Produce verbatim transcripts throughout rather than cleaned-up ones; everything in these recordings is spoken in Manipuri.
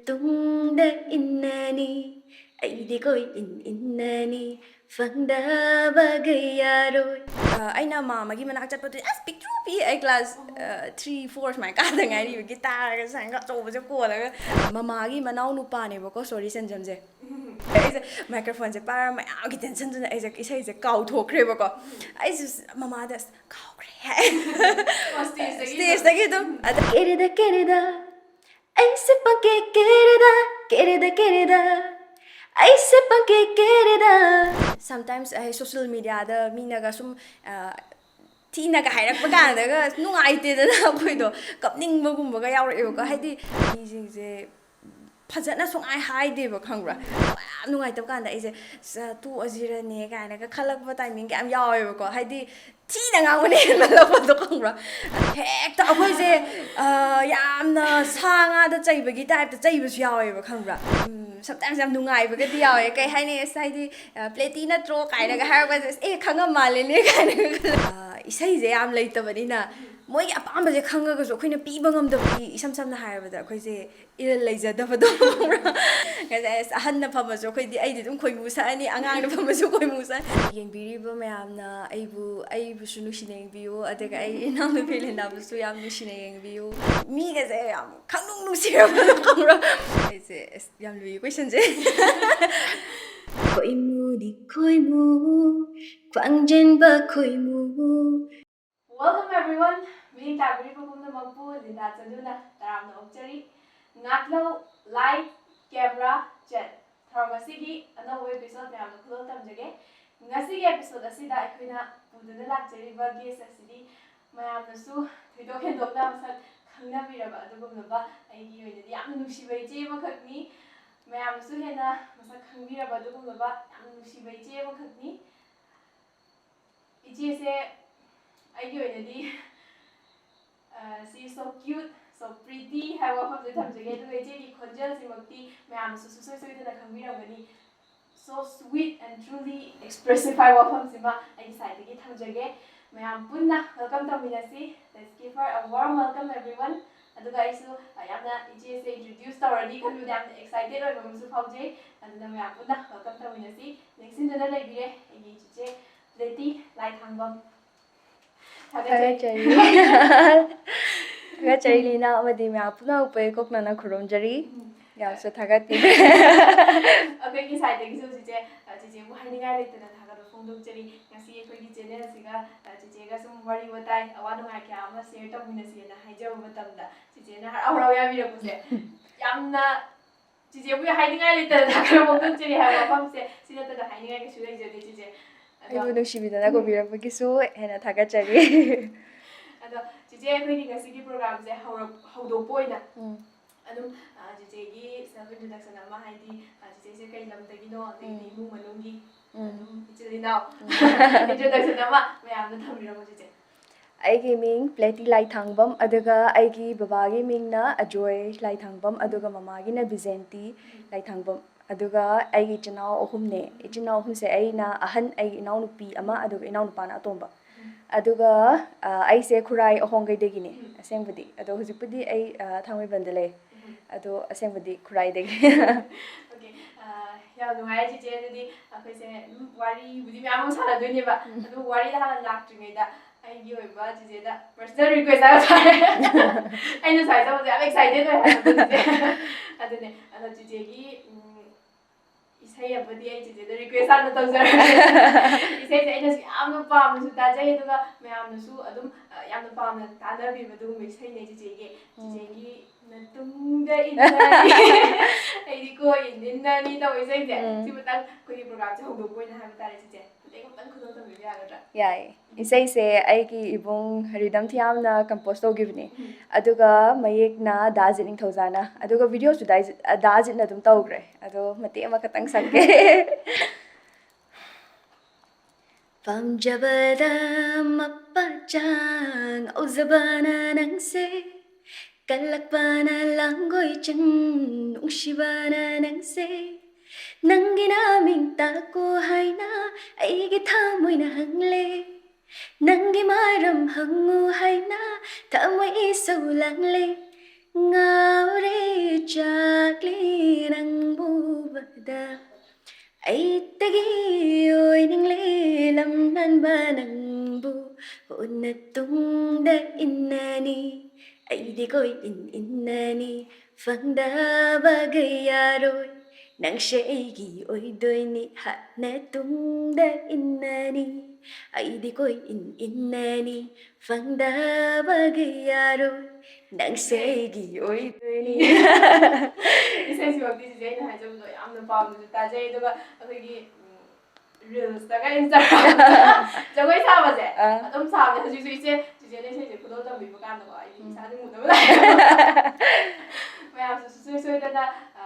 ꯇꯨꯡꯗ ꯏꯟꯅꯅꯤ, ꯑꯩꯗꯤ ꯀꯣꯏ ꯏꯟ ꯏꯟꯅꯅꯤ, ꯐꯪꯗꯕꯒ ꯌꯥꯔꯣꯏ꯫ ꯑ, ꯑꯩꯅ ꯃꯥꯃꯒꯤ ꯃꯅꯥꯛ ꯆꯠꯄꯗꯨ ꯑꯁ ꯄꯤꯛꯇ꯭ꯔꯨ ꯄꯤ, ꯑꯩ ꯀ꯭ꯂꯥꯁ ꯊ꯭ꯔꯤ ꯐꯣꯔ ꯁꯨꯃꯥꯏꯅ ꯀꯥꯗ ꯉꯥꯏꯔꯤꯕ, ꯒꯤꯇꯥꯔꯒ ꯁꯨꯃꯥꯏꯅ ꯑꯆꯧꯕꯁꯦ ꯀꯣꯜꯂꯒ꯫ ꯃꯃꯥꯒꯤ ꯃꯅꯥꯎ ꯅꯨꯄꯥꯅꯦꯕꯀꯣ ꯁꯣꯔꯤ ꯁꯦꯟꯖꯝꯁꯦ꯫ ꯑꯩꯁꯦ ꯃꯥꯏꯀ꯭ꯔꯣꯐꯣꯟꯁꯦ ꯄꯥꯏꯔꯒ ꯃꯌꯥꯝꯒꯤ ꯇꯦꯟꯁꯟꯗꯨꯅ ꯑꯩꯁꯦ ꯏꯁꯩꯁꯦ ꯀꯥꯎꯊꯣꯛꯈ꯭ꯔꯦꯕꯀꯣ꯫ ꯑꯩꯁꯦ ꯃꯃꯥꯗ ꯑꯁ ꯀꯥꯎꯈ꯭ꯔꯦ ꯍꯥꯏ꯫ ꯁ꯭ꯇꯦꯖꯇꯒꯤ ꯑꯗꯨꯝ ꯑꯗ ꯀꯦꯔꯦꯗ ꯀꯦꯔꯦꯗ, ꯑꯩꯁꯦ ꯄꯪꯀꯦ ꯀꯦꯔꯦꯗ, ꯀꯦꯔꯦꯗ ꯀꯦꯔꯦꯗ, ꯑꯩꯁꯦ ꯄꯪꯀꯦ ꯀꯦꯔꯦꯗ꯫ Sometimes ꯑꯩ ꯁꯣꯁꯤꯌꯦꯜ ꯃꯦꯗꯤꯌꯥꯗ ꯃꯤꯅꯒ ꯁꯨꯝ, ꯑ, ꯊꯤꯅꯒ ꯍꯥꯏꯔꯛꯄ ꯀꯥꯟꯗꯒ ꯅꯨꯡꯉꯥꯏꯇꯦꯗꯅ ꯑꯩꯈꯣꯏꯗꯣ, ꯀꯞꯅꯤꯡꯕꯒꯨꯝꯕꯒ ꯌꯥꯎꯔꯛꯑꯦꯕꯀꯣ꯫ ꯍꯥꯏꯗꯤ ꯃꯤꯁꯤꯡꯁꯦ ꯐꯖꯅ ꯁꯨꯡꯍꯥꯏ ꯍꯥꯏꯗꯦꯕ, ꯈꯪꯕ꯭ꯔꯥ? ꯌꯥꯝ ꯅꯨꯡꯉꯥꯏꯇꯕ ꯀꯥꯟꯗ ꯑꯩꯁꯦ, "ꯁ-, ꯇꯣꯛꯑꯁꯤꯔꯅꯦ" ꯀꯥꯏꯅꯒ ꯈꯜꯂꯛꯄ ꯇꯥꯏꯃꯤꯡꯒ ꯌꯥꯝ ꯌꯥꯎꯋꯦꯕꯀꯣ꯫ ꯍꯥꯏꯗꯤ ꯊꯤꯅ ꯉꯥꯡꯕꯅ ꯍꯦꯟꯃꯜꯂꯛꯄꯗꯣ, ꯈꯪꯕ꯭ꯔꯥ? ꯍꯦꯛꯇ ꯑꯩꯈꯣꯏꯁꯦ, ꯑ, ꯌꯥꯝꯅ ꯁꯥ ꯉꯥꯗ ꯆꯩꯕꯒꯤ ꯇꯥꯏꯞꯇ ꯆꯩꯕꯁꯨ ꯌꯥꯎꯋꯦꯕ, ꯈꯪꯕ꯭ꯔꯥ? ꯎꯝ, sometimes ꯌꯥꯝ ꯅꯨꯡꯉꯥꯏꯕꯒꯗꯤ ꯌꯥꯎꯋꯦ꯫ ꯀꯩ ꯍꯥꯏꯅꯤ? ꯑꯁ, ꯍꯥꯏꯗꯤ, ꯑ, "ꯄ꯭ꯂꯦꯇꯤ ꯅꯠꯇ꯭ꯔꯣ?" ꯀꯥꯏꯅꯒ ꯍꯥꯏꯔꯛꯄꯁꯦ, "ꯑꯁ, ꯑꯦ, ꯈꯪꯉꯝ ꯃꯥꯜꯂꯦꯅꯦ" ꯀꯥꯏꯅꯒ ꯈꯜꯂꯦ꯫ ꯑ, ꯏꯁꯩꯁꯦ ꯌꯥꯝ ꯂꯩꯇꯕꯅꯤꯅ ꯃꯣꯏꯒꯤ ꯑꯄꯥꯝꯕꯁꯦ ꯈꯪꯉꯒꯁꯨ ꯑꯩꯈꯣꯏꯅ ꯄꯤꯕ ꯉꯝꯗꯕꯒꯤ, ꯏꯁꯝ ꯁꯝꯅ ꯍꯥꯏꯔꯕꯗ ꯑꯩꯈꯣꯏꯁꯦ ꯏꯔꯜ ꯂꯩꯖꯗꯕꯗꯣ, ꯈꯪꯕ꯭ꯔꯥ? ꯉꯁꯥꯏ ꯑꯁ, ꯑꯍꯟꯅ ꯐꯝꯃꯁꯨ ꯑꯩꯈꯣꯏꯗꯤ, ꯑꯩꯗꯤ ꯑꯗꯨꯝ ꯈꯣꯏꯃꯨ ꯁꯛꯑꯅꯤ, ꯑꯉꯥꯡꯅ ꯐꯝꯃꯁꯨ ꯈꯣꯏꯃꯨ ꯁꯛꯑꯅꯤ꯫ ꯌꯦꯡꯕꯤꯔꯤꯕ ꯃꯌꯥꯝꯅ ꯑꯩꯕꯨ, ꯑꯩꯕꯨꯁꯨ ꯅꯨꯡꯁꯤꯅ ꯌꯦꯡꯕꯤꯌꯨ, ꯑꯗꯨꯒ ꯑꯩ ꯏꯅꯥꯎꯅꯨꯄꯤ ꯂꯦꯟꯗꯥꯕꯨꯁꯨ ꯌꯥꯝ ꯅꯨꯡꯁꯤꯅ ꯌꯦꯡꯕꯤꯌꯨ꯫ ꯃꯤꯒꯁꯦ ꯌꯥꯝ ꯈꯪꯅꯨꯡ ꯅꯨꯡꯁꯤꯔꯕꯗꯣ, ꯈꯪꯕ꯭ꯔꯥ? ꯑꯩꯁꯦ ꯑꯁ, ꯌꯥꯝ ꯂꯨꯏ ꯀꯣꯏꯁꯟꯁꯦ꯫ ꯈꯣꯏꯃꯨꯗꯤ ꯈꯣꯏꯃꯨ, ꯈ꯭ꯋꯥꯡꯖꯤꯟꯕ ꯈꯣꯏꯃꯨ꯫ Welcome everyone! ꯃꯤꯠꯌꯦꯡ ꯇꯥꯕꯤꯔꯤꯕ ꯄꯨꯝꯅꯃꯛꯄꯨ ꯂꯤꯟꯗꯥ ꯆꯅꯨꯅ ꯇꯔꯥꯝꯅ ꯑꯣꯛꯆꯔꯤ꯫ ꯉꯥꯛꯂꯧ, light, camera, ꯆꯠ꯫ ꯊꯧꯔꯝ ꯑꯁꯤꯒꯤ ꯑꯅꯧꯕ episode ꯃꯌꯥꯝꯗ ꯈꯨꯗꯣꯜ ꯇꯝꯖꯒꯦ꯫ ꯉꯁꯤꯒꯤ episode ꯑꯁꯤꯗ ꯑꯩꯈꯣꯏꯅ ꯄꯨꯗꯨꯅ ꯂꯥꯛꯆꯔꯤꯕ guest ꯑꯁꯤꯗꯤ ꯃꯌꯥꯝꯅꯁꯨ ꯊꯣꯏꯗꯣꯛ ꯍꯦꯟꯗꯣꯛꯅ ꯃꯁꯛ ꯈꯪꯅꯕꯤꯔꯕ ꯑꯗꯨꯒꯨꯝꯂꯕ, ꯑꯩꯒꯤ ꯑꯣꯏꯅꯗꯤ ꯌꯥꯝꯅ ꯅꯨꯡꯁꯤꯕ ꯏꯆꯦ ꯑꯃꯈꯛꯅꯤ꯫ ꯃꯌꯥꯝꯅꯁꯨ ꯍꯦꯟꯅ ꯃꯁꯛ ꯈꯪꯕꯤꯔꯕ ꯑꯗꯨꯒꯨꯝꯂꯕ ꯌꯥꯝꯅ ꯅꯨꯡꯁꯤꯕ ꯏꯆꯦ ꯑꯃꯈꯛꯅꯤ꯫ ꯏꯆꯦꯁꯦ ꯑꯩꯒꯤ ꯑꯣꯏꯅꯗꯤ, ꯑ, she is so cute, so pretty ꯍꯥꯏꯕ ꯋꯥꯐꯝꯁꯦ ꯊꯝꯖꯒꯦ꯫ ꯑꯗꯨꯒ ꯏꯆꯦꯒꯤ ꯈꯣꯟꯖꯦꯜꯁꯤꯃꯛꯇꯤ ꯃꯌꯥꯝꯅꯁꯨ ꯁꯨꯡꯁꯣꯏ ꯁꯣꯏꯗꯅ ꯈꯪꯕꯤꯔꯝꯒꯅꯤ꯫ So sweet and truly expressive ꯍꯥꯏꯕ ꯋꯥꯐꯝꯁꯤꯃ ꯑꯩꯒꯤ side ꯇꯒꯤ ꯊꯝꯖꯒꯦ꯫ ꯃꯌꯥꯝ ꯄꯨꯟꯅ welcome ꯇꯧꯃꯤꯟꯅꯁꯤ꯫ Let's give her a warm welcome, everyone. ꯑꯗꯨꯒ ꯑꯩꯁꯨ, ꯑ, ꯌꯥꯝꯅ ꯏꯆꯦꯁꯦ introduce ꯇꯧꯔꯅꯤ ꯈꯟꯕꯗ ꯌꯥꯝꯅ excited ꯑꯣꯏꯕ ꯑꯃꯁꯨ ꯐꯥꯎꯖꯩ꯫ ꯑꯗꯨꯅ ꯃꯌꯥꯝ ꯄꯨꯟꯅ welcome ꯇꯧꯃꯤꯟꯅꯁꯤ꯫ ꯅꯦꯛꯁꯤꯟꯗꯨꯅ ꯂꯩꯕꯤꯔꯦ ꯑꯩꯒꯤ ꯆꯤꯆꯦ ꯄ꯭ꯂꯦꯇꯤ ꯂꯥꯏꯊꯥꯡꯕꯝ꯫ ꯊꯥꯒꯠꯆꯔꯤ꯫ ꯊꯥꯒꯠꯆꯔꯤ꯫ ꯊꯥꯒꯠꯆꯔꯤ ꯂꯤꯅꯥ, ꯑꯃꯗꯤ ꯃꯌꯥꯝ ꯄꯨꯝꯅꯃꯛꯄꯨ ꯏꯀꯣꯛꯅꯅ ꯈꯨꯔꯨꯝꯖꯔꯤ꯫ ꯎꯝ꯫ ꯌꯥꯝꯁꯨ ꯊꯥꯒꯠꯇꯦ꯫ ꯑꯩꯈꯣꯏꯒꯤ side ꯇꯒꯤꯁꯨ ꯆꯤꯆꯦ, ꯑ, ꯆꯤꯆꯦꯕꯨ ꯍꯥꯏꯅꯤꯡꯉꯥꯏ ꯂꯩꯇꯅ ꯊꯥꯒꯠꯄ ꯐꯣꯡꯗꯣꯛꯆꯔꯤ꯫ ꯉꯁꯤ ꯑꯩꯈꯣꯏꯒꯤ channel ꯁꯤꯒ, ꯑ, ꯆꯤꯆꯦꯒ ꯁꯨꯝ ꯋꯥꯔꯤ ꯋꯥꯇꯥꯏ, ꯑꯋꯥ ꯅꯨꯡꯉꯥꯏ ꯀꯌꯥ ꯑꯃ share ꯇꯧꯃꯤꯟꯅꯁꯦꯅ ꯍꯥꯏꯖꯕ ꯃꯇꯝꯗ, ꯆꯤꯆꯦꯅ ꯍꯔꯥꯎ ꯍꯔꯥꯎ ꯌꯥꯕꯤꯔꯛꯄꯁꯦ ꯌꯥꯝꯅ, ꯆꯤꯆꯦꯕꯨ ꯍꯥꯏꯅꯤꯡꯉꯥꯏ ꯂꯩꯇꯅ ꯊꯥꯒꯠꯄ ꯐꯣꯡꯗꯣꯛꯆꯔꯤ ꯍꯥꯏꯕ ꯋꯥꯐꯝꯁꯦ ꯁꯤ ꯅꯠꯇꯅ ꯍꯥꯏꯅꯤꯡꯉꯥꯏ ꯀꯩꯁꯨ ꯂꯩꯖꯗꯦ, ꯆꯤꯆꯦ꯫ ꯑꯗꯣ ꯑꯩꯕꯨ ꯅꯨꯡꯁꯤꯕꯤꯗꯅ ꯀꯧꯕꯤꯔꯛꯄꯒꯤꯁꯨ ꯍꯦꯟꯅ ꯊꯥꯒꯠꯆꯔꯤ꯫ ꯑꯗꯣ ꯆꯤꯆꯦ, ꯑꯩꯈꯣꯏꯒꯤ ꯉꯁꯤꯒꯤ program ꯁꯦ ꯍꯧꯔꯛ-, ꯍꯧꯗꯣꯛꯄ ꯑꯣꯏꯅ ꯎꯝ꯫ ꯑꯗꯨꯝ, ꯑ, ꯆꯤꯆꯦꯒꯤ self introduction ꯑꯃ, ꯍꯥꯏꯗꯤ, ꯑ, ꯆꯤꯆꯦꯁꯦ ꯀꯩ ꯂꯝꯗꯒꯤꯅꯣ, ꯑꯗꯩꯗꯤ ꯎꯝ꯫ ꯏꯃꯨꯡ ꯃꯅꯨꯡꯒꯤ, ꯎꯝ꯫ ꯑꯗꯨꯝ ꯏꯆꯤꯜ ꯏꯅꯥꯎ ꯎꯝ꯫ Introduction ꯑꯃ ꯃꯌꯥꯝꯗ ꯊꯝꯕꯤꯔꯝꯃꯣ, ꯆꯤꯆꯦ꯫ ꯑꯩꯒꯤ ꯃꯤꯡ ꯄ꯭ꯂꯦꯇꯤ ꯂꯥꯏꯊꯥꯡꯕꯝ, ꯑꯗꯨꯒ ꯑꯩꯒꯤ ꯕꯕꯥꯒꯤ ꯃꯤꯡꯅ ꯑꯖꯣꯏ ꯂꯥꯏꯊꯥꯡꯕꯝ, ꯑꯗꯨꯒ ꯃꯃꯥꯒꯤꯅ ꯕꯤꯖꯦꯟꯇꯤ ꯂꯥꯏꯊꯥꯡꯕꯝ, ꯑꯗꯨꯒ ꯑꯩꯒꯤ ꯏꯆꯤꯟ ꯏꯅꯥꯎ ꯑꯍꯨꯝꯅꯦ꯫ ꯏꯆꯤꯟ ꯏꯅꯥꯎ ꯑꯍꯨꯝꯁꯦ ꯑꯩꯅ ꯑꯍꯟ, ꯑꯩꯒꯤ ꯏꯅꯥꯎꯅꯨꯄꯤ ꯑꯃ, ꯑꯗꯨꯒ ꯏꯅꯥꯎꯅꯨꯄꯥꯅ ꯑꯇꯣꯝꯕ꯫ ꯑꯗꯨꯒ, ꯑ, ꯑꯩꯁꯦ ꯈꯨꯔꯥꯏ ꯑꯍꯣꯡꯒꯩꯗꯒꯤꯅꯦ ꯑꯁꯦꯡꯕꯗꯤ, ꯑꯗꯣ ꯍꯧꯖꯤꯛꯄꯨꯗꯤ ꯑꯩ, ꯑ, ꯊꯥꯡꯃꯩꯕꯟꯗ ꯂꯩ, ꯑꯗꯣ ꯑꯁꯦꯡꯕꯗꯤ ꯈꯨꯔꯥꯏꯗꯒꯤ꯫ Okay, ꯑ, ꯌꯥꯝ ꯅꯨꯡꯉꯥꯏꯔꯦ ꯆꯤꯆꯦ꯫ ꯑꯗꯨꯗꯤ ꯑꯩꯈꯣꯏꯁꯦ ꯑꯗꯨꯝ ꯋꯥꯔꯤꯕꯨꯗꯤ ꯃꯌꯥꯝ ꯑꯃ ꯁꯥꯟꯅꯗꯣꯏꯅꯦꯕ, ꯎꯝ꯫ ꯑꯗꯨ ꯋꯥꯔꯤꯗ ꯍꯥꯟꯅ ꯂꯥꯛꯇ꯭ꯔꯤꯉꯩꯗ ꯑꯩꯒꯤ ꯑꯣꯏꯕ ꯆꯤꯆꯦꯗ personal request ꯍꯥꯏꯕ ꯇꯥꯔꯦ꯫ ꯑꯩꯅ ꯁꯨꯃꯥꯏꯅ ꯇꯧꯕꯁꯦ ꯌꯥꯝ excited ꯑꯣꯏ ꯍꯥꯏꯕ ꯆꯤꯆꯦ꯫ ꯑꯗꯨꯅꯦ, ꯑꯗꯣ ꯆꯤꯆꯦꯒꯤ, ꯎꯝ, ꯏꯁꯩ ꯑꯃꯗꯤ ꯑꯩ ꯆꯤꯆꯦꯗ request ꯍꯥꯟꯅ ꯇꯧꯖꯔꯒꯦ꯫ ꯏꯁꯩꯁꯦ ꯑꯩꯅꯁꯨ ꯌꯥꯝꯅ ꯄꯥꯝꯅꯁꯨ ꯇꯥꯖꯩ, ꯑꯗꯨꯒ ꯃꯌꯥꯝꯅꯁꯨ ꯑꯗꯨꯝ, ꯑ, ꯌꯥꯝꯅ ꯄꯥꯝꯅ ꯇꯥꯅꯕꯤꯕ ꯑꯗꯨꯒꯨꯝꯕ ꯏꯁꯩꯅꯦ ꯆꯤꯆꯦꯒꯤ꯫ ꯎꯝ꯫ ꯆꯤꯆꯦꯒꯤ "ꯅꯇꯨꯡꯗ ꯏꯟꯅꯅꯤ, ꯑꯩꯗꯤ ꯀꯣꯏ ꯏꯟꯅꯅꯤ" ꯇꯧꯕ ꯏꯁꯩꯁꯦ꯫ ꯎꯝ꯫ ꯁꯤꯃꯇꯪ ꯑꯩꯈꯣꯏꯒꯤ program ꯁꯦ ꯍꯧꯗꯣꯛꯄ ꯑꯣꯏꯅ ꯍꯥꯏꯕ ꯇꯥꯔꯦ ꯆꯤꯆꯦ꯫ ꯃꯇꯦꯛ ꯑꯃꯇꯪ ꯈꯨꯗꯣꯜ ꯇꯝꯕꯤꯕ ꯌꯥꯒꯗ꯭ꯔꯥ? ꯌꯥꯏ꯫ ꯏꯁꯩꯁꯦ ꯑꯩꯒꯤ ꯏꯕꯨꯡ ꯔꯤꯗꯝ ꯊꯤꯌꯥꯝꯅ compose ꯇꯧꯈꯤꯕꯅꯦ꯫ ꯎꯝ꯫ ꯑꯗꯨꯒ ꯃꯌꯦꯛꯅ ꯗꯥ ꯑꯖꯤꯠ ꯅꯤꯡꯊꯧꯖꯥꯅ꯫ ꯑꯗꯨꯒ video ꯁꯨ ꯗꯥ ꯑꯖꯤꯠ, ꯗꯥ ꯑꯖꯤꯠꯅ ꯑꯗꯨꯝ ꯇꯧꯈ꯭ꯔꯦ꯫ ꯑꯗꯣ ꯃꯇꯦꯛ ꯑꯃꯈꯛꯇꯪ ꯁꯛꯀꯦ꯫ ꯄꯥꯝꯖꯕꯗ ꯃꯄꯥꯆꯥ ꯉꯥꯎꯖꯕꯅ ꯅꯪꯁꯦ, ꯀꯜꯂꯛꯄꯅ ꯂꯥꯡꯒꯣꯏ ꯆꯤꯡ ꯅꯨꯡꯁꯤꯕꯅ ꯅꯪꯁꯦ, ꯅꯪꯒꯤ ꯅꯃꯤꯡ ꯇꯥꯛꯀꯣ ꯍꯥꯏꯅ ꯑꯩꯒꯤ ꯊꯃꯣꯏꯅ ꯍꯪꯂꯦ, ꯅꯪꯒꯤ ꯃꯔꯝ ꯍꯪꯉꯨ ꯍꯥꯏꯅ ꯊꯃꯣꯏꯁꯨ ꯂꯥꯡꯂꯦ, ꯉꯥꯎꯔꯦ, ꯆꯥꯛꯂꯦ ꯅꯪꯕꯨ ꯎꯕꯗ꯫ ꯑꯩꯇꯒꯤ ꯑꯣꯏꯅꯤꯡꯂꯦ ꯂꯝ ꯅꯥꯟꯕ ꯅꯪꯕꯨ, ꯎꯟꯅ ꯇꯨꯡꯗ ꯏꯟꯅꯅꯤ, ꯑꯩꯗꯤ ꯀꯣꯏ ꯏꯟ ꯏꯟꯅꯅꯤ, ꯐꯪꯗꯕꯒ ꯌꯥꯔꯣꯏ, ꯅꯪꯁꯦ ꯑꯩꯒꯤ ꯑꯣꯏꯗꯣꯏꯅꯤ, ꯍꯥꯟꯅ ꯇꯨꯡꯗ ꯏꯟꯅꯅꯤ, ꯑꯩꯗꯤ ꯀꯣꯏ ꯏꯟ ꯏꯟꯅꯅꯤ, ꯐꯪꯗꯕꯒ ꯌꯥꯔꯣꯏ, ꯅꯪꯁꯦ ꯑꯩꯒꯤ ꯑꯣꯏꯗꯣꯏꯅꯤ꯫ ꯏꯁꯩꯁꯤꯃꯛꯇꯤ ꯆꯤꯆꯦ ꯑꯩꯅ ꯍꯥꯏꯖꯕꯗꯣ ꯌꯥꯝꯅ ꯄꯥꯝꯅꯁꯨ ꯇꯥꯖꯩ꯫ ꯑꯗꯨꯒ ꯑꯩꯈꯣꯏꯒꯤ, ꯎꯝ, ꯔꯤꯜꯁꯇꯒ ꯏꯟꯁꯇꯥꯒ꯭ꯔꯥꯝꯗ ꯖꯒꯣꯏ ꯁꯥꯕꯁꯦ ꯑꯥ꯫ ꯑꯗꯨꯝ ꯁꯥꯕꯅꯦ꯫ ꯍꯧꯖꯤꯛꯁꯨ ꯏꯆꯦ ꯆꯤꯆꯦꯅ ꯏꯁꯩꯁꯦ ꯈꯨꯗꯣꯜ ꯇꯝꯕꯤꯕ ꯀꯥꯟꯗꯀꯣ ꯑꯩ ꯎꯝ꯫ ꯏꯁꯥꯁꯦ ꯃꯨꯠꯅꯕ ꯂꯥꯛꯑꯦ꯫ ꯃꯌꯥꯝꯁꯨ ꯁꯨꯡꯁꯣꯏ ꯁꯣꯏꯗꯅ, ꯑ,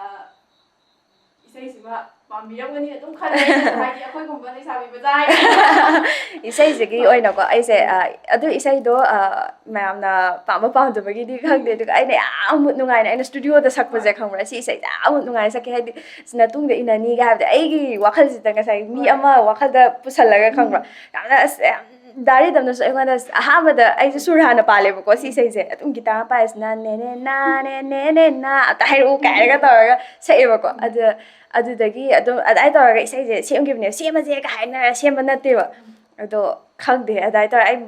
ꯏꯁꯩꯁꯤꯃ ꯄꯥꯝꯕꯤꯔꯝꯒꯅꯤ ꯑꯗꯨꯝ ꯈꯜꯂꯦ꯫ ꯍꯥꯏꯗꯤ ꯑꯩꯈꯣꯏꯒꯨꯝꯕ ꯂꯩꯁꯥꯕꯤ ꯃꯆꯥ ꯍꯥꯏꯕꯁꯤꯅ꯫ ꯏꯁꯩꯁꯤꯒꯤ ꯑꯣꯏꯅꯀꯣ ꯑꯩꯁꯦ, ꯑ, ꯑꯗꯨ ꯏꯁꯩꯗꯣ, ꯑ, ꯃꯌꯥꯝꯅ ꯄꯥꯝꯕ ꯄꯥꯝꯗꯕꯒꯤꯗꯤ ꯈꯪꯗꯦ, ꯑꯗꯨꯒ ꯑꯩꯅ ꯌꯥꯝ ꯃꯨꯠ ꯅꯨꯡꯉꯥꯏꯅ ꯑꯩꯅ ꯁ꯭ꯇꯨꯗꯤꯑꯣꯗ ꯁꯛꯄꯁꯦ ꯈꯪꯕ꯭ꯔꯥ? ꯁꯤ ꯏꯁꯩꯁꯦ ꯌꯥꯝ ꯃꯨꯠ ꯅꯨꯡꯉꯥꯏꯅ ꯁꯛꯀꯦ, ꯍꯥꯏꯗꯤ ꯁꯤꯅ ꯇꯨꯡꯗ ꯏꯟꯅꯅꯤꯒ ꯍꯥꯏꯕꯗꯤ ꯑꯩꯒꯤ ꯋꯥꯈꯜꯁꯤꯗ ꯉꯁꯥꯏ ꯃꯤ ꯍꯣꯏ꯫ ꯑꯃ ꯋꯥꯈꯜꯗ ꯄꯨꯁꯜꯂꯒ ꯈꯪꯕ꯭ꯔꯥ? ꯎꯝ꯫ ꯌꯥꯝꯅ ꯑꯁ, ꯌꯥꯝ ꯗꯥ ꯔꯤꯗꯝꯅꯁꯨ ꯑꯩꯉꯣꯟꯗ ꯑꯍꯥꯟꯕꯗ ꯑꯩꯁꯦ ꯁꯨꯔ ꯍꯥꯟꯅ ꯄꯥꯜꯂꯦꯕꯀꯣ ꯁꯤ ꯏꯁꯩꯁꯦ꯫ ꯑꯗꯨꯝ ꯒꯤꯇꯥꯔ ꯄꯥꯏꯔꯤꯁꯤꯅ "ꯅꯦ ꯅꯦ ꯅꯥ, ꯅꯦ ꯅꯦ ꯅꯦ ꯅꯥ" ꯑꯝꯇ ꯍꯥꯏꯔꯛꯎ ꯀꯥꯏꯅꯒ ꯇꯧꯔꯒ ꯁꯛꯑꯦꯕꯀꯣ꯫ ꯑꯗꯨ, ꯑꯗꯨꯗꯒꯤ ꯑꯗꯨꯝ ꯑꯗꯨꯃꯥꯏꯅ ꯇꯧꯔꯒ ꯏꯁꯩꯁꯦ ꯁꯦꯝꯈꯤꯕꯅꯦ꯫ ꯁꯦꯝꯃꯁꯦꯒ ꯍꯥꯏꯅꯔ ꯁꯦꯝꯕ ꯅꯠꯇꯦꯕ꯫ ꯑꯗꯣ ꯈꯪꯗꯦ, ꯑꯗꯨꯃꯥꯏꯅ ꯇꯧꯔꯒ ꯑꯩ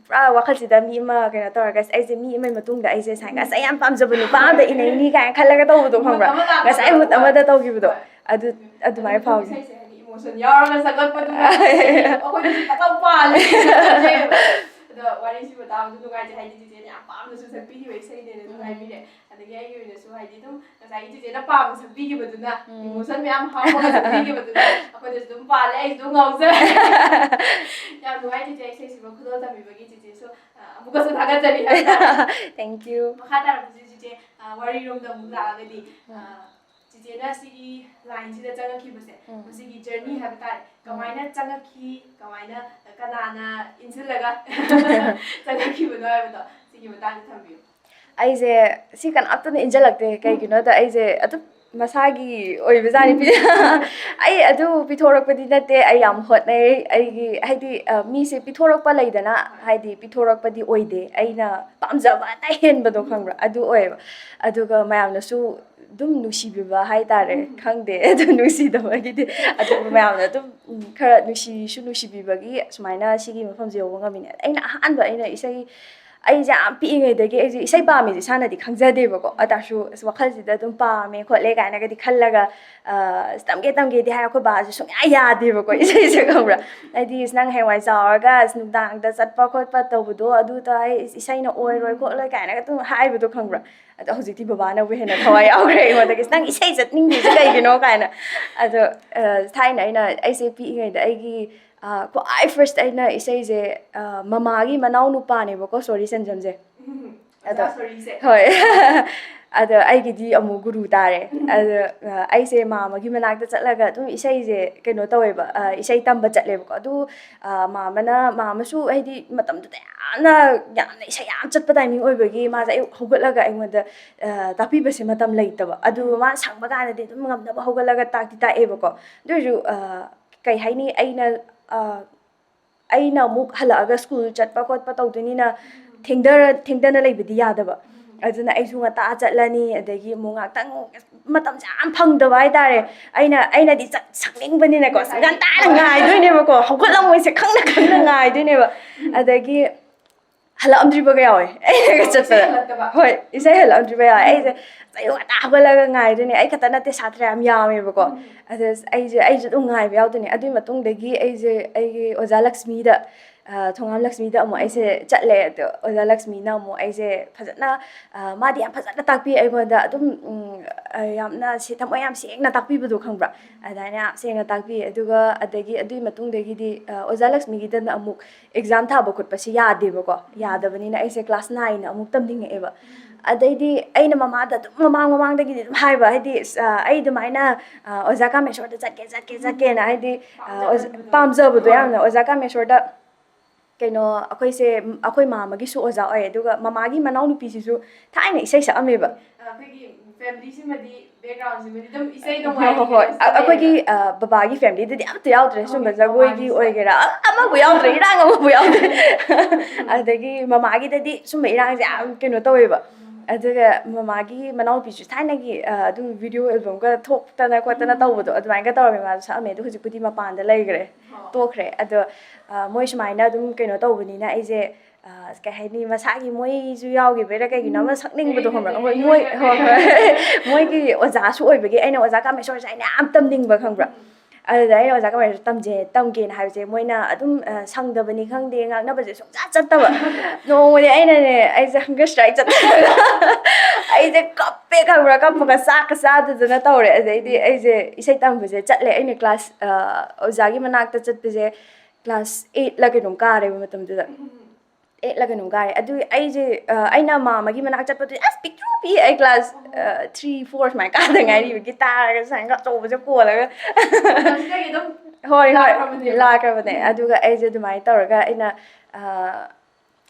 ꯄꯨꯔꯥ ꯋꯥꯈꯜꯁꯤꯗ ꯃꯤ ꯑꯃ ꯀꯩꯅꯣ ꯇꯧꯔꯒ, "ꯑꯩꯁꯦ ꯃꯤ ꯑꯃꯒꯤ ꯃꯇꯨꯡꯗ ꯑꯩꯁꯦ ꯁꯨꯃꯥꯏꯅ, ꯑꯁ, ꯑꯩ ꯌꯥꯝ ꯄꯥꯝꯖꯕ ꯅꯨꯄꯥ ꯑꯃꯗ ꯏꯟꯅꯩꯅꯤ" ꯀꯥꯏꯅ ꯈꯜꯂꯒ ꯇꯧꯕꯗꯣ ꯈꯪꯕ꯭ꯔꯥ? ꯃꯨꯠ ꯑꯃ ꯂꯥꯛꯄꯗꯣ꯫ ꯉꯁꯥꯏ ꯃꯨꯠ ꯑꯃꯗ ꯇꯧꯈꯤꯕꯗꯣ꯫ ꯍꯣꯏ꯫ ꯑꯗꯨ, ꯑꯗꯨꯃꯥꯏꯅ ꯑꯗꯨꯝ ꯐꯥꯎꯈꯤ꯫ ꯏꯁꯩꯁꯦ ꯍꯥꯏꯗꯤ ꯏꯃꯣꯁꯟ ꯌꯥꯎꯔꯒ ꯁꯛꯂꯛꯄꯗꯨꯅ ꯑꯩꯈꯣꯏꯗꯁꯨ ꯇꯛ ꯂꯥꯎ ꯄꯥꯜꯂꯦ꯫ ꯑꯗꯣ ꯋꯥꯔꯤꯁꯤ ꯃꯇꯥꯡꯗ ꯅꯨꯡꯉꯥꯏꯖꯩ, ꯍꯥꯏꯗꯤ ꯆꯤꯆꯦꯅ ꯌꯥꯝ ꯄꯥꯝꯅꯁꯨ ꯁꯛꯄꯤꯈꯤꯕ ꯏꯁꯩꯅꯦꯅ ꯑꯗꯨꯝ ꯎꯝ꯫ ꯍꯥꯏꯕꯤꯔꯦ꯫ ꯑꯗꯒꯤ ꯑꯩꯒꯤ ꯑꯣꯏꯅꯁꯨ ꯍꯥꯏꯗꯤ ꯑꯗꯨꯝ ꯉꯁꯥꯏꯒꯤ ꯆꯤꯆꯦꯅ ꯄꯥꯝꯅ ꯁꯛꯄꯤꯈꯤꯕꯗꯨꯅ, ꯎꯝ꯫ ꯏꯃꯣꯁꯟ ꯃꯌꯥꯝ ꯍꯥꯞꯄꯒ ꯁꯛꯄꯤꯈꯤꯕꯗꯨꯅ ꯑꯩꯈꯣꯏꯗꯁꯨ ꯑꯗꯨꯝ ꯄꯥꯜꯂꯦ, ꯑꯩꯁꯨ ꯑꯗꯨꯝ ꯉꯥꯎꯖꯔꯦ꯫ ꯌꯥꯝ ꯅꯨꯡꯉꯥꯏ ꯆꯤꯆꯦ, ꯏꯁꯩꯁꯤꯃ ꯈꯨꯗꯣꯜ ꯇꯝꯕꯤꯕꯒꯤ ꯆꯤꯆꯦꯁꯨ, ꯑ, ꯑꯃꯨꯛꯀꯁꯨ ꯊꯥꯒꯠꯆꯔꯤ ꯍꯥꯏꯕ ꯇꯥꯔꯦ꯫ Thank you꯫ ꯃꯈꯥ ꯇꯥꯔꯛꯄꯁꯤ ꯆꯤꯆꯦ, ꯑ, ꯋꯥꯔꯤꯔꯣꯝꯗ ꯑꯃꯨꯛ ꯂꯥꯛꯑꯒꯗꯤ, ꯑ, ꯎꯝ꯫ ꯆꯤꯆꯦꯅ ꯁꯤꯒꯤ ꯂꯥꯏꯟꯁꯤꯗ ꯆꯪꯉꯛꯈꯤꯕꯁꯁꯦ, ꯎꯝ꯫ ꯃꯁꯤꯒꯤ ꯖꯔꯅꯤ ꯍꯥꯏꯕ ꯇꯥꯔꯦ, ꯎꯝ꯫ ꯀꯃꯥꯏꯅ ꯆꯪꯉꯛꯈꯤ, ꯀꯃꯥꯏꯅ, ꯀꯅꯥꯅ ꯏꯟꯁꯤꯜꯂꯒ ꯆꯪꯉꯛꯈꯤꯕꯅꯣ ꯍꯥꯏꯕꯗꯣ, ꯁꯤꯒꯤ ꯃꯇꯥꯡꯗ ꯊꯝꯕꯤꯌꯨ꯫ ꯑꯩꯁꯦ ꯁꯤ ꯀꯅꯥꯝꯇꯅ ꯏꯟꯁꯤꯜꯂꯛꯇꯦ꯫ ꯀꯩꯒꯤꯅꯣꯗ ꯑꯩꯁꯦ ꯑꯗꯨꯝ ꯃꯁꯥꯒꯤ ꯑꯣꯏꯕꯖꯥꯠꯅꯤ꯫ ꯄꯤ-, ꯑꯩ ꯑꯗꯨ ꯄꯤꯊꯣꯔꯛꯄꯗꯤ ꯅꯠꯇꯦ, ꯑꯩ ꯌꯥꯝ ꯍꯣꯠꯅꯩ꯫ ꯑꯩꯒꯤ, ꯍꯥꯏꯗꯤ, ꯑ, ꯃꯤꯁꯦ ꯄꯤꯊꯣꯔꯛꯄ ꯂꯩꯗꯅ, ꯍꯥꯏꯗꯤ, ꯄꯤꯊꯣꯔꯛꯄꯗꯤ ꯑꯣꯏꯗꯦ꯫ ꯑꯩꯅ ꯄꯥꯝꯖꯕ ꯑꯇꯩ ꯍꯦꯟꯕꯗꯣ, ꯈꯪꯕ꯭ꯔꯥ? ꯑꯗꯨ ꯑꯣꯏꯌꯦꯕ꯫ ꯑꯗꯨꯒ ꯃꯌꯥꯝꯅꯁꯨ ꯑꯗꯨꯝ ꯅꯨꯡꯁꯤꯕꯤꯕ ꯍꯥꯏꯇꯥꯔꯦ꯫ ꯈꯪꯗꯦ, ꯑꯗꯨ ꯅꯨꯡꯁꯤꯗꯕꯒꯤꯗꯤ ꯑꯗꯨꯕꯨ ꯃꯌꯥꯝꯅ ꯑꯗꯨꯝ, ꯎꯝ, ꯈꯔ ꯅꯨꯡꯁꯤꯁꯨ ꯅꯨꯡꯁꯤꯕꯤꯕꯒꯤ ꯁꯨꯃꯥꯏꯅ ꯁꯤꯒꯤ ꯃꯐꯝꯁꯦ ꯌꯧꯕ ꯉꯝꯃꯤꯅꯦ꯫ ꯑꯩꯅ ꯑꯍꯥꯟꯕ, ꯑꯩꯅ ꯏꯁꯩ, ꯑꯩꯁꯦ ꯌꯥꯝ ꯄꯤꯛꯏꯉꯩꯗꯒꯤ ꯑꯩꯁꯦ ꯏꯁꯩ ꯄꯥꯝꯃꯦꯁꯦ ꯏꯁꯥꯅꯗꯤ ꯈꯪꯖꯗꯦꯕꯀꯣ꯫ ꯑꯗꯨ ꯇꯥꯔꯁꯨ ꯑꯁ, ꯋꯥꯈꯜꯁꯤꯗ ꯑꯗꯨꯝ ꯄꯥꯝꯃꯦ ꯈꯣꯠꯂꯦ ꯀꯥꯏꯅꯒꯗꯤ ꯈꯜꯂꯒ, ꯑ, ꯑꯁ, ꯇꯝꯒꯦ ꯇꯝꯒꯦꯗꯤ ꯍꯥꯏ, ꯑꯩꯈꯣꯏ ꯕꯥꯁꯨ ꯁꯨꯡꯌꯥ ꯌꯥꯗꯦꯕꯀꯣ ꯏꯁꯩꯁꯦ, ꯈꯪꯕ꯭ꯔꯥ? ꯍꯥꯏꯗꯤ, "ꯑꯁ, ꯅꯪ ꯍꯌꯦꯡꯋꯥꯏ ꯆꯥꯎꯔꯒ, ꯑꯁ, ꯅꯨꯡꯗꯥꯡꯗ ꯆꯠꯄ ꯈꯣꯠꯄ ꯇꯧꯕꯗꯣ, ꯑꯗꯨ ꯇꯧ, ꯑꯩ ꯏꯁꯩꯅ ꯑꯣꯏꯔꯣꯏ ꯈꯣꯠꯂꯣꯏ" ꯀꯥꯏꯅꯒ ꯑꯗꯨꯝ ꯍꯥꯏꯕꯗꯣ, ꯈꯪꯕ꯭ꯔꯥ? ꯑꯗꯣ ꯍꯧꯖꯤꯛꯇꯤ ꯕꯕꯥꯅꯕꯨ ꯍꯦꯟꯅ ꯊꯋꯥꯏ ꯌꯥꯎꯈ꯭ꯔꯦ ꯑꯩꯉꯣꯟꯗꯒꯤ, "ꯅꯪ ꯏꯁꯩ ꯆꯠꯅꯤꯡꯗ꯭ꯔꯤꯁꯦ ꯀꯩꯒꯤꯅꯣ?" ꯀꯥꯏꯅ꯫ ꯑꯗꯣ, ꯑ, ꯊꯥꯏꯅ ꯑꯩꯅ, ꯑꯩꯁꯦ ꯄꯤꯛꯏꯉꯩꯗ ꯑꯩꯒꯤ, ꯑ, ꯈ꯭ꯋꯥꯏ first ꯑꯩꯅ ꯏꯁꯩꯁꯦ, ꯑ, ꯃꯃꯥꯒꯤ ꯃꯅꯥꯎ ꯅꯨꯄꯥꯅꯦꯕꯀꯣ, ꯁꯣꯔꯤ ꯁꯦꯟꯖꯝꯁꯦ꯫ ꯑꯗꯣ, ꯑꯣꯖꯥ ꯁꯣꯔꯤꯁꯦ꯫ ꯍꯣꯏ꯫ ꯑꯗꯣ ꯑꯩꯒꯤꯗꯤ ꯑꯃꯨꯛ ꯒꯨꯔꯨ ꯇꯥꯔꯦ꯫ ꯑꯗꯣ, ꯑ, ꯑꯩꯁꯦ ꯃꯥꯃꯒꯤ ꯃꯅꯥꯛꯇ ꯆꯠꯂꯒ ꯑꯗꯨꯝ ꯏꯁꯩꯁꯦ ꯀꯩꯅꯣ ꯇꯧꯋꯦꯕ, ꯑ, ꯏꯁꯩ ꯇꯝꯕ ꯆꯠꯂꯦꯕꯀꯣ꯫ ꯑꯗꯨ, ꯑ, ꯃꯥꯃꯅ, ꯃꯥꯃꯁꯨ ꯍꯥꯏꯗꯤ ꯃꯇꯝꯗꯨꯗ ꯌꯥꯝꯅ, ꯌꯥꯝꯅ ꯏꯁꯩ ꯌꯥꯝ ꯆꯠꯄ timing ꯑꯣꯏꯕꯒꯤ ꯃꯥꯁꯦ ꯑꯌꯨꯛ ꯍꯧꯒꯠꯂꯒ ꯑꯩꯉꯣꯟꯗ, ꯑ, ꯇꯥꯛꯄꯤꯕꯁꯦ ꯃꯇꯝ ꯂꯩꯇꯕ꯫ ꯑꯗꯨ ꯃꯥ ꯁꯪꯕ ꯀꯥꯟꯗꯗꯤ ꯑꯗꯨꯝ ꯉꯝꯅꯕ ꯍꯧꯒꯠꯂꯒ ꯇꯥꯛꯇꯤ ꯇꯥꯛꯑꯦꯕꯀꯣ꯫ ꯑꯗꯨ ꯑꯣꯏꯔꯁꯨ, ꯑ, ꯀꯩ ꯍꯥꯏꯅꯤ, ꯑꯩꯅ, ꯑ, ꯑꯩꯅ ꯑꯃꯨꯛ ꯍꯜꯂꯛꯑꯒ ꯁ꯭ꯀꯨꯜ ꯆꯠꯄ ꯈꯣꯠꯄ ꯇꯧꯗꯣꯏꯅꯤꯅ ꯊꯦꯡꯗꯔ-, ꯊꯦꯡꯗꯅ ꯂꯩꯕꯗꯤ ꯌꯥꯗꯕ꯫ ꯑꯗꯨꯅ ꯑꯩꯁꯨ ꯉꯟꯇꯥ ꯆꯠꯂꯅꯤ, ꯑꯗꯒꯤ ꯑꯃꯨꯛ ꯉꯥꯛꯇꯪ ꯃꯇꯝꯁꯦ ꯌꯥꯝ ꯐꯪꯗꯕ ꯍꯥꯏꯇꯥꯔꯦ꯫ ꯑꯩꯅ, ꯑꯩꯅꯗꯤ ꯆꯠ-, ꯁꯛꯅꯤꯡꯕꯅꯤꯅꯀꯣ, ꯉꯟꯇꯥꯅ ꯉꯥꯏꯗꯣꯏꯅꯦꯕꯀꯣ, ꯍꯧꯒꯠꯂꯝꯃꯣꯏꯁꯦ ꯈꯪꯅ ꯈꯪꯅ ꯉꯥꯏꯗꯣꯏꯅꯦꯕ꯫ ꯑꯗꯒꯤ ꯍꯜꯂꯛꯑꯝꯗ꯭ꯔꯤꯕꯒ ꯌꯥꯎꯋꯦ ꯑꯩꯅꯒ ꯆꯠꯄꯗ꯫ ꯏꯁꯩ ꯍꯜꯂꯛꯇꯕ? ꯍꯣꯏ, ꯏꯁꯩ ꯍꯜꯂꯛꯑꯝꯗ꯭ꯔꯤꯕ ꯌꯥꯎꯋꯦ꯫ ꯑꯩꯁꯦ ꯑꯌꯨꯛ ꯉꯟꯇꯥ ꯍꯧꯒꯠꯂꯒ ꯉꯥꯏꯗꯣꯏꯅꯦ꯫ ꯑꯩ ꯈꯛꯇ ꯅꯠꯇꯦ, ꯁꯥꯇ꯭ꯔ ꯌꯥꯝ ꯌꯥꯝꯃꯦꯕꯀꯣ꯫ ꯑꯗ ꯑꯩꯁꯦ, ꯑꯩꯁꯨ ꯑꯗꯨꯝ ꯉꯥꯏꯕ ꯌꯥꯎꯗꯣꯏꯅꯦ꯫ ꯑꯗꯨꯒꯤ ꯃꯇꯨꯡꯗꯒꯤ ꯑꯩꯁꯦ ꯑꯩꯒꯤ ꯑꯣꯖꯥ ꯂꯛꯁꯃꯤꯗ, ꯑ, ꯊꯣꯉꯥꯝ ꯂꯛꯁꯃꯤꯗ ꯑꯃꯨꯛ ꯑꯩꯁꯦ ꯆꯠꯂꯦ꯫ ꯑꯗꯣ ꯑꯣꯖꯥ ꯂꯛꯁꯃꯤꯅ ꯑꯃꯨꯛ ꯑꯩꯁꯦ ꯐꯖꯅ, ꯑ, ꯃꯥꯗꯤ ꯌꯥꯝ ꯐꯖꯅ ꯇꯥꯛꯄꯤ ꯑꯩꯉꯣꯟꯗ꯫ ꯑꯗꯨꯝ, ꯎꯝ, ꯑ, ꯌꯥꯝꯅ ꯁꯤ-, ꯊꯃꯣꯏ ꯌꯥꯝ ꯁꯦꯡꯅ ꯇꯥꯛꯄꯤꯕꯗꯣ, ꯈꯪꯕ꯭ꯔꯥ? ꯑꯗꯨꯃꯥꯏꯅ ꯌꯥꯝ ꯁꯦꯡꯅ ꯇꯥꯛꯄꯤ꯫ ꯑꯗꯨꯒ ꯑꯗꯒꯤ ꯑꯗꯨꯒꯤ ꯃꯇꯨꯡꯗꯒꯤꯗꯤ, ꯑ, ꯑꯣꯖꯥ ꯂꯛꯁꯃꯤꯒꯤꯗꯅ ꯑꯃꯨꯛ exam ꯊꯥꯕ ꯈꯣꯠꯄꯁꯤ ꯌꯥꯗꯦꯕꯀꯣ꯫ ꯌꯥꯗꯕꯅꯤꯅ ꯑꯩꯁꯦ class nine ꯑꯃꯨꯛ ꯇꯝꯅꯤꯡꯉꯛꯑꯦꯕ꯫ ꯑꯗꯩꯗꯤ ꯑꯩꯅ ꯃꯃꯥꯗ ꯑꯗꯨꯝ ꯃꯃꯥꯡ ꯃꯃꯥꯡꯗꯒꯤꯗꯤ ꯑꯗꯨꯝ ꯍꯥꯏꯕ, ꯍꯥꯏꯗꯤ, ꯑ, ꯑꯩ ꯑꯗꯨꯃꯥꯏꯅ, ꯑ, ꯑꯣꯖꯥ ꯀꯥꯃꯦꯁꯣꯔꯗ ꯆꯠꯀꯦ, ꯆꯠꯀꯦ, ꯆꯠꯀꯦꯅ, ꯍꯥꯏꯗꯤ, ꯑ, ꯑꯣꯖꯥ-, ꯄꯥꯝꯖꯕꯗꯣ꯫ ꯄꯥꯝꯖꯕꯗꯣ ꯌꯥꯝꯅ꯫ ꯑꯣꯖꯥ ꯀꯥꯃꯦꯁꯣꯔꯗ ꯀꯩꯅꯣ, ꯑꯩꯈꯣꯏꯁꯦ, ꯑꯩꯈꯣꯏ ꯃꯥꯃꯒꯤꯁꯨ ꯑꯣꯖꯥ ꯑꯣꯏ, ꯑꯗꯨꯒ ꯃꯃꯥꯒꯤ ꯃꯅꯥꯎꯅꯨꯄꯤꯁꯤꯁꯨ ꯊꯥꯏꯅ ꯏꯁꯩ ꯁꯛꯑꯝꯃꯦꯕ꯫ ꯑ, ꯑꯩꯈꯣꯏꯒꯤ familyꯁꯤꯃꯗꯤ Background ꯁꯤꯃꯗꯤ ꯑꯗꯨꯝ ꯏꯁꯩ ꯍꯣꯏ, ꯍꯣꯏ, ꯍꯣꯏ꯫ ꯅꯣꯡꯃꯥꯏꯒꯤ ꯑ-, ꯑꯩꯈꯣꯏꯒꯤ, ꯑ, ꯕꯕꯥꯒꯤ family ꯗꯗꯤ ꯑꯝꯇ ꯌꯥꯎꯗ꯭ꯔꯦ, ꯁꯨꯝꯕ ꯑꯣꯀꯦ, ꯖꯒꯣꯏꯒꯤ ꯅꯣꯡꯃꯥꯏꯒꯤꯁꯦ꯫ ꯑꯣꯏꯒꯦꯔꯥ, ꯑ-, ꯑꯃꯕꯨ ꯌꯥꯎꯗ꯭ꯔꯦ, ꯏꯔꯥꯡ ꯑꯃꯕꯨ ꯌꯥꯎꯗ꯭ꯔꯦ꯫ ꯑꯗꯒꯤ ꯃꯃꯥꯒꯤꯗꯗꯤ ꯁꯨꯝꯕ ꯏꯔꯥꯡꯁꯦ ꯌꯥꯝ ꯀꯩꯅꯣ ꯇꯧꯋꯦꯕ꯫ ꯑꯗꯨꯒ ꯃꯃꯥꯒꯤ ꯃꯅꯥꯎꯄꯤꯁꯨ ꯊꯥꯏꯅꯒꯤ, ꯑ, ꯑꯗꯨꯝ video album ꯒ ꯊꯣꯛꯇꯅ ꯈꯣꯠꯇꯅ ꯎꯝ꯫ ꯇꯧꯕꯗꯣ, ꯑꯗꯨꯃꯥꯏꯅꯒ ꯇꯧꯔꯝꯃꯦ, ꯃꯥꯁꯨ ꯁꯛꯑꯝꯃꯦ꯫ ꯑꯗꯣ ꯍꯧꯖꯤꯛꯄꯨꯗꯤ ꯃꯄꯥꯟꯗ ꯂꯩꯈ꯭ꯔꯦ, ꯍꯣꯏ꯫ ꯇꯣꯛꯈ꯭ꯔꯦ꯫ ꯑꯗꯣ, ꯑ, ꯃꯣꯏ ꯁꯨꯃꯥꯏꯅ ꯑꯗꯨꯝ ꯀꯩꯅꯣ ꯇꯧꯕꯅꯤꯅ ꯑꯩꯁꯦ, ꯑ, ꯀꯩ ꯍꯥꯏꯅꯤ, ꯃꯁꯥꯒꯤ ꯃꯣꯏꯁꯨ ꯌꯥꯎꯈꯤꯕꯩꯔꯥ ꯀꯩꯒꯤꯅꯣ ꯑꯃ ꯁꯛꯅꯤꯡꯕꯗꯣ, ꯈꯪꯕ꯭ꯔꯥ? ꯃꯣꯏ, ꯃꯣꯏ, ꯍꯣꯏ, ꯍꯣꯏ꯫ ꯃꯣꯏꯒꯤ ꯑꯣꯖꯥꯁꯨ ꯑꯣꯏꯕꯒꯤ ꯑꯩꯅ ꯑꯣꯖꯥ ꯀꯥꯃꯦꯁꯣꯔꯁꯦ ꯑꯩꯅ ꯌꯥꯝ ꯇꯝꯅꯤꯡꯕ, ꯈꯪꯕ꯭ꯔꯥ? ꯑꯗꯨꯗ ꯑꯩꯅ ꯑꯣꯖꯥ ꯀꯥꯃꯦꯁꯣꯔ ꯇꯝꯖꯦ-, ꯇꯝꯒꯦꯅ ꯍꯥꯏꯕꯁꯦ ꯃꯣꯏꯅ ꯑꯗꯨꯝ, ꯑ, ꯁꯪꯗꯕꯅꯤ ꯈꯪꯗꯦ, ꯉꯥꯡꯅꯕꯁꯦ ꯁꯨꯡꯆꯠ ꯆꯠꯇꯕ꯫ ꯅꯣꯡꯃꯗꯤ ꯑꯩꯅꯅꯦ, ꯑꯩꯁꯦ hunger strike ꯆꯠꯇꯅ ꯑꯩꯁꯦ ꯀꯞꯄꯦ, ꯈꯪꯕ꯭ꯔꯥ? ꯀꯞꯄꯒ ꯆꯥꯛꯀ ꯆꯥꯗꯗꯅ ꯇꯧꯔꯦ꯫ ꯑꯗꯩꯗꯤ ꯑꯩꯁꯦ ꯏꯁꯩ ꯇꯝꯕꯁꯦ ꯆꯠꯂꯦ꯫ ꯑꯩꯅ class, ꯑ, ꯑꯣꯖꯥꯒꯤ ꯃꯅꯥꯛꯇ ꯆꯠꯄꯁꯦ class eight ꯂ ꯀꯩꯅꯣꯝ ꯀꯥꯔꯦꯕ ꯃꯇꯝꯗꯨꯗ꯫ Eight ꯂ ꯀꯩꯅꯣꯝ ꯀꯥꯔꯦ꯫ ꯑꯗꯨ ꯑꯩꯁꯦ, ꯑ, ꯑꯩꯅ ꯃꯥꯝꯃꯒꯤ ꯃꯅꯥꯛ ꯆꯠꯄꯗꯨꯗꯤ ꯑꯁ ꯄꯤꯛꯇ꯭ꯔꯨ ꯄꯤꯛꯑꯦ꯫ ꯑꯩ class, ꯑ, three, four ꯁꯨꯃꯥꯏꯅ ꯀꯥꯗ ꯉꯥꯏꯔꯤꯕ꯫ Guitar ꯒ ꯁꯨꯃꯥꯏꯅ ꯑꯆꯧꯕꯁꯦ ꯀꯣꯜꯂꯒ꯫ ꯃꯇꯝꯁꯤꯗꯒꯤ ꯑꯗꯨꯝ ꯍꯣꯏ, ꯍꯣꯏ꯫ ꯂꯥꯛꯈ꯭ꯔꯕꯅꯦꯕ꯫ ꯂꯥꯛꯈ꯭ꯔꯕꯅꯦ꯫ ꯎꯝ꯫ ꯑꯗꯨꯒ ꯑꯩꯁꯦ ꯑꯗꯨꯃꯥꯏꯅ ꯇꯧꯔꯒ ꯑꯩꯅ, ꯑ,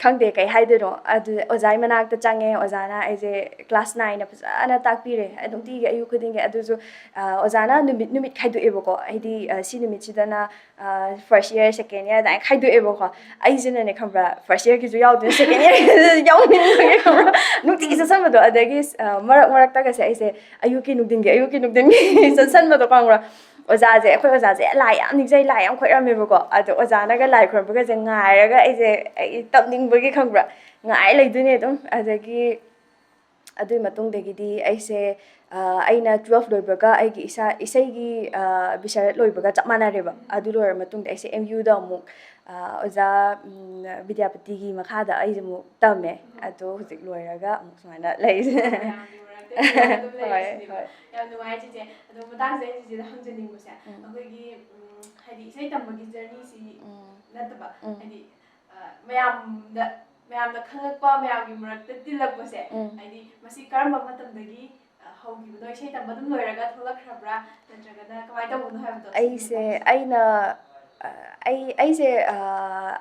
ꯈꯪꯗꯦ ꯀꯩ ꯍꯥꯏꯗꯣꯏꯅꯣ꯫ ꯑꯗꯨ ꯑꯣꯖꯥꯒꯤ ꯃꯅꯥꯛꯇ ꯆꯪꯉꯦ꯫ ꯑꯣꯖꯥꯅ ꯑꯩꯁꯦ class nine ꯅ ꯐꯖꯅ ꯇꯥꯛꯄꯤꯔꯦ, ꯅꯨꯡꯇꯤꯒꯤ ꯑꯌꯨꯛ ꯈꯨꯗꯤꯡꯒꯤ꯫ ꯑꯗꯨꯁꯨ, ꯑ, ꯑꯣꯖꯥꯅ ꯅꯨꯃꯤꯠ, ꯅꯨꯃꯤꯠ ꯈꯥꯏꯗꯣꯛꯑꯦꯕꯀꯣ꯫ ꯍꯥꯏꯗꯤ, ꯑ, ꯁꯤ ꯅꯨꯃꯤꯠꯁꯤꯗꯅ, ꯑ, first year, second year ꯑꯗꯨꯃꯥꯏꯅ ꯈꯥꯏꯗꯣꯛꯑꯦꯕꯀꯣ꯫ ꯑꯩꯁꯤꯅꯅꯦ, ꯈꯪꯕ꯭ꯔꯥ, first year ꯒꯤꯁꯨ ꯌꯥꯎꯗꯣꯏꯅꯦ, second year ꯒꯤꯁꯨ ꯌꯥꯎꯅꯤꯡꯕꯒꯤ, ꯈꯪꯕ꯭ꯔꯥ, ꯅꯨꯡꯇꯤꯒꯤ ꯆꯠꯁꯟꯕꯗꯣ꯫ ꯑꯗꯒꯤ, ꯑ, ꯃꯔꯛ ꯃꯔꯛꯇꯒꯁꯦ ꯑꯩꯁꯦ ꯑꯌꯨꯛꯀꯤ ꯅꯨꯡꯊꯤꯟꯒꯤ, ꯑꯌꯨꯛꯀꯤ ꯅꯨꯡꯊꯤꯟꯒꯤ ꯆꯠꯁꯟꯕꯗꯣ, ꯈꯪꯕ꯭ꯔꯥ? ꯑꯣꯖꯥꯁꯦ, ꯑꯩꯈꯣꯏ ꯑꯣꯖꯥꯁꯦ ꯂꯥꯏ ꯌꯥꯝ ꯅꯤꯡꯖꯩ, ꯂꯥꯏ ꯌꯥꯝ ꯈꯣꯏꯔꯝꯃꯦꯕꯀꯣ꯫ ꯑꯗꯣ ꯑꯣꯖꯥꯅꯒ ꯂꯥꯏ ꯈꯣꯏꯔꯝꯕꯒꯁꯦ ꯉꯥꯏꯔꯒ ꯑꯩꯁꯦ, ꯑꯩ ꯇꯝꯅꯤꯡꯕꯒꯤ, ꯈꯪꯕ꯭ꯔꯥ, ꯉꯥꯏ ꯂꯩꯗꯣꯏꯅꯦ ꯑꯗꯨꯝ꯫ ꯑꯗꯒꯤ ꯑꯗꯨꯒꯤ ꯃꯇꯨꯡꯗꯒꯤꯗꯤ ꯑꯩꯁꯦ, ꯑ, ꯑꯩꯅ twelve ꯂꯣꯏꯕꯒ ꯑꯩꯒꯤ ꯏꯁꯥ, ꯏꯁꯩꯒꯤ, ꯑ, ꯕꯤꯁꯥꯔꯠ ꯂꯣꯏꯕꯒ ꯆꯞ ꯃꯥꯟꯅꯔꯦꯕ꯫ ꯑꯗꯨ ꯂꯣꯏꯔ ꯃꯇꯨꯡꯗ ꯑꯩꯁꯦ M U ꯗ ꯑꯃꯨꯛ, ꯑ, ꯑꯣꯖꯥ, ꯎꯝ, ꯕꯤꯗ꯭ꯌꯥꯄꯇꯤꯒꯤ ꯃꯈꯥꯗ ꯑꯩꯁꯦ ꯑꯃꯨꯛ ꯇꯝꯃꯦ꯫ ꯑꯗꯣ ꯍꯧꯖꯤꯛ ꯂꯣꯏꯔꯒ ꯑꯃꯨꯛ ꯁꯨꯃꯥꯏꯅ ꯂꯩꯔꯤꯁꯦ꯫ ꯃꯌꯥꯝꯒꯤ ꯃꯔꯛꯇ ꯑꯗꯨꯝ ꯍꯣꯏ, ꯂꯩꯔꯤꯁꯤꯅꯦꯕ꯫ ꯍꯣꯏ꯫ ꯌꯥꯝ ꯅꯨꯡꯉꯥꯏ, ꯆꯤꯆꯦ꯫ ꯑꯗꯣ ꯃꯇꯥꯡꯁꯤꯗ ꯑꯩ ꯆꯤꯆꯦꯗ ꯍꯪꯖꯅꯤꯡꯕꯁꯦ, ꯎꯝ꯫ ꯑꯩꯈꯣꯏꯒꯤ, ꯎꯝ, ꯍꯥꯏꯗꯤ ꯏꯁꯩ ꯇꯝꯕꯒꯤ journey ꯁꯤ ꯎꯝ꯫ ꯅꯠꯇꯕ, ꯎꯝ꯫ ꯍꯥꯏꯗꯤ, ꯑ, ꯃꯌꯥꯝꯗ, ꯃꯌꯥꯝꯅ ꯈꯪꯂꯛꯄ, ꯃꯌꯥꯝꯒꯤ ꯃꯔꯛꯇ ꯇꯤꯜꯂꯛꯄꯁꯦ, ꯎꯝ꯫ ꯍꯥꯏꯗꯤ ꯃꯁꯤ ꯀꯔꯝꯕ ꯃꯇꯝꯗꯒꯤ, ꯑ, ꯍꯧꯈꯤꯕꯅꯣ? ꯏꯁꯩ ꯇꯝꯕ ꯑꯗꯨꯝ ꯂꯣꯏꯔꯒ ꯊꯣꯛꯂꯛꯈ꯭ꯔꯕ꯭ꯔꯥ? ꯅꯠꯇ꯭ꯔꯒꯅ ꯀꯃꯥꯏꯅ ꯇꯧꯕꯅꯣ ꯍꯥꯏꯕꯗꯣ? ꯑꯩꯁꯦ, ꯑꯩꯅ, ꯑ, ꯑꯩ, ꯑꯩꯁꯦ, ꯑ,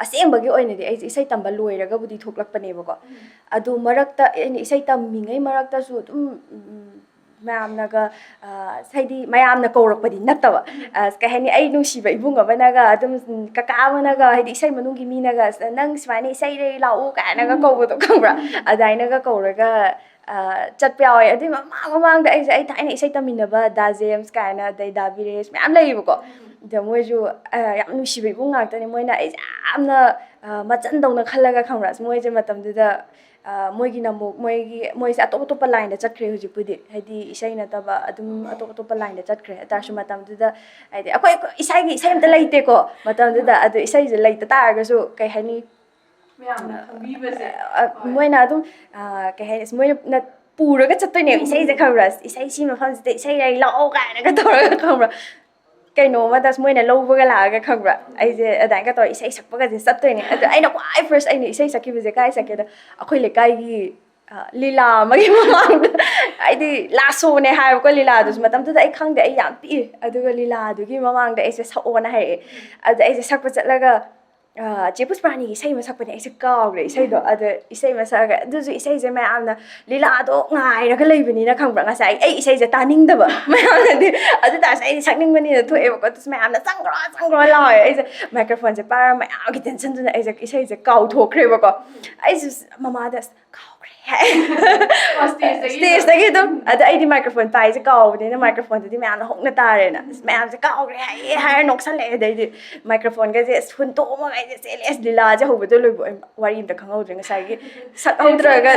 ꯑꯁꯦꯡꯕꯒꯤ ꯑꯣꯏꯅꯗꯤ ꯑꯩꯁꯦ ꯏꯁꯩ ꯇꯝꯕ ꯂꯣꯏꯔꯒꯕꯨꯗꯤ ꯊꯣꯛꯂꯛꯄꯅꯦꯕꯀꯣ꯫ ꯎꯝ꯫ ꯑꯗꯨ ꯃꯔꯛꯇ, ꯑꯩꯅ ꯏꯁꯩ ꯇꯝꯃꯤꯉꯩ ꯃꯔꯛꯇꯁꯨ ꯑꯗꯨꯝ, ꯎꯝ, ꯃꯌꯥꯝꯅꯒ, ꯑ, ꯍꯥꯏꯗꯤ ꯃꯌꯥꯝꯅ ꯀꯧꯔꯛꯄꯗꯤ ꯅꯠꯇꯕ, ꯑ, ꯀꯩ ꯍꯥꯏꯅꯤ, ꯑꯩ ꯅꯨꯡꯁꯤꯕ ꯏꯕꯨꯡ ꯑꯃꯅꯒ ꯑꯗꯨꯝ, ꯎꯝ, ꯀꯀꯥ ꯑꯃꯅꯒ, ꯍꯥꯏꯗꯤ ꯏꯁꯩ ꯃꯅꯨꯡꯒꯤ ꯃꯤꯅꯒ, "ꯅꯪ ꯁꯨꯃꯥꯏꯅ ꯏꯁꯩ ꯂꯩ ꯂꯥꯛꯎ" ꯀꯥꯏꯅꯒ ꯀꯧꯕꯗꯣ ꯈꯪꯕ꯭ꯔꯥ? ꯑꯗꯨꯃꯥꯏꯅꯒ ꯀꯧꯔꯒ, ꯑ, ꯆꯠꯄ ꯌꯥꯎꯋꯦ꯫ ꯑꯗꯨꯏ ꯃꯃꯥꯡ ꯃꯃꯥꯡꯗ ꯑꯩꯁꯦ, ꯑꯩ ꯊꯥꯏꯅ ꯏꯁꯩ ꯇꯝꯃꯤꯟꯅꯕ ꯗꯥ ꯖꯦꯝꯁ ꯀꯥꯏꯅ, ꯑꯗꯩ ꯗꯥ ꯕꯤꯔꯦꯁ ꯃꯌꯥꯝ ꯂꯩꯌꯦꯕꯀꯣ꯫ ꯑꯗ ꯃꯣꯏꯁꯨ, ꯑ, ꯌꯥꯝ ꯅꯨꯡꯁꯤꯕ ꯏꯕꯨꯡ ꯉꯥꯛꯇꯅꯦ꯫ ꯃꯣꯏꯅ ꯑꯩꯁꯦ ꯌꯥꯝꯅ, ꯑ, ꯃꯆꯟꯗꯧꯅ ꯈꯜꯂꯒ ꯈꯪꯕ꯭ꯔꯥ? ꯃꯣꯏꯁꯦ ꯃꯇꯝꯗꯨꯗ, ꯑ, ꯃꯣꯏꯒꯤꯅ ꯑꯃꯨꯛ ꯃꯣꯏꯒꯤ, ꯃꯣꯏꯁꯦ ꯑꯇꯣꯞ ꯑꯇꯣꯞꯄ ꯂꯥꯏꯟꯗ ꯆꯠꯈ꯭ꯔꯦ ꯍꯧꯖꯤꯛꯄꯨꯗꯤ꯫ ꯍꯥꯏꯗꯤ ꯏꯁꯩ ꯅꯠꯇꯕ ꯑꯗꯨꯝ ꯑꯇꯣꯞ ꯑꯇꯣꯞꯄ ꯂꯥꯏꯟꯗ ꯆꯠꯈ꯭ꯔꯦ꯫ ꯑꯗꯨ ꯇꯥꯔꯁꯨ ꯃꯇꯝꯗꯨꯗ ꯍꯥꯏꯗꯤ ꯑꯩꯈꯣꯏ, ꯑꯩꯈꯣꯏ ꯏꯁꯥꯒꯤ ꯏꯁꯩ ꯑꯝꯇ ꯂꯩꯇꯦꯀꯣ ꯃꯇꯝꯗꯨꯗ꯫ ꯑꯗꯨ ꯏꯁꯩꯁꯦ ꯂꯩꯇ ꯇꯥꯔꯒꯁꯨ, ꯀꯩ ꯍꯥꯏꯅꯤ, ꯃꯌꯥꯝꯅ ꯈꯪꯕꯤꯕꯁꯦ꯫ ꯑ, ꯍꯣꯏ꯫ ꯃꯣꯏꯅ ꯑꯗꯨꯝ, ꯑ, ꯀꯩ ꯍꯥꯏꯅꯤ, ꯃꯣꯏꯅ ꯄꯨꯔꯒ ꯆꯠꯇꯣꯏꯅꯦꯕ ꯏꯁꯩꯁꯦ ꯈꯪꯕ꯭ꯔꯥ? "ꯏꯁꯩ ꯁꯤ ꯃꯐꯝꯁꯤꯗ ꯏꯁꯩ ꯂꯩ ꯂꯥꯛꯑꯣ" ꯀꯥꯏꯅꯒ ꯇꯧꯔꯒ ꯈꯪꯕ꯭ꯔꯥ? ꯀꯩꯅꯣꯝꯃꯗ ꯃꯣꯏꯅ ꯂꯧꯕꯒ ꯂꯥꯛꯑꯒ ꯈꯪꯕ꯭ꯔꯥ? ꯑꯩꯁꯦ ꯑꯗꯨꯃꯥꯏꯅꯒ ꯇꯧꯔ ꯏꯁꯩ ꯁꯛꯄꯒꯁꯦ ꯆꯠꯇꯣꯏꯅꯦ꯫ ꯑꯗꯣ ꯑꯩꯅ ꯈ꯭ꯋꯥꯏ ꯐꯥꯔꯁ ꯑꯩꯅ ꯏꯁꯩ ꯁꯛꯈꯤꯕꯁꯦ ꯀꯥꯏ ꯁꯛꯀꯦꯗ, ꯑꯩꯈꯣꯏ ꯂꯩꯀꯥꯏꯒꯤ, ꯑ, ꯂꯤꯂꯥ ꯑꯃꯒꯤ ꯃꯃꯥꯡꯗ, ꯍꯥꯏꯗꯤ ꯂꯥꯁ ꯁꯣꯅꯦ ꯍꯥꯏꯕꯀꯣ꯫ ꯂꯤꯂꯥꯗꯨꯁꯨ ꯃꯇꯝꯗꯨꯗ ꯑꯩ ꯈꯪꯗꯦ, ꯑꯩ ꯌꯥꯝ ꯄꯤꯛꯏ꯫ ꯑꯗꯨꯒ ꯂꯤꯂꯥꯗꯨꯒꯤ ꯃꯃꯥꯡꯗ ꯑꯩꯁꯦ ꯁꯛꯑꯣꯅ ꯍꯥꯏꯔꯛꯑꯦ꯫ ꯑꯗ ꯑꯩꯁꯦ ꯁꯛꯄ ꯆꯠꯂꯒ, ꯑ, ꯆꯦ ꯄꯨꯁꯄꯥꯔꯥꯅꯤꯒꯤ ꯏꯁꯩ ꯑꯃ ꯁꯛꯄꯅꯦ, ꯑꯩꯁꯦ ꯀꯥꯎꯈ꯭ꯔꯦ ꯏꯁꯩꯗꯣ꯫ ꯑꯗ ꯏꯁꯩ ꯑꯃ ꯁꯛꯑꯒ, ꯑꯗꯨꯁꯨ ꯏꯁꯩꯁꯦ ꯃꯌꯥꯝꯅ ꯂꯤꯂꯥꯗꯣ ꯉꯥꯏꯔꯒ ꯂꯩꯕꯅꯤꯅ ꯈꯪꯕ꯭ꯔꯥ, ꯉꯁꯥꯏ ꯑꯩ ꯏꯁꯩꯁꯦ ꯇꯥꯅꯤꯡꯗꯕ ꯃꯌꯥꯝꯅꯗꯤ꯫ ꯑꯗꯨ ꯇꯥꯔꯁꯨ ꯑꯩꯗꯤ ꯁꯛꯅꯤꯡꯕꯅꯤꯅ ꯊꯣꯛꯑꯦꯕꯀꯣ꯫ ꯑꯗꯨꯁꯨ ꯃꯌꯥꯝꯅ "ꯆꯪꯈ꯭ꯔꯣ, ꯆꯪꯈ꯭ꯔꯣ" ꯂꯥꯎꯋꯦ꯫ ꯑꯩꯁꯦ ꯃꯥꯏꯀ꯭ꯔꯣꯐꯣꯟꯁꯦ ꯄꯥꯏꯔꯒ ꯃꯌꯥꯝꯒꯤ ꯇꯦꯟꯁꯟꯗꯨꯅ ꯑꯩꯁꯦ ꯏꯁꯩꯁꯦ ꯀꯥꯎꯊꯣꯛꯈ꯭ꯔꯦꯕꯀꯣ꯫ ꯑꯩꯁꯦ ꯃꯃꯥꯗ "ꯑꯁ, ꯀꯥꯎꯈ꯭ꯔꯦ" ꯍꯥꯏ꯫ ꯑꯣ, stage ꯗꯒꯤ ꯑꯗꯨꯝ? Stage ꯗꯒꯤ ꯑꯗꯨꯝ꯫ ꯑꯗ ꯑꯩꯗꯤ ꯃꯥꯏꯀ꯭ꯔꯣꯐꯣꯟ ꯄꯥꯏꯁꯦ ꯀꯥꯎꯕꯅꯤꯅ, ꯃꯥꯏꯀ꯭ꯔꯣꯐꯣꯟꯗꯨꯗꯤ ꯃꯌꯥꯝꯅ ꯍꯧꯅ ꯇꯥꯔꯦꯅ꯫ "ꯑꯁ, ꯃꯌꯥꯝꯁꯦ ꯀꯥꯎꯈ꯭ꯔꯦ" ꯍꯥꯏꯌꯦ ꯍꯥꯏꯔ ꯅꯣꯛꯁꯜꯂꯛꯑꯦ꯫ ꯑꯗꯩꯗꯤ ꯃꯥꯏꯀ꯭ꯔꯣꯐꯣꯟꯒꯁꯦ ꯑꯁ ꯍꯨꯟꯇꯣꯛꯑꯝꯃꯒ ꯑꯩꯁꯦ ꯆꯦꯜꯂꯦ꯫ ꯑꯁ, ꯂꯤꯂꯥꯁꯦ ꯍꯧꯕꯗꯣ ꯂꯣꯏꯕ ꯑꯩ ꯋꯥꯔꯤ ꯑꯝꯇ ꯈꯪꯍꯧꯗ꯭ꯔꯦ ꯉꯁꯥꯏꯒꯤ ꯁꯛꯍꯧꯗ꯭ꯔꯒ꯫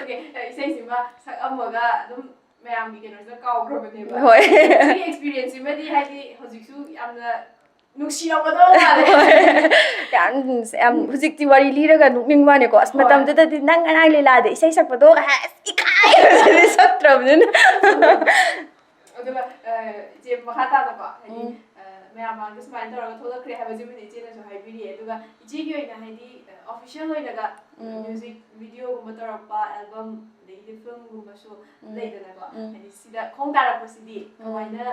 Okay, ꯏꯁꯩꯁꯤꯃ ꯁꯛꯑꯝꯃꯒ ꯑꯗꯨꯝ ꯃꯌꯥꯝꯒꯤ ꯀꯩꯅꯣꯁꯤꯗ ꯀꯥꯎꯈ꯭ꯔꯕꯅꯦꯕ꯫ ꯍꯣꯏ꯫ ꯁꯤꯒꯤ experience ꯁꯤꯃꯗꯤ ꯍꯥꯏꯗꯤ ꯍꯧꯖꯤꯛꯁꯨ ꯌꯥꯝꯅ ꯅꯨꯡꯁꯤꯔꯝꯒꯗꯧꯕ ꯃꯥꯜꯂꯦ꯫ ꯌꯥꯝ, ꯌꯥꯝ ꯍꯧꯖꯤꯛꯇꯤ ꯋꯥꯔꯤ ꯂꯤꯔꯒ ꯅꯣꯛꯅꯤꯡꯕ ꯋꯥꯅꯤꯀꯣ꯫ ꯑꯁ, ꯍꯣꯏ꯫ ꯃꯇꯝꯗꯨꯗꯗꯤ "ꯅꯪ ꯉꯔꯥꯡ ꯂꯤꯂꯥꯗ ꯏꯁꯩ ꯁꯛꯄꯗꯣ" ꯍꯥꯏ, ꯑꯁ, ꯏꯀꯥꯏꯕꯁꯤꯗꯤ ꯁꯛꯇ꯭ꯔꯕꯅꯤꯅ꯫ ꯑꯗꯨꯒ, ꯑ, ꯏꯆꯦ, ꯃꯈꯥ ꯇꯥꯅꯀꯣ, ꯍꯥꯏꯗꯤ, ꯎꯝ꯫ ꯑ, ꯃꯌꯥꯝ ꯃꯥꯡꯗ ꯁꯨꯃꯥꯏꯅ ꯇꯧꯔꯒ ꯊꯣꯛꯂꯛꯈ꯭ꯔꯦ ꯍꯥꯏꯕꯁꯤꯃꯗꯤ ꯏꯆꯦꯅꯁꯨ ꯍꯥꯏꯕꯤꯔꯤꯌꯦ꯫ ꯑꯗꯨꯒ ꯏꯆꯦꯒꯤ ꯑꯣꯏꯅ ꯍꯥꯏꯗꯤ, ꯑ, official ꯑꯣꯏꯅꯒ ꯎꯝ꯫ Music video ꯒꯨꯝꯕ ꯇꯧꯔꯛꯄ, album, ꯑꯗꯒꯤꯗꯤ film ꯒꯨꯝꯕꯁꯨ ꯎꯝ꯫ ꯂꯩꯗꯅꯀꯣ꯫ ꯎꯝ꯫ ꯍꯥꯏꯗꯤ ꯁꯤꯗ ꯈꯣꯡ ꯇꯥꯔꯛꯄꯁꯤꯗꯤ ꯎꯝ꯫ ꯀꯃꯥꯏꯅ,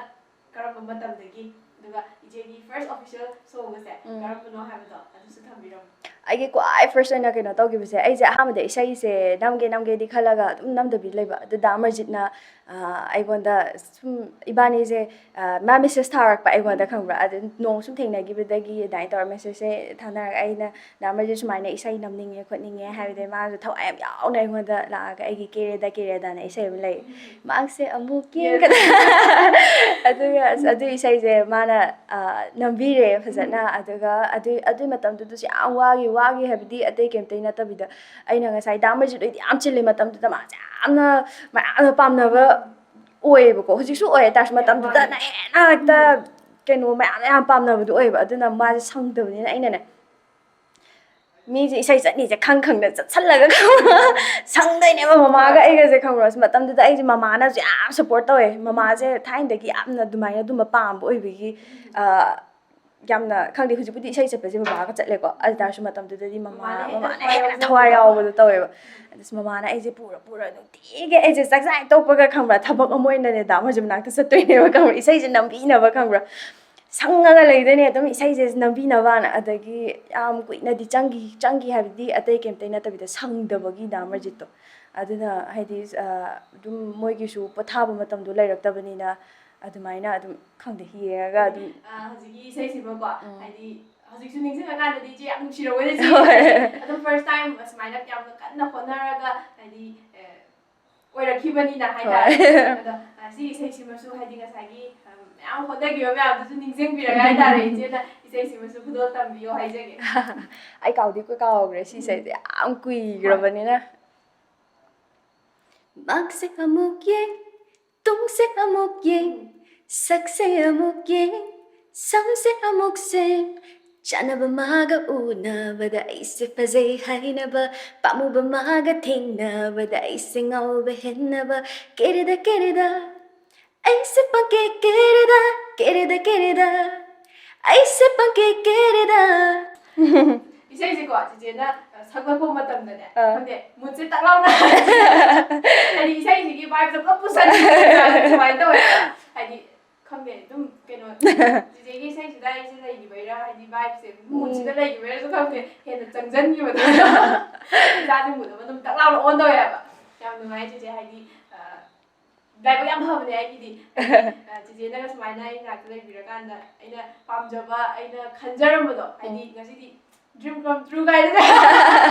ꯀꯔꯝꯕ ꯃꯇꯝꯗꯒꯤ, ꯑꯗꯨꯒ ꯏꯆꯦꯒꯤ first official song ꯑꯁꯦ ꯎꯝ꯫ ꯀꯔꯝꯕꯅꯣ ꯍꯥꯏꯕꯗꯣ ꯑꯗꯨꯁꯨ ꯊꯝꯕꯤꯔꯝꯃꯨ꯫ ꯑꯩꯒꯤ ꯈ꯭ꯋꯥꯏ ꯐꯥꯔꯁ ꯑꯣꯏꯅ ꯀꯩꯅꯣ ꯇꯧꯈꯤꯕꯁꯦ, ꯑꯩꯁꯦ ꯑꯍꯥꯟꯕꯗ ꯏꯁꯩꯁꯦ ꯅꯝꯒꯦ ꯅꯝꯒꯦꯗꯤ ꯈꯜꯂꯒ ꯑꯗꯨꯝ ꯅꯝꯗꯕꯤ ꯂꯩꯕ꯫ ꯑꯗꯨꯗ ꯑꯃꯔꯖꯤꯠꯅ ꯑꯩꯉꯣꯟꯗ ꯁꯨꯝ ꯏꯕꯥꯅꯤꯁꯦ, ꯃꯥ ꯃꯦꯁꯦꯁ ꯊꯥꯔꯛꯄ ꯑꯩꯉꯣꯟꯗ, ꯈꯪꯕ꯭ꯔꯥ? ꯑꯗꯨ ꯅꯣꯡ ꯁꯨꯝ ꯊꯦꯡꯅꯈꯤꯕꯗꯒꯤ ꯑꯗꯨꯃꯥꯏꯅ ꯇꯧꯔ ꯃꯦꯁꯦꯁꯁꯦ ꯊꯥꯅꯔꯒ, ꯑꯩꯅ ꯗꯥ ꯑꯃꯔꯖꯤꯠ ꯁꯨꯃꯥꯏꯅ ꯏꯁꯩ ꯅꯝꯅꯤꯡꯉꯦ ꯈꯣꯠꯅꯤꯡꯉꯦ ꯍꯥꯏꯕꯗꯤ ꯃꯥꯁꯨ ꯊꯋꯥꯏ ꯌꯥꯝ ꯌꯥꯎꯅ ꯑꯩꯉꯣꯟꯗ ꯂꯥꯛꯑꯒ ꯑꯩꯒꯤ ꯀꯦꯔꯦꯗ ꯀꯦꯔꯦꯗꯥꯅ ꯏꯁꯩ ꯑꯃ ꯂꯩ꯫ ꯃꯍꯥꯛꯁꯦ ꯑꯃꯨꯛ ꯌꯦꯡꯒꯗ ꯑꯗꯨꯒ ꯑꯁ, ꯑꯗꯨ ꯏꯁꯩꯁꯦ ꯃꯥꯅ ꯅꯝꯕꯤꯔꯦ ꯐꯖꯅ꯫ ꯑꯗꯨꯒ ꯑꯗꯨꯏ ꯑꯗꯨꯏ ꯃꯇꯝꯗꯨꯗꯁꯨ ꯌꯥꯝ ꯋꯥꯈꯤ꯫ ꯋꯥꯈꯤ ꯍꯥꯏꯕꯗꯤ ꯑꯇꯩ ꯀꯩꯝꯇꯩ ꯅꯠꯇꯕꯤꯗ, ꯑꯩꯅ ꯉꯁꯥꯏ ꯗꯥ ꯑꯃꯔꯖꯤꯠ ꯍꯣꯏꯗꯤ ꯌꯥꯝ ꯆꯤꯜꯂꯤ ꯃꯇꯝꯗꯨꯗ, ꯃꯥꯁꯦ ꯌꯥꯝꯅ ꯃꯌꯥꯝꯅ ꯄꯥꯝꯅꯕ ꯑꯣꯏꯌꯦꯕꯀꯣ꯫ ꯍꯧꯖꯤꯛꯁꯨ ꯑꯣꯏꯌꯦ, ꯇꯥꯔꯁꯨ ꯃꯇꯝꯗꯨꯗꯅ ꯍꯦꯟꯅ ꯍꯦꯛꯇ ꯀꯩꯅꯣ ꯃꯌꯥꯝꯅ ꯌꯥꯝ ꯄꯥꯝꯅꯕꯗꯣ ꯑꯣꯏꯌꯦꯕ꯫ ꯑꯗꯨꯅ ꯃꯥꯁꯦ ꯁꯪꯗꯕꯅꯤꯅ ꯑꯩꯅꯅꯦ, ꯃꯤꯁꯦ ꯏꯁꯩ ꯆꯠꯅꯤꯁꯦ ꯈꯪ ꯈꯪꯗ ꯆꯠꯁꯜꯂꯒ ꯁꯪꯗꯣꯏꯅꯦꯕ ꯃꯃꯥꯒ ꯑꯩꯒꯁꯦ, ꯈꯪꯕ꯭ꯔꯣ? ꯑꯁ, ꯃꯇꯝꯗꯨꯗ ꯑꯩꯁꯦ ꯃꯃꯥꯅꯁꯨ ꯌꯥꯝ ꯁꯞꯄꯣꯔꯠ ꯇꯧꯋꯦ꯫ ꯃꯃꯥꯁꯦ ꯊꯥꯏꯅꯗꯒꯤ ꯌꯥꯝꯅ ꯑꯗꯨꯃꯥꯏꯅ ꯑꯗꯨꯝꯕ ꯄꯥꯝꯕ ꯑꯣꯏꯕꯒꯤ, ꯑ, ꯌꯥꯝꯅ ꯈꯪꯗꯦ꯫ ꯍꯧꯖꯤꯛꯄꯨꯗꯤ ꯏꯁꯩ ꯆꯠꯄꯁꯦ ꯕꯕꯥꯒ ꯆꯠꯂꯦꯀꯣ, ꯑꯗꯨ ꯇꯥꯔꯁꯨ ꯃꯇꯝꯗꯨꯗꯗꯤ ꯃꯃꯥ ꯃꯃꯥꯅ ꯍꯦꯟꯅ ꯃꯃꯥꯅ ꯊꯋꯥꯏ ꯍꯦꯟꯅ ꯌꯥꯎꯖꯕꯗꯣ꯫ ꯊꯋꯥꯏ ꯌꯥꯎꯕꯗꯣ ꯇꯧꯋꯦꯕ꯫ ꯑꯗꯨꯁꯨ ꯃꯃꯥꯅ ꯑꯩꯁꯦ ꯄꯨꯔ ꯄꯨꯔ ꯅꯨꯡꯇꯤꯒꯤ ꯑꯩꯁꯦ ꯆꯥꯛ ꯆꯥ ꯍꯦꯛ ꯇꯣꯛꯄꯒ, ꯈꯪꯕ꯭ꯔꯥ, ꯊꯕꯛ ꯑꯃ ꯑꯣꯏꯅꯅꯦ ꯗꯥ ꯑꯃꯔꯖꯤꯠ ꯃꯅꯥꯛꯇ ꯆꯠꯇꯣꯏꯅꯦꯕ, ꯈꯪꯕ꯭ꯔꯥ? ꯏꯁꯩꯁꯦ ꯅꯝꯕꯤꯅꯕ, ꯈꯪꯕ꯭ꯔꯥ? ꯁꯪꯉꯒ ꯂꯩꯗꯣꯏꯅꯦ ꯑꯗꯨꯝ ꯏꯁꯩꯁꯦ ꯅꯝꯕꯤꯅꯕꯅ꯫ ꯑꯗꯒꯤ ꯌꯥꯝ ꯀꯨꯏꯅꯗꯤ ꯆꯪꯈꯤ꯫ ꯆꯪꯈꯤ ꯍꯥꯏꯕꯗꯤ ꯑꯇꯩ ꯀꯩꯝꯇꯩ ꯅꯠꯇꯕꯤꯗ ꯁꯪꯗꯕꯒꯤ ꯗꯥ ꯑꯃꯔꯖꯤꯠꯇꯣ꯫ ꯑꯗꯨꯅ ꯍꯥꯏꯗꯤ, ꯑ, ꯑꯗꯨꯝ ꯃꯣꯏꯒꯤꯁꯨ ꯄꯣꯊꯥꯕ ꯃꯇꯝꯗꯣ ꯂꯩꯔꯛꯇꯕꯅꯤꯅ ꯑꯗꯨꯃꯥꯏꯅ ꯑꯗꯨꯝ, ꯈꯪꯗꯦ, ꯌꯦꯡꯉꯒ ꯑꯗꯨꯝ꯫ ꯑ, ꯍꯧꯖꯤꯛꯀꯤ ꯏꯁꯩꯁꯤꯃꯀꯣ, ꯎꯝ꯫ ꯍꯥꯏꯗꯤ ꯍꯧꯖꯤꯛꯁꯨ ꯅꯤꯡꯁꯤꯡꯉꯀꯥꯟꯗꯗꯤ ꯏꯆꯦ ꯌꯥꯝ ꯅꯨꯡꯁꯤꯔꯝꯒꯅꯤ ꯏꯆꯦ꯫ ꯍꯣꯏ꯫ ꯑꯗꯨꯝ ꯐꯥꯔꯁ ꯇꯥꯏꯝ ꯑꯁꯨꯃꯥꯏꯅ ꯌꯥꯝꯅ ꯀꯟꯅ ꯍꯣꯠꯅꯔꯒ ꯍꯥꯏꯗꯤ, ꯑ, ꯑꯣꯏꯔꯛꯈꯤꯕꯅꯤꯅ ꯍꯥꯏꯇꯥꯔꯦ꯫ ꯍꯣꯏ꯫ ꯑꯗꯣ, ꯑ, ꯁꯤ ꯏꯁꯩꯁꯤꯃꯁꯨ ꯍꯥꯏꯗꯤ ꯉꯁꯥꯏꯒꯤ, ꯑ, ꯃꯌꯥꯝ ꯍꯣꯠꯅꯈꯤꯕ ꯃꯌꯥꯝꯗꯨꯁꯨ ꯅꯤꯡꯁꯤꯡꯕꯤꯔꯒ ꯍꯥꯏꯇꯥꯔꯦ, ꯏꯆꯦꯅ ꯏꯁꯩꯁꯤꯃꯁꯨ ꯈꯨꯗꯣꯜ ꯇꯝꯕꯤꯌꯣ ꯍꯥꯏꯖꯒꯦ꯫ ꯑꯩ ꯀꯥꯎꯗꯤ ꯀꯥꯎꯈ꯭ꯔꯦ ꯁꯤ ꯏꯁꯩꯁꯦ, ꯌꯥꯝ ꯀꯨꯏꯈ꯭ꯔꯕꯅꯤꯅ꯫ ꯃꯥꯛꯁꯦ ꯑꯃꯨꯛ ꯌꯦꯡ, ꯇꯨꯡꯁꯦ ꯑꯃꯨꯛ ꯌꯦꯡ, ꯁꯛꯁꯦ ꯑꯃꯨꯛ ꯌꯦꯡ, ꯁꯝꯁꯦ ꯑꯃꯨꯛ ꯁꯦꯡ, ꯆꯥꯟꯅꯕ ꯃꯥꯒ ꯎꯅꯕꯗ ꯑꯩꯁꯦ ꯐꯖꯩ ꯍꯥꯏꯅꯕ, ꯄꯥꯝꯃꯨꯕ ꯃꯥꯒ ꯊꯦꯡꯅꯕꯗ ꯑꯩꯁꯦ ꯉꯥꯎꯕ ꯍꯦꯟꯅꯕ, ꯀꯦꯔꯦꯗ ꯀꯦꯔꯦꯗ, ꯑꯩꯁꯦ ꯄꯪꯀꯦ ꯀꯦꯔꯦꯗ, ꯀꯦꯔꯦꯗ ꯀꯦꯔꯦꯗ, ꯑꯩꯁꯦ ꯄꯪꯀꯦ ꯀꯦꯔꯦꯗ꯫ ꯏꯁꯩꯁꯦꯀꯣ, ꯆꯤꯆꯦꯅ, ꯑ, ꯁꯛꯂꯛꯄ ꯃꯇꯝꯗꯅꯦ, ꯑꯥ꯫ ꯈꯪꯗꯦ, ꯃꯨꯠꯁꯦ ꯇꯛ ꯂꯥꯎꯅ ꯍꯥꯏꯗꯤ ꯏꯁꯩꯁꯤꯒꯤ ꯚꯥꯏꯕꯁꯦ ꯄꯨꯂꯞ ꯄꯨꯁꯟꯈꯤꯕ ꯁꯨꯃꯥꯏꯅ ꯇꯧꯋꯦ꯫ ꯍꯥꯏꯗꯤ, ꯈꯪꯗꯦ, ꯑꯗꯨꯝ ꯀꯩꯅꯣ, ꯆꯤꯆꯦꯒꯤ ꯏꯁꯩꯁꯤꯗ ꯑꯩꯁꯦ ꯂꯩꯈꯤꯕꯩꯔꯥ, ꯍꯥꯏꯗꯤ ꯚꯥꯏꯕꯁꯦ ꯃꯨꯠꯁꯤꯗ ꯂꯩꯈꯤꯕꯩꯔꯁꯨ ꯈꯪꯗꯦ, ꯍꯦꯟꯅ ꯆꯪꯁꯤꯟꯈꯤꯕꯗꯣ꯫ ꯏꯁꯥꯁꯦ ꯃꯨꯠ ꯑꯃ ꯑꯗꯨꯝ ꯇꯛ ꯂꯥꯎꯅ ꯑꯣꯟ ꯇꯧꯋꯦ ꯍꯥꯏꯕ꯫ ꯌꯥꯝ ꯅꯨꯡꯉꯥꯏ ꯆꯤꯆꯦ, ꯍꯥꯏꯗꯤ, ꯑ, ꯂꯥꯏꯕꯛ ꯌꯥꯝ ꯐꯕꯅꯦ ꯑꯩꯒꯤꯗꯤ꯫ ꯍꯥꯏꯗꯤ, ꯑ, ꯆꯤꯆꯦꯅꯒ ꯁꯨꯃꯥꯏꯅ ꯑꯩ ꯅꯥꯛꯇ ꯂꯩꯕꯤꯔꯀꯥꯟꯗ ꯑꯩꯅ ꯄꯥꯝꯖꯕ, ꯑꯩꯅ ꯈꯟꯖꯔꯝꯕꯗꯣ, ꯍꯥꯏꯗꯤ, ꯎꯝ꯫ ꯉꯁꯤꯗꯤ dream come true ꯀꯥꯏꯗꯅ꯫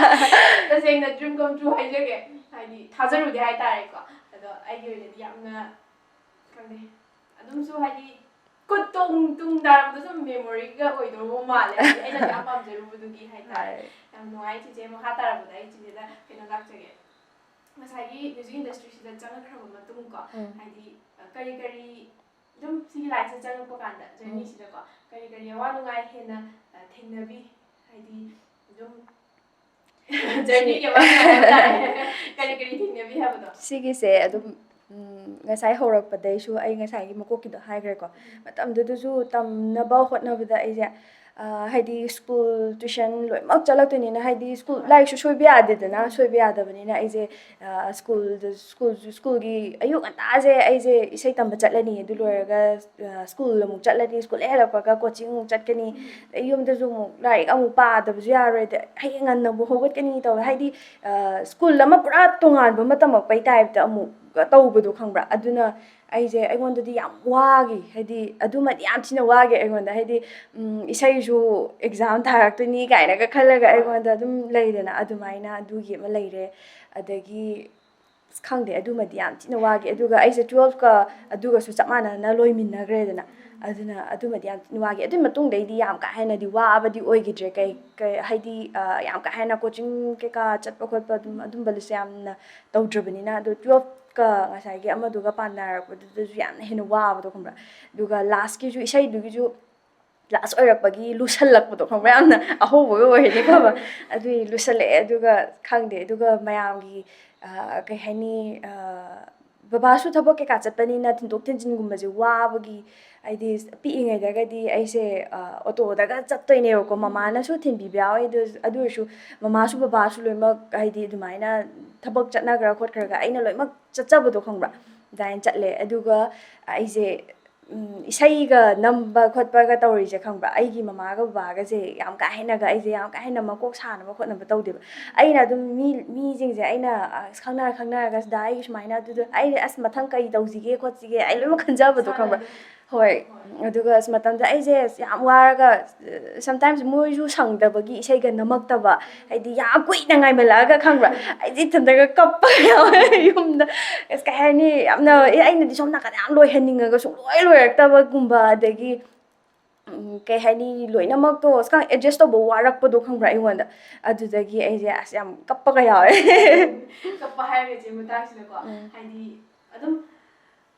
ꯇꯁꯦꯡꯅ dream come true ꯍꯥꯏꯖꯒꯦ꯫ ꯍꯥꯏꯗꯤ, ꯊꯥꯖꯔꯨꯗꯦ ꯍꯥꯏꯇꯥꯔꯦꯀꯣ꯫ ꯑꯗꯣ ꯑꯩꯒꯤ ꯑꯣꯏꯅꯗꯤ ꯌꯥꯝꯅ, ꯈꯪꯗꯦ, ꯑꯗꯨꯝꯁꯨ, ꯍꯥꯏꯗꯤ, ꯈꯨꯠ ꯇꯨꯡ, ꯇꯨꯡ ꯇꯥꯔꯛꯄꯗ ꯁꯨꯝ memoryꯒ ꯑꯣꯏꯗꯧꯕ ꯃꯥꯜꯂꯦ, ꯍꯥꯏꯗꯤ, ꯑꯩꯅꯁꯨ ꯌꯥꯝ ꯄꯥꯝꯖꯔꯨꯕꯗꯨꯒꯤ ꯍꯥꯏꯇꯥꯔꯦ꯫ ꯍꯣꯏ꯫ ꯌꯥꯝ ꯅꯨꯡꯉꯥꯏ ꯆꯤꯆꯦ꯫ ꯃꯈꯥ ꯇꯥꯔꯛꯄꯗ ꯑꯩ ꯆꯤꯆꯦꯗ ꯀꯩꯅꯣ ꯂꯥꯛꯆꯒꯦ꯫ ꯉꯁꯥꯏꯒꯤ music industryꯁꯤꯗ ꯆꯪꯉꯛꯈ꯭ꯔꯕ ꯃꯇꯨꯡ ꯀꯣ, ꯎꯝ꯫ ꯍꯥꯏꯗꯤ, ꯑ, ꯀꯔꯤ ꯀꯔꯤ, ꯑꯗꯨꯝ ꯁꯤꯒꯤ lineꯁꯤꯗ ꯆꯪꯉꯛꯄ ꯀꯥꯟꯗ, ꯎꯝ꯫ Journeyꯁꯤꯗꯀꯣ, ꯀꯔꯤ ꯀꯔꯤ ꯑꯋꯥ ꯅꯨꯡꯉꯥꯏ ꯍꯦꯟꯅ, ꯑ, ꯊꯦꯡꯅꯕꯤ? ꯍꯥꯏꯗꯤ, ꯑꯗꯨꯝ journeyꯒꯤ ꯑꯋꯥ ꯅꯨꯡꯉꯥꯏ ꯍꯥꯏꯕ ꯇꯥꯔꯦ꯫ ꯀꯔꯤ ꯀꯔꯤ ꯊꯦꯡꯅꯕꯤ ꯍꯥꯏꯕꯗꯣ? ꯁꯤꯒꯤꯁꯦ ꯑꯗꯨꯝ, ꯎꯝ, ꯉꯁꯥꯏ ꯍꯧꯔꯛꯄꯗꯩꯁꯨ ꯑꯩ ꯉꯁꯥꯏꯒꯤ ꯃꯀꯣꯛꯀꯤꯗꯣ ꯍꯥꯏꯈ꯭ꯔꯦꯀꯣ꯫ ꯎꯝ꯫ ꯃꯇꯝꯗꯨꯗꯁꯨ ꯇꯝꯅꯕ ꯍꯣꯠꯅꯕꯗ ꯑꯩꯁꯦ, ꯑ, ꯍꯥꯏꯗꯤ school tuition ꯂꯣꯏꯅꯃꯛ ꯆꯠꯂꯛꯇꯣꯏꯅꯤꯅ, ꯍꯥꯏꯗꯤ school ꯂꯥꯏꯔꯤꯛꯁꯨ ꯁꯣꯏꯕ ꯌꯥꯗꯦꯗꯅ, ꯁꯣꯏꯕ ꯌꯥꯗꯕꯅꯤꯅ ꯑꯩꯁꯦ, ꯑ, schoolꯗ, schoolꯁꯨ, schoolꯒꯤ ꯑꯌꯨꯛ ꯉꯟꯇꯥꯁꯦ ꯑꯩꯁꯦ ꯏꯁꯩ ꯇꯝꯕ ꯆꯠꯂꯅꯤ, ꯑꯗꯨ ꯂꯣꯏꯔꯒ, ꯑ, school ꯑꯃꯨꯛ ꯆꯠꯂꯅꯤ, school ꯍꯦꯛ ꯍꯜꯂꯛꯄꯒ coaching ꯑꯃꯨꯛ ꯆꯠꯀꯅꯤ, ꯑꯗꯩ ꯌꯨꯝꯗꯁꯨ ꯑꯃꯨꯛ ꯂꯥꯏꯔꯤꯛ ꯑꯃꯨꯛ ꯄꯥꯗꯕꯁꯨ ꯌꯥꯔꯣꯏ, ꯑꯗꯩ ꯍꯌꯦꯡ ꯉꯟꯅ ꯑꯃꯨꯛ ꯍꯧꯒꯠꯀꯅꯤ ꯇꯧꯋꯦ꯫ ꯍꯥꯏꯗꯤ, ꯑ, school ꯑꯃ ꯄꯨꯔꯥ ꯇꯣꯉꯥꯟꯕ ꯑꯃ ꯇꯝꯃꯛꯄꯩ typeꯇ ꯑꯃꯨꯛ ꯇꯧꯕꯗꯣ ꯈꯪꯕ꯭ꯔꯥ? ꯑꯗꯨꯅ ꯑꯩꯁꯦ, ꯑꯩꯉꯣꯟꯗꯗꯤ ꯌꯥꯝ ꯋꯥꯈꯤ, ꯍꯥꯏꯗꯤ ꯑꯗꯨꯃꯗꯤ ꯌꯥꯝ ꯊꯤꯅ ꯋꯥꯈꯤ ꯑꯩꯉꯣꯟꯗ, ꯍꯥꯏꯗꯤ, ꯎꯝ, ꯏꯁꯩꯁꯨ exam ꯊꯥꯔꯛꯇꯣꯏꯅꯤ ꯀꯥꯏꯅꯒ ꯈꯜꯂꯒ ꯑꯩꯉꯣꯟꯗ ꯑꯗꯨꯝ ꯂꯩꯗꯅ, ꯑꯗꯨꯃꯥꯏꯅ ꯑꯗꯨꯒꯤ ꯑꯃ ꯂꯩꯔꯦ꯫ ꯑꯗꯒꯤ, ꯑꯁ, ꯈꯪꯗꯦ, ꯑꯗꯨꯃꯗꯤ ꯌꯥꯝ ꯊꯤꯅ ꯋꯥꯈꯤ꯫ ꯑꯗꯨꯒ ꯑꯩꯁꯦ twelfthꯀ ꯑꯗꯨꯒꯁꯨ ꯆꯞ ꯃꯥꯟꯅꯅ ꯂꯣꯏꯃꯤꯟꯅꯈ꯭ꯔꯦꯗꯅ, ꯑꯗꯨꯅ ꯑꯗꯨꯃꯗꯤ ꯌꯥꯝ ꯊꯤꯅ ꯋꯥꯈꯤ꯫ ꯑꯗꯨꯒꯤ ꯃꯇꯨꯡꯗꯩꯗꯤ ꯌꯥꯝ ꯀꯥ ꯍꯦꯟꯅꯗꯤ ꯋꯥꯕꯗꯤ ꯑꯣꯏꯈꯤꯗ꯭ꯔꯦ꯫ ꯀꯩ, ꯀꯩ, ꯍꯥꯏꯗꯤ, ꯑ, ꯌꯥꯝ ꯀꯥ ꯍꯦꯟꯅ coaching ꯀꯩꯀꯥ ꯆꯠꯄ ꯈꯣꯠꯄ ꯑꯗꯨꯝ, ꯑꯗꯨꯝꯕꯗꯨꯁꯨ ꯌꯥꯝꯅ ꯇꯧꯗ꯭ꯔꯕꯅꯤꯅ꯫ ꯑꯗꯣ twelfthꯀ ꯉꯁꯥꯏꯒꯤ ꯑꯃꯗꯨꯒ ꯄꯥꯟꯅꯔꯛꯄꯗꯨꯗꯁꯨ ꯌꯥꯝꯅ ꯍꯦꯟꯅ ꯋꯥꯕꯗꯣ ꯈꯪꯕ꯭ꯔꯥ? ꯑꯗꯨꯒ lastꯀꯤꯁꯨ, ꯏꯁꯩꯗꯨꯒꯤꯁꯨ last ꯑꯣꯏꯔꯛꯄꯒꯤ ꯂꯨꯁꯜꯂꯛꯄꯗꯣ ꯈꯪꯕ꯭ꯔꯥ? ꯌꯥꯝꯅ ꯑꯍꯧꯕꯒ ꯑꯣꯏꯔꯗꯤ ꯐꯕ꯫ ꯑꯗꯨꯒꯤ ꯂꯨꯁꯜꯂꯛꯑꯦ꯫ ꯑꯗꯨꯒ ꯈꯪꯗꯦ, ꯑꯗꯨꯒ ꯃꯌꯥꯝꯒꯤ, ꯑ, ꯀꯩ ꯍꯥꯏꯅꯤ, ꯑ, ꯕꯕꯥꯁꯨ ꯊꯕꯛ ꯀꯩꯀꯥ ꯆꯠꯄꯅꯤꯅ ꯊꯤꯟꯗꯣꯛ ꯊꯤꯟꯖꯤꯟꯒꯨꯝꯕꯁꯦ ꯋꯥꯕꯒꯤ, ꯍꯥꯏꯗꯤ ꯄꯤꯛꯏꯉꯩꯗꯒꯗꯤ ꯑꯩꯁꯦ, ꯑ, autoꯗꯒ ꯆꯠꯇꯣꯏꯅꯦꯕꯀꯣ꯫ ꯃꯃꯥꯅꯁꯨ ꯊꯤꯟꯕꯤꯕ ꯌꯥꯎꯋꯦ꯫ ꯑꯗꯨ, ꯑꯗꯨ ꯑꯣꯏꯔꯁꯨ ꯃꯃꯥꯁꯨ ꯕꯕꯥꯁꯨ ꯂꯣꯏꯅꯃꯛ, ꯍꯥꯏꯗꯤ ꯑꯗꯨꯃꯥꯏꯅ ꯊꯕꯛ ꯆꯠꯅꯈ꯭ꯔ ꯈꯣꯠꯈ꯭ꯔꯒ ꯑꯩꯅ ꯂꯣꯏꯅꯃꯛ ꯆꯠꯆꯕꯗꯣ ꯈꯪꯕ꯭ꯔꯥ? ꯑꯗꯨꯃꯥꯏꯅ ꯆꯠꯂꯦ꯫ ꯑꯗꯨꯒ ꯑꯩꯁꯦ ꯎꯝ, ꯏꯁꯩꯒ ꯅꯝꯕ ꯈꯣꯠꯄꯒ ꯇꯧꯔꯤꯁꯦ ꯈꯪꯕ꯭ꯔꯥ? ꯑꯩꯒꯤ ꯃꯃꯥꯒ ꯕꯕꯥꯒꯁꯦ ꯌꯥꯝ ꯀꯥ ꯍꯦꯟꯅꯒ, ꯑꯩꯁꯦ ꯌꯥꯝ ꯀꯥ ꯍꯦꯟꯅ ꯃꯀꯣꯛ ꯁꯥꯅꯕ ꯈꯣꯠꯅꯕ ꯇꯧꯗꯦꯕ꯫ ꯑꯩꯅ ꯑꯗꯨꯝ ꯃꯤ, ꯃꯤꯁꯤꯡꯁꯦ ꯑꯩꯅ, ꯑꯁ, ꯈꯪꯅꯔ ꯈꯪꯅꯔꯒ, "ꯑꯁ, ꯗꯥ, ꯑꯩꯒꯤ ꯁꯨꯃꯥꯏꯅ ꯑꯗꯨꯗꯣ, ꯑꯩ, ꯑꯁ, ꯃꯊꯪ ꯀꯔꯤ ꯇꯧꯁꯤꯒꯦ ꯈꯣꯠꯁꯤꯒꯦ?" ꯑꯩ ꯂꯣꯏꯅꯃꯛ ꯈꯟꯖꯕꯗꯣ ꯈꯪꯕ꯭ꯔꯥ? ꯍꯣꯏ꯫ ꯑꯗꯨꯒ ꯑꯁ, ꯃꯇꯝꯗ ꯑꯩꯁꯦ ꯑꯁ, ꯌꯥꯝ ꯋꯥꯔꯒ, sometimes ꯃꯣꯏꯁꯨ ꯁꯪꯗꯕꯒꯤ ꯏꯁꯩꯒ ꯅꯝꯃꯛꯇꯕ, ꯍꯥꯏꯗꯤ ꯌꯥꯝ ꯀꯨꯏꯅ ꯉꯥꯏꯃꯜꯂꯛꯑꯒ ꯈꯪꯕ꯭ꯔꯥ? ꯑꯩꯁꯦ ꯏꯊꯟꯇꯒ ꯀꯞꯄꯒ ꯌꯥꯎꯋꯦ ꯌꯨꯝꯗ꯫ ꯑꯁ, ꯀꯩ ꯍꯥꯏꯅꯤ, ꯌꯥꯝꯅ, ꯑꯦ, ꯑꯩꯅꯗꯤ ꯁꯣꯝ ꯅꯥꯀꯟꯗ ꯌꯥꯝ ꯂꯣꯏꯍꯟꯅꯤꯡꯉꯒ ꯁꯨꯡꯂꯣꯏ ꯂꯣꯏꯔꯛꯇꯕꯒꯨꯝꯕ, ꯑꯗꯒꯤ, ꯎꯝ, ꯀꯩ ꯍꯥꯏꯅꯤ, ꯂꯣꯏꯅꯃꯛꯇꯣ ꯑꯁ, ꯈꯪ-, adjust ꯇꯧꯕ ꯋꯥꯔꯛꯄꯗꯣ ꯈꯪꯕ꯭ꯔꯥ ꯑꯩꯉꯣꯟꯗ? ꯑꯗꯨꯗꯒꯤ ꯑꯩꯁꯦ ꯑꯁ, ꯌꯥꯝ ꯀꯞꯄꯒ ꯌꯥꯎꯋꯦ꯫ ꯀꯞꯄ ꯍꯥꯏꯔꯒ ꯆꯦ ꯃꯇꯥꯡꯁꯤꯗꯀꯣ, ꯎꯝ꯫ ꯍꯥꯏꯗꯤ ꯑꯗꯨꯝ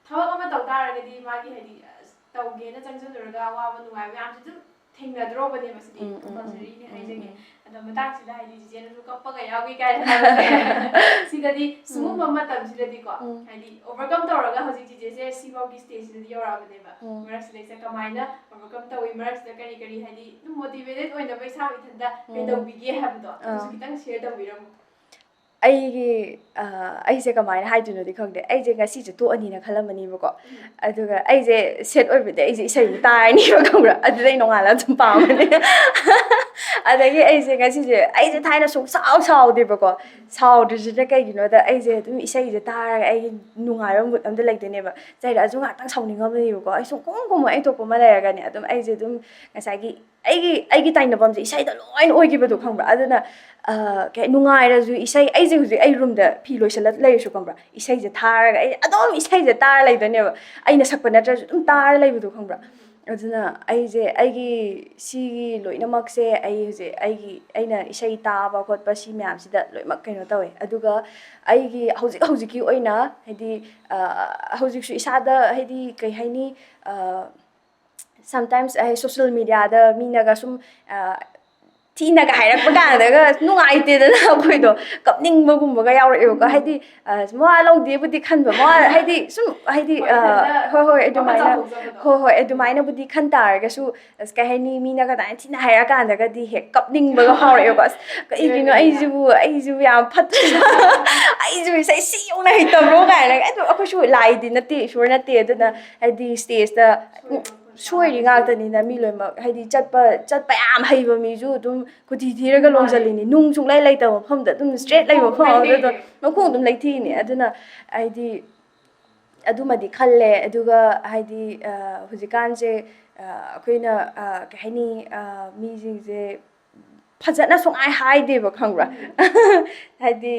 ꯊꯕꯛ ꯑꯃ ꯇꯧ ꯇꯥꯔꯒꯗꯤ ꯃꯥꯒꯤ ꯍꯥꯏꯗꯤ, ꯑꯁ, ꯇꯧꯒꯦꯅ ꯆꯪꯁꯤꯜꯂꯨꯔꯒ ꯑꯋꯥꯕ ꯅꯨꯡꯉꯥꯏꯕ ꯃꯌꯥꯝꯁꯦ ꯑꯗꯨꯝ ꯊꯦꯡꯅꯗ꯭ꯔꯣꯕꯅꯦꯕ꯫ ꯁꯤꯗꯤ ꯎꯝ, ꯎꯝ, ꯎꯝ꯫ Compulsoryꯅꯦ ꯎꯝ, ꯍꯥꯏꯖꯒꯦ꯫ ꯎꯝ꯫ ꯑꯗꯣ ꯃꯇꯥꯡꯁꯤꯗ ꯍꯥꯏꯗꯤ ꯆꯤꯆꯦꯅꯁꯨ ꯀꯞꯄꯒ ꯌꯥꯎꯒꯦ ꯀꯥꯏꯅ ꯍꯥꯏꯕꯁꯦ꯫ ꯁꯤꯗꯗꯤ ꯁꯤꯒꯨꯝꯕ ꯎꯝ꯫ ꯃꯇꯝꯁꯤꯗꯗꯤꯀꯣ, ꯎꯝ꯫ ꯍꯥꯏꯗꯤ overcome ꯇꯧꯔꯒ ꯍꯧꯖꯤꯛ ꯆꯤꯆꯦꯁꯦ ꯁꯤꯐꯥꯎꯒꯤ stageꯁꯤꯗꯗꯤ ꯌꯧꯔꯛꯑꯕꯅꯦꯕ꯫ ꯎꯝ꯫ ꯃꯔꯛꯁꯤꯗꯩꯁꯤꯗ ꯀꯃꯥꯏꯅ overcome ꯇꯧꯏ, ꯃꯔꯛꯁꯤꯗ ꯀꯔꯤ ꯀꯔꯤ ꯍꯥꯏꯗꯤ ꯑꯗꯨꯝ motivated ꯑꯣꯏꯅꯕ ꯏꯁꯥ ꯏꯊꯟꯇ ꯎꯝ꯫ ꯀꯩꯗꯧꯕꯤꯒꯦ ꯍꯥꯏꯕꯗꯣ ꯑꯗꯨꯁꯨ ꯑꯥ꯫ ꯈꯤꯇꯪ share ꯇꯧꯕꯤꯔꯝꯃꯣ꯫ ꯑꯩꯒꯤ, ꯑ, ꯑꯩꯁꯦ ꯀꯃꯥꯏꯅ ꯍꯥꯏꯗꯣꯏꯅꯣꯗꯤ ꯈꯪꯗꯦ꯫ ꯑꯩꯁꯦ ꯉꯁꯤꯁꯦ ꯇꯣꯛꯑꯅꯤꯅ ꯈꯜꯂꯝꯕꯅꯦꯕꯀꯣ꯫ ꯎꯝ꯫ ꯑꯗꯨꯒ ꯑꯩꯁꯦ sad ꯑꯣꯏꯕꯗꯤ ꯑꯩꯁꯦ ꯏꯁꯩꯁꯦ ꯇꯥꯔꯅꯤꯕ, ꯈꯪꯕ꯭ꯔꯥ? ꯑꯗꯨꯗꯩ ꯅꯣꯡꯉꯥꯜꯂ ꯑꯗꯨꯝ ꯄꯥꯝꯃꯅꯤ꯫ ꯑꯗꯒꯤ ꯑꯩꯁꯦ ꯉꯁꯤꯁꯦ, ꯑꯩꯁꯦ ꯊꯥꯏꯅ ꯁꯨꯡꯁꯥꯎ ꯁꯥꯎꯗꯦꯕꯀꯣ꯫ ꯁꯥꯎꯗ꯭ꯔꯤꯁꯤꯅ ꯀꯩꯒꯤꯅꯣꯗ, ꯑꯩꯁꯦ ꯑꯗꯨꯝ ꯏꯁꯩꯁꯦ ꯇꯥꯔꯒ ꯑꯩꯒꯤ ꯅꯨꯡꯉꯥꯏꯕ mood ꯑꯝꯗ ꯂꯩꯗꯣꯏꯅꯦꯕ꯫ ꯆꯩꯔꯛꯑꯁꯨ ꯉꯥꯏꯍꯥꯛꯇꯪ ꯁꯥꯎꯅꯤꯡꯉꯝꯃꯅꯦꯕꯀꯣ꯫ ꯑꯩ ꯁꯨꯡꯈꯨꯝ ꯈꯨꯝꯃꯣꯏ, ꯑꯩ ꯊꯣꯛꯄ ꯑꯃ ꯂꯩꯔꯒꯅꯦ꯫ ꯑꯗꯨꯝ ꯑꯩꯁꯦ ꯑꯗꯨꯝ ꯉꯁꯥꯏꯒꯤ ꯑꯩꯒꯤ, ꯑꯩꯒꯤ ꯇꯥꯏꯅꯐꯝꯁꯦ ꯏꯁꯩꯗ ꯂꯣꯏꯅ ꯑꯣꯏꯈꯤꯕꯗꯣ, ꯈꯪꯕ꯭ꯔꯥ? ꯑꯗꯨꯅ, ꯑ, ꯀꯩ, ꯅꯨꯡꯉꯥꯏꯔꯁꯨ ꯏꯁꯩ, ꯑꯩꯁꯦ ꯍꯧꯖꯤꯛ ꯑꯩ roomꯗ ꯐꯤ ꯂꯣꯏꯁꯤꯜꯂ ꯂꯩꯔꯁꯨ, ꯈꯪꯕ꯭ꯔꯥ? ꯏꯁꯩꯁꯦ ꯊꯥꯔꯒ ꯑꯩ ꯑꯗꯨꯝ ꯏꯁꯩꯁꯦ ꯇꯥꯔ ꯂꯩꯗꯣꯏꯅꯦꯕ꯫ ꯑꯩꯅ ꯁꯛꯄ ꯅꯠꯇ꯭ꯔꯁꯨ ꯑꯗꯨꯝ ꯇꯥꯔ ꯂꯩꯕꯗꯣ, ꯈꯪꯕ꯭ꯔꯥ? ꯑꯗꯨꯅ ꯑꯩꯁꯦ ꯑꯩꯒꯤ ꯁꯤꯒꯤ ꯂꯣꯏꯅꯃꯛꯁꯦ ꯑꯩ ꯍꯧꯖꯤꯛ ꯑꯩꯒꯤ, ꯑꯩꯅ ꯏꯁꯩ ꯇꯥꯕ ꯈꯣꯠꯄ ꯁꯤ ꯃꯌꯥꯝꯁꯤꯗ ꯂꯣꯏꯅꯃꯛ ꯀꯩꯅꯣ ꯇꯧꯋꯦ꯫ ꯑꯗꯨꯒ ꯑꯩꯒꯤ ꯍꯧꯖꯤꯛ ꯍꯧꯖꯤꯛꯀꯤ ꯑꯣꯏꯅ ꯍꯥꯏꯗꯤ, ꯑ, ꯍꯧꯖꯤꯛꯁꯨ ꯏꯁꯥꯗ ꯍꯥꯏꯗꯤ ꯀꯩ ꯍꯥꯏꯅꯤ, ꯑ, sometimes ꯑꯩ social mediaꯗ ꯃꯤꯅꯒ ꯁꯨꯝ, ꯑ, ꯊꯤꯅꯒ ꯍꯥꯏꯔꯛꯄ ꯀꯥꯟꯗꯒ ꯅꯨꯡꯉꯥꯏꯇꯦꯗꯅ ꯑꯩꯈꯣꯏꯗꯣ ꯀꯞꯅꯤꯡꯕꯒꯨꯝꯕꯒ ꯌꯥꯎꯔꯛꯑꯦꯕꯀꯣ꯫ ꯍꯥꯏꯗꯤ ꯑ, ꯃꯋꯥ ꯂꯧꯗꯦꯕꯨꯗꯤ ꯈꯟꯕ, ꯃꯋꯥ ꯍꯥꯏꯗꯤ ꯁꯨꯝ ꯍꯥꯏꯗꯤ ꯑ, ꯍꯣꯏ, ꯍꯣꯏ, ꯑꯗꯨꯃꯥꯏꯅ, ꯍꯣꯏ, ꯍꯣꯏ, ꯑꯗꯨꯃꯥꯏꯅꯕꯨꯗꯤ ꯈꯟ ꯇꯥꯔꯒꯁꯨ, ꯑꯁ, ꯀꯩ ꯍꯥꯏꯅꯤ, ꯃꯤꯅꯒ ꯑꯗꯨꯃꯥꯏꯅ ꯊꯤꯅ ꯍꯥꯏꯔꯛꯑꯀꯥꯟꯗꯒꯗꯤ ꯍꯦꯛ ꯀꯞꯅꯤꯡꯕꯒ ꯐꯥꯎꯔꯛꯑꯦꯕꯀꯣ꯫ "ꯑꯁ, ꯀꯩꯒꯤꯅꯣ ꯑꯩꯁꯤꯕꯨ, ꯑꯩꯁꯤꯕꯨ ꯌꯥꯝ ꯐꯠꯇ꯭ꯔꯤꯅ, ꯑꯩꯁꯤꯕꯨ ꯁꯤ ꯌꯧꯅ ꯍꯩꯇꯕ꯭ꯔꯣ?" ꯀꯥꯏꯅꯒ꯫ ꯑꯗꯣ ꯑꯩꯈꯣꯏꯁꯨ ꯂꯥꯏꯗꯤ ꯅꯠꯇꯦ, ꯏꯁꯣꯔ ꯅꯠꯇꯦ, ꯑꯗꯨꯅ ꯍꯥꯏꯗꯤ ꯁ꯭ꯇꯦꯖꯇ ꯁꯣꯏꯔꯤ ꯉꯥꯛꯇꯅꯤꯅ ꯃꯤ ꯂꯣꯏꯅꯃꯛ꯫ ꯍꯥꯏꯗꯤ ꯆꯠꯄ, ꯆꯠꯄ ꯌꯥꯝ ꯍꯩꯕ ꯃꯤꯁꯨ ꯑꯗꯨꯝ ꯀꯨꯊꯤ ꯊꯤꯔꯒ ꯂꯣꯡꯁꯤꯜꯂꯤꯅꯤ꯫ ꯅꯨꯡ ꯁꯨꯡꯂꯩ ꯂꯩꯇꯕ ꯃꯐꯝꯗ ꯑꯗꯨꯝ ꯁ꯭ꯇ꯭ꯔꯦꯠ ꯂꯩꯕ ꯃꯐꯝ ꯑꯃꯗ ꯑꯗꯨꯝ ꯃꯈꯣꯡ ꯑꯗꯨꯝ ꯂꯩꯊꯤꯅꯤ꯫ ꯑꯗꯨꯅ ꯍꯥꯏꯗꯤ ꯑꯗꯨꯃꯗꯤ ꯈꯜꯂꯦ꯫ ꯑꯗꯨꯒ ꯍꯥꯏꯗꯤ ꯑ, ꯍꯧꯖꯤꯛꯀꯥꯟꯁꯦ ꯑ, ꯑꯩꯈꯣꯏꯅ ꯑ, ꯀꯩ ꯍꯥꯏꯅꯤ, ꯑ, ꯃꯤꯁꯤꯡꯁꯦ ꯐꯖꯅ ꯁꯨꯡꯍꯥꯏ ꯍꯥꯏꯗꯦꯕ, ꯈꯪꯕ꯭ꯔꯥ? ꯍꯥꯏꯗꯤ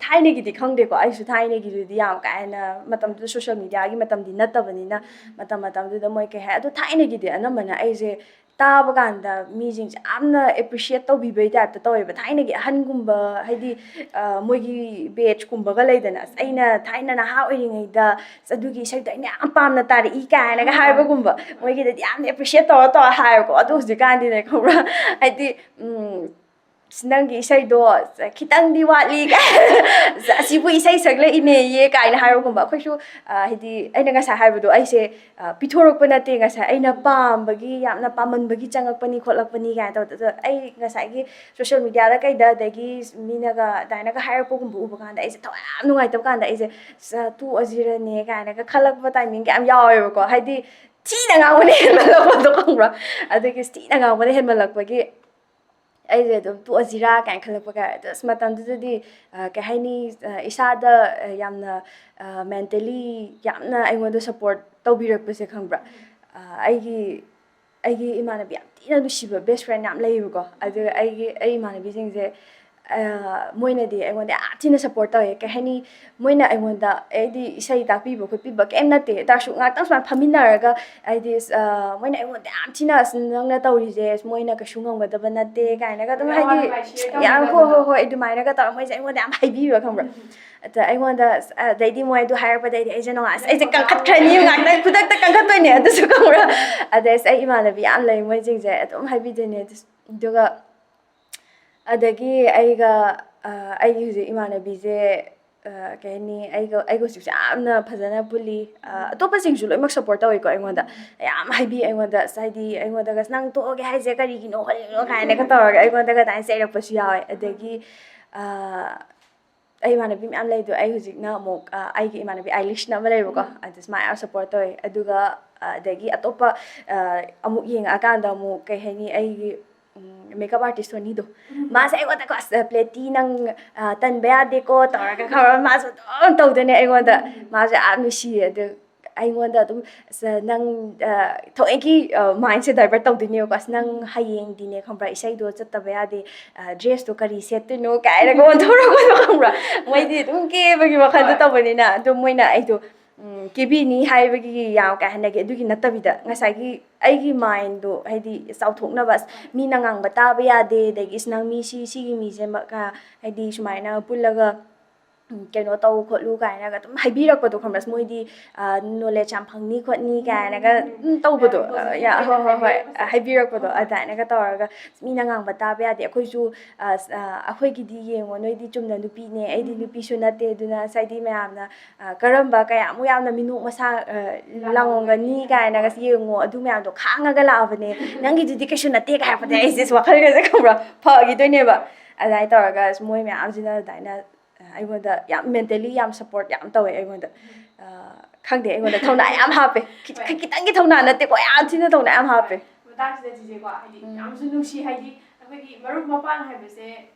ꯊꯥꯏꯅꯒꯤꯗꯤ ꯈꯪꯗꯦꯀꯣ, ꯑꯩꯁꯨ ꯊꯥꯏꯅꯒꯤꯗꯨꯗꯤ ꯌꯥꯝ ꯀꯥ ꯍꯦꯟꯅ, ꯃꯇꯝꯗꯨꯗ ꯁꯣꯁꯤꯌꯦꯜ ꯃꯤꯗꯤꯌꯥꯒꯤ ꯃꯇꯝꯗꯤ ꯅꯠꯇꯕꯅꯤꯅ, ꯃꯇꯝ ꯃꯇꯝꯗꯨꯗ ꯃꯣꯏ ꯀꯩ ꯍꯥꯏ, ꯑꯗꯣ ꯊꯥꯏꯅꯒꯤꯗꯤ ꯑꯅꯝꯕꯅ ꯑꯩꯁꯦ ꯇꯥꯕ ꯀꯥꯟꯗ ꯃꯤꯁꯤꯡꯁꯦ ꯌꯥꯝꯅ ꯑꯦꯄ꯭ꯔꯤꯁꯤꯌꯦꯠ ꯇꯧꯕꯤꯕꯩ ꯇꯥꯏꯞꯇ ꯇꯧꯋꯦꯕ꯫ ꯊꯥꯏꯅꯒꯤ ꯑꯍꯟꯒꯨꯝꯕ, ꯍꯥꯏꯗꯤ ꯑ, ꯃꯣꯏꯒꯤ ꯕꯦꯠꯆꯀꯨꯝꯕꯒ ꯂꯩꯗꯅ, "ꯑꯁ, ꯑꯩꯅ ꯊꯥꯏꯅ ꯅꯍꯥ ꯑꯣꯏꯔꯤꯉꯩꯗ, ꯑꯁ, ꯑꯗꯨꯒꯤ ꯏꯁꯩꯗꯣ ꯑꯩꯅ ꯌꯥꯝ ꯄꯥꯝꯅ ꯇꯥꯔꯛꯏ" ꯀꯥꯏꯅꯒ ꯍꯥꯏꯕꯒꯨꯝꯕ, ꯃꯣꯏꯒꯤꯗꯗꯤ ꯌꯥꯝꯅ ꯑꯦꯄ꯭ꯔꯤꯁꯤꯌꯦꯠ ꯇꯧꯔ ꯇꯧꯔ ꯍꯥꯏꯌꯦꯕꯀꯣ꯫ ꯑꯗꯣ ꯍꯧꯖꯤꯛꯀꯥꯟꯗꯤꯅꯦ, ꯈꯪꯕ꯭ꯔꯥ, ꯍꯥꯏꯗꯤ ꯎꯝ, "ꯑꯁ, ꯅꯪꯒꯤ ꯏꯁꯩꯗꯣ ꯈꯤꯇꯪꯗꯤ ꯋꯥꯠꯂꯤ" ꯀꯥꯏꯅ, "ꯑꯁꯤꯕꯨ ꯏꯁꯩ ꯁꯛꯂꯛꯏꯅꯦꯌꯦ" ꯀꯥꯏꯅ ꯍꯥꯏꯕꯒꯨꯝꯕ꯫ ꯑꯩꯈꯣꯏꯁꯨ ꯑ, ꯍꯥꯏꯗꯤ ꯑꯩꯅ ꯉꯁꯥꯏ ꯍꯥꯏꯕꯗꯣ, ꯑꯩꯁꯦ ꯑ, ꯄꯤꯊꯣꯔꯛꯄ ꯅꯠꯇꯦ, ꯉꯁꯥꯏ ꯑꯩꯅ ꯄꯥꯝꯕꯒꯤ, ꯌꯥꯝꯅ ꯄꯥꯝꯃꯟꯕꯒꯤ ꯆꯪꯉꯛꯄꯅꯤ ꯈꯣꯠꯂꯛꯄꯅꯤ ꯀꯥꯏꯅ ꯇꯧꯕꯗꯣ꯫ ꯑꯗꯣ ꯑꯩ ꯉꯁꯥꯏꯒꯤ ꯁꯣꯁꯤꯌꯦꯜ ꯃꯤꯗꯤꯌꯥꯗ ꯀꯩꯗ, ꯑꯗꯒꯤ ꯃꯤꯅꯒ ꯑꯗꯨꯃꯥꯏꯅꯒ ꯍꯥꯏꯔꯛꯄꯒꯨꯝꯕ ꯎꯕ ꯀꯥꯟꯗ, ꯑꯩꯁꯦ ꯊꯋꯥꯏ ꯌꯥꯝ ꯅꯨꯡꯉꯥꯏꯇꯕ ꯀꯥꯟꯗ, ꯑꯩꯁꯦ "ꯑꯁ, ꯇꯣꯛꯑꯁꯤꯔꯅꯦ" ꯀꯥꯏꯅꯒ ꯈꯜꯂꯛꯄ ꯇꯥꯏꯃꯤꯡꯒ ꯌꯥꯝ ꯌꯥꯎꯋꯦꯕꯀꯣ꯫ ꯍꯥꯏꯗꯤ ꯊꯤꯅ ꯉꯥꯡꯕꯅ ꯍꯦꯟꯃꯜꯂꯛꯄꯗꯣ, ꯈꯪꯕ꯭ꯔꯥ? ꯑꯗꯨꯒꯤ ꯊꯤꯅ ꯉꯥꯡꯕꯅ ꯍꯦꯟꯃꯜꯂꯛꯄꯒꯤ ꯑꯩꯁꯦ ꯑꯗꯨꯝ ꯇꯣꯛꯑꯁꯤꯔꯥ ꯀꯥꯏꯅ ꯈꯜꯂꯛꯄ ꯀꯥꯟ꯫ ꯑꯗꯣ ꯑꯁ, ꯃꯇꯝꯗꯨꯗꯗꯤ ꯑ, ꯀꯩ ꯍꯥꯏꯅꯤ, ꯑ, ꯏꯁꯥꯗ ꯑ, ꯌꯥꯝꯅ ꯃꯦꯟꯇꯦꯂꯤ ꯌꯥꯝꯅ ꯑꯩꯉꯣꯟꯗ ꯁꯞꯄꯣꯔꯠ ꯇꯧꯕꯤꯔꯛꯄꯁꯦ, ꯈꯪꯕ꯭ꯔꯥ? ꯑ, ꯑꯩꯒꯤ ꯑꯩꯒꯤ ꯏꯃꯥꯟꯅꯕꯤ ꯌꯥꯝ ꯊꯤꯅ ꯅꯨꯡꯁꯤꯕ ꯕꯦꯁ ꯐ꯭ꯔꯦꯟ ꯌꯥꯝ ꯂꯩꯌꯦꯕꯀꯣ꯫ ꯑꯗꯨꯒ ꯑꯩꯒꯤ, ꯑꯩ ꯏꯃꯥꯟꯅꯕꯤꯁꯤꯡꯁꯦ ꯑ, ꯃꯣꯏꯅꯗꯤ ꯑꯩꯉꯣꯟꯗ ꯌꯥꯝ ꯊꯤꯅ ꯁꯞꯄꯣꯔꯠ ꯇꯧꯋꯦ꯫ ꯀꯩ ꯍꯥꯏꯅꯤ, ꯃꯣꯏꯅ ꯑꯩꯉꯣꯟꯗ, ꯑꯩꯗꯤ ꯏꯁꯩ ꯇꯥꯛꯄꯤꯕ ꯈꯣꯠꯄꯤꯕ ꯀꯩꯝ ꯅꯠꯇꯦ, ꯇꯥꯔꯁꯨ ꯉꯥꯛꯇꯪ ꯁꯨꯃꯥꯏꯅ ꯐꯝꯃꯤꯟꯅꯔꯒ, ꯍꯥꯏꯗꯤ ꯑ, ꯃꯣꯏꯅ ꯑꯩꯉꯣꯟꯗ ꯌꯥꯝ ꯊꯤꯅ, "ꯑꯁ, ꯅꯪꯅ ꯇꯧꯔꯤꯁꯦ ꯃꯣꯏꯅ ꯀꯩꯁꯨ ꯉꯝꯒꯗꯕ ꯅꯠꯇꯦ" ꯀꯥꯏꯅꯒ ꯑꯗꯨꯝ, ꯍꯥꯏꯗꯤ ꯌꯥꯝ, ꯍꯣꯏ, ꯍꯣꯏ, ꯍꯣꯏ, ꯑꯗꯨꯃꯥꯏꯅꯒ ꯇꯧꯔ ꯃꯣꯏꯁꯦ ꯑꯩꯉꯣꯟꯗ ꯌꯥꯝ ꯍꯥꯏꯕꯤꯕ, ꯈꯪꯕ꯭ꯔꯥ? ꯑꯗ ꯑꯩꯉꯣꯟꯗ ꯑꯁ, ꯑꯗꯩꯗꯤ ꯃꯣꯏ ꯑꯗꯨ ꯍꯥꯏꯔꯛꯄꯗꯩꯗꯤ ꯑꯩꯁꯦ ꯅꯨꯡꯉꯥꯏ, ꯑꯁ, ꯑꯩꯁꯦ ꯀꯟꯈꯠꯈ꯭ꯔꯅꯤ, ꯉꯥꯛꯇꯪ ꯈꯨꯗꯛꯇ ꯀꯟꯈꯠꯇꯣꯏꯅꯦ ꯑꯗꯨꯁꯨ, ꯈꯪꯕ꯭ꯔꯥ? ꯑꯗꯩ ꯑꯁ, ꯑꯩ ꯏꯃꯥꯟꯅꯕꯤ ꯌꯥꯝ ꯂꯩ, ꯃꯣꯏꯁꯤꯡꯁꯦ ꯑꯗꯨꯝ ꯍꯥꯏꯕꯤꯗꯣꯏꯅꯦ꯫ ꯑꯗꯨꯁꯨ, ꯑꯗꯨꯒ ꯑꯗꯒꯤ ꯑꯩꯒ ꯑ, ꯑꯩꯒꯤ ꯍꯧꯖꯤꯛ ꯏꯃꯥꯟꯅꯕꯤꯁꯦ ꯑ, ꯀꯩ ꯍꯥꯏꯅꯤ, ꯑꯩꯒ ꯑꯩꯒ ꯍꯧꯖꯤꯛꯁꯦ ꯌꯥꯝꯅ ꯐꯖꯅ ꯄꯨꯜꯂꯤ꯫ ꯑ, ꯑꯇꯣꯞꯄꯁꯤꯡꯁꯨ ꯂꯣꯏꯅꯃꯛ ꯁꯞꯄꯣꯔꯠ ꯇꯧꯋꯤꯀꯣ ꯑꯩꯉꯣꯟꯗ꯫ ꯌꯥꯝ ꯍꯥꯏꯕꯤ ꯑꯩꯉꯣꯟꯗ, ꯑꯁ, ꯍꯥꯏꯗꯤ ꯑꯩꯉꯣꯟꯗꯒ, "ꯑꯁ, ꯅꯪ ꯇꯣꯛꯑꯒꯦ ꯍꯥꯏꯁꯦ ꯀꯔꯤꯒꯤꯅꯣ ꯈꯣꯠꯂꯤꯅꯣ?" ꯀꯥꯏꯅꯒ ꯇꯧꯔꯒ ꯑꯩꯉꯣꯟꯗꯒ ꯑꯗꯨꯃꯥꯏꯅ ꯆꯩꯔꯛꯄꯁꯨ ꯌꯥꯎꯋꯦ꯫ ꯑꯗꯒꯤ ꯑ, ꯑꯩ ꯏꯃꯥꯟꯅꯕꯤ ꯃꯌꯥꯝ ꯂꯩ, ꯑꯗꯣ ꯑꯩ ꯍꯧꯖꯤꯛꯅ ꯑꯃꯨꯛ ꯑ, ꯑꯩꯒꯤ ꯏꯃꯥꯟꯅꯕꯤ ꯑꯥꯏꯂꯤꯁꯅ ꯑꯃ ꯂꯩꯌꯦꯕꯀꯣ꯫ ꯑꯗꯨꯁꯨ ꯃꯥ ꯌꯥꯝ ꯁꯞꯄꯣꯔꯠ ꯇꯧꯋꯦ꯫ ꯑꯗꯨꯒ ꯑ, ꯑꯗꯒꯤ ꯑꯇꯣꯞꯄ ꯑ, ꯑꯃꯨꯛ ꯌꯦꯡꯉꯛꯑꯀꯥꯟꯗ ꯑꯃꯨꯛ, ꯀꯩ ꯍꯥꯏꯅꯤ, ꯑꯩꯒꯤ ꯃꯦꯀꯞ ꯑꯥꯔꯇꯤꯁ ꯁꯣꯅꯤꯗꯣ, ꯃꯥꯁꯦ ꯑꯩꯉꯣꯟꯗꯀꯣ, "ꯑꯁ, ꯄ꯭ꯂꯦꯇꯤ, ꯅꯪ ꯑ, ꯇꯟꯕ ꯌꯥꯗꯦꯀꯣ" ꯇꯧꯔꯒ, ꯈꯪꯕ꯭ꯔꯥ, ꯃꯥꯁꯨ ꯑꯗꯨꯝ ꯇꯧꯗꯣꯏꯅꯦ ꯑꯩꯉꯣꯟꯗ꯫ ꯃꯥꯁꯨ ꯌꯥꯝ ꯅꯨꯡꯁꯤꯌꯦ꯫ ꯑꯗꯨ ꯑꯩꯉꯣꯟꯗ ꯑꯗꯨꯝ, "ꯑꯁ, ꯅꯪ ꯑ, ꯊꯑꯣꯏꯀꯤ ꯃꯥꯏꯟꯁꯦ ꯗꯥꯏꯚꯔꯠ ꯇꯧꯗꯣꯏꯅꯦꯕꯀꯣ꯫ "ꯑꯁ, ꯅꯪ ꯍꯌꯦꯡꯗꯤꯅꯦ, ꯈꯪꯕ꯭ꯔꯥ, ꯏꯁꯩꯗꯣ ꯆꯠꯇꯕ ꯌꯥꯗꯦ, ꯗ꯭ꯔꯦꯁꯇꯣ ꯀꯔꯤ ꯁꯦꯠꯇꯣꯏꯅꯣ?" ꯀꯥꯏꯅꯒ ꯑꯣꯟꯊꯣꯔꯛꯄꯗꯣ, ꯈꯪꯕ꯭ꯔꯥ? ꯃꯣꯏꯗꯤ ꯑꯗꯨꯝ ꯀꯦꯕꯒꯤ ꯋꯥꯈꯜꯗ ꯇꯧꯕꯅꯤꯅ꯫ ꯑꯗꯣ ꯃꯣꯏꯅ ꯑꯩꯗꯣ ꯎꯝ, ꯀꯦꯕꯤꯅꯤ ꯍꯥꯏꯕꯒꯤ ꯌꯥꯝ ꯀꯥ ꯍꯦꯟꯅꯒꯤ ꯑꯗꯨꯒꯤ ꯅꯠꯇꯕꯤꯗ, ꯉꯁꯥꯏꯒꯤ ꯑꯩꯒꯤ ꯃꯥꯏꯟꯗꯣ, ꯍꯥꯏꯗꯤ, ꯆꯥꯎꯊꯣꯛꯅꯕ, "ꯑꯁ, ꯃꯤꯅ ꯉꯥꯡꯕ ꯇꯥꯕ ꯌꯥꯗꯦ", ꯑꯗꯒꯤ, "ꯑꯁ, ꯅꯪ ꯃꯤ ꯁꯤ, ꯁꯤꯒꯤ ꯃꯤꯁꯦ ꯃ-, ꯀ-, ꯍꯥꯏꯗꯤ, ꯁꯨꯃꯥꯏꯅ ꯄꯨꯜꯂꯒ ꯎꯝ, ꯀꯩꯅꯣ ꯇꯧ ꯈꯣꯠꯂꯨ" ꯀꯥꯏꯅꯒ ꯑꯗꯨꯝ ꯍꯥꯏꯕꯤꯔꯛꯄꯗꯣ, ꯈꯪꯕ꯭ꯔꯥ? ꯑꯁ, ꯃꯣꯏꯗꯤ ꯑ, ꯅꯣꯂꯦꯖ ꯌꯥꯝ ꯐꯪꯅꯤ ꯈꯣꯠꯅꯤ ꯀꯥꯏꯅꯒ ꯑꯗꯨꯝ ꯇꯧꯕꯗꯣ꯫ ꯑ, ꯌꯥꯝ ꯌꯥ-, ꯍꯣꯏ, ꯍꯣꯏ, ꯍꯣꯏ꯫ ꯍꯥꯏꯕꯤꯔꯛꯄꯁꯦ꯫ ꯑ, ꯍꯥꯏꯕꯤꯔꯛꯄꯗꯣ꯫ ꯍꯣꯏ, ꯍꯣꯏ꯫ ꯑꯗꯨꯃꯥꯏꯅꯒ ꯇꯧꯔꯒ, "ꯑꯁ, ꯃꯤꯅ ꯉꯥꯡꯕ ꯇꯥꯕ ꯌꯥꯗꯦ, ꯑꯩꯈꯣꯏꯁꯨ, ꯑ, ꯑꯁ, ꯑ, ꯑꯩꯈꯣꯏꯒꯤꯗꯤ ꯌꯦꯡꯉꯣ, ꯅꯣꯏꯗꯤ ꯆꯨꯝꯅ ꯅꯨꯄꯤꯅꯦ, ꯑꯩꯗꯤ ꯎꯝ꯫ ꯅꯨꯄꯤꯁꯨ ꯅꯠꯇꯦ, ꯑꯗꯨꯅ ꯉꯁꯥꯏꯗꯤ ꯃꯌꯥꯝꯅ ꯑ, ꯀꯔꯝꯕ ꯀꯌꯥꯃꯨꯛ ꯌꯥꯝꯅ ꯃꯤꯅꯣꯛ ꯃꯩꯁꯥ, ꯑ, ꯂꯥꯡꯉꯝꯒꯅꯤ ꯀꯥꯏꯅꯒ ꯌꯦꯡꯉꯣ, ꯑꯗꯨ ꯃꯌꯥꯝꯗꯣ ꯈꯥꯡꯉꯒ ꯂꯥꯛꯑꯕꯅꯦ, ꯅꯪꯒꯤꯗꯨꯗꯤ ꯀꯩꯁꯨ ꯅꯠꯇꯦ" ꯀꯥꯏ ꯍꯥꯏꯔꯛꯄꯗ ꯑꯩꯁꯦ ꯋꯥꯈꯜꯒꯁꯦ, ꯈꯪꯕ꯭ꯔꯥ, ꯐꯈꯤꯗꯣꯏꯅꯦꯕ꯫ ꯑꯗꯨꯃꯥꯏꯅ ꯇꯧꯔꯒ ꯑꯁ, ꯃꯣꯏ ꯃꯌꯥꯝꯁꯤꯅ ꯑꯗꯨꯃꯥꯏꯅ, ꯑ, ꯑꯩꯉꯣꯟꯗ ꯌꯥꯝ ꯃꯦꯟꯇꯦꯜꯂꯤ ꯌꯥꯝ ꯁꯞꯄꯣꯔꯠ ꯌꯥꯝ ꯇꯧꯋꯦ ꯑꯩꯉꯣꯟꯗ꯫ ꯑ, ꯈꯪꯗꯦ, ꯑꯩꯉꯣꯟꯗ ꯊꯧꯅꯥ ꯌꯥꯝ ꯍꯥꯞꯄꯦ꯫ ꯈꯤ-, ꯍꯣꯏ꯫ ꯈꯤꯇꯪꯒꯤ ꯊꯧꯅꯥ ꯅꯠꯇꯦꯀꯣ, ꯌꯥꯝ ꯊꯤꯅ ꯊꯧꯅꯥ ꯌꯥꯝ ꯍꯥꯞꯄꯦ꯫ ꯃꯇꯥꯡꯁꯤꯗ ꯆꯤꯆꯦꯀꯣ, ꯍꯥꯏꯗꯤ, ꯎꯝ꯫ ꯌꯥꯝꯁꯨ ꯅꯨꯡꯁꯤ, ꯍꯥꯏꯗꯤ, ꯑꯩꯈꯣꯏꯒꯤ ꯃꯔꯨꯞ ꯃꯄꯥꯡ ꯍꯥꯏꯕꯁꯦ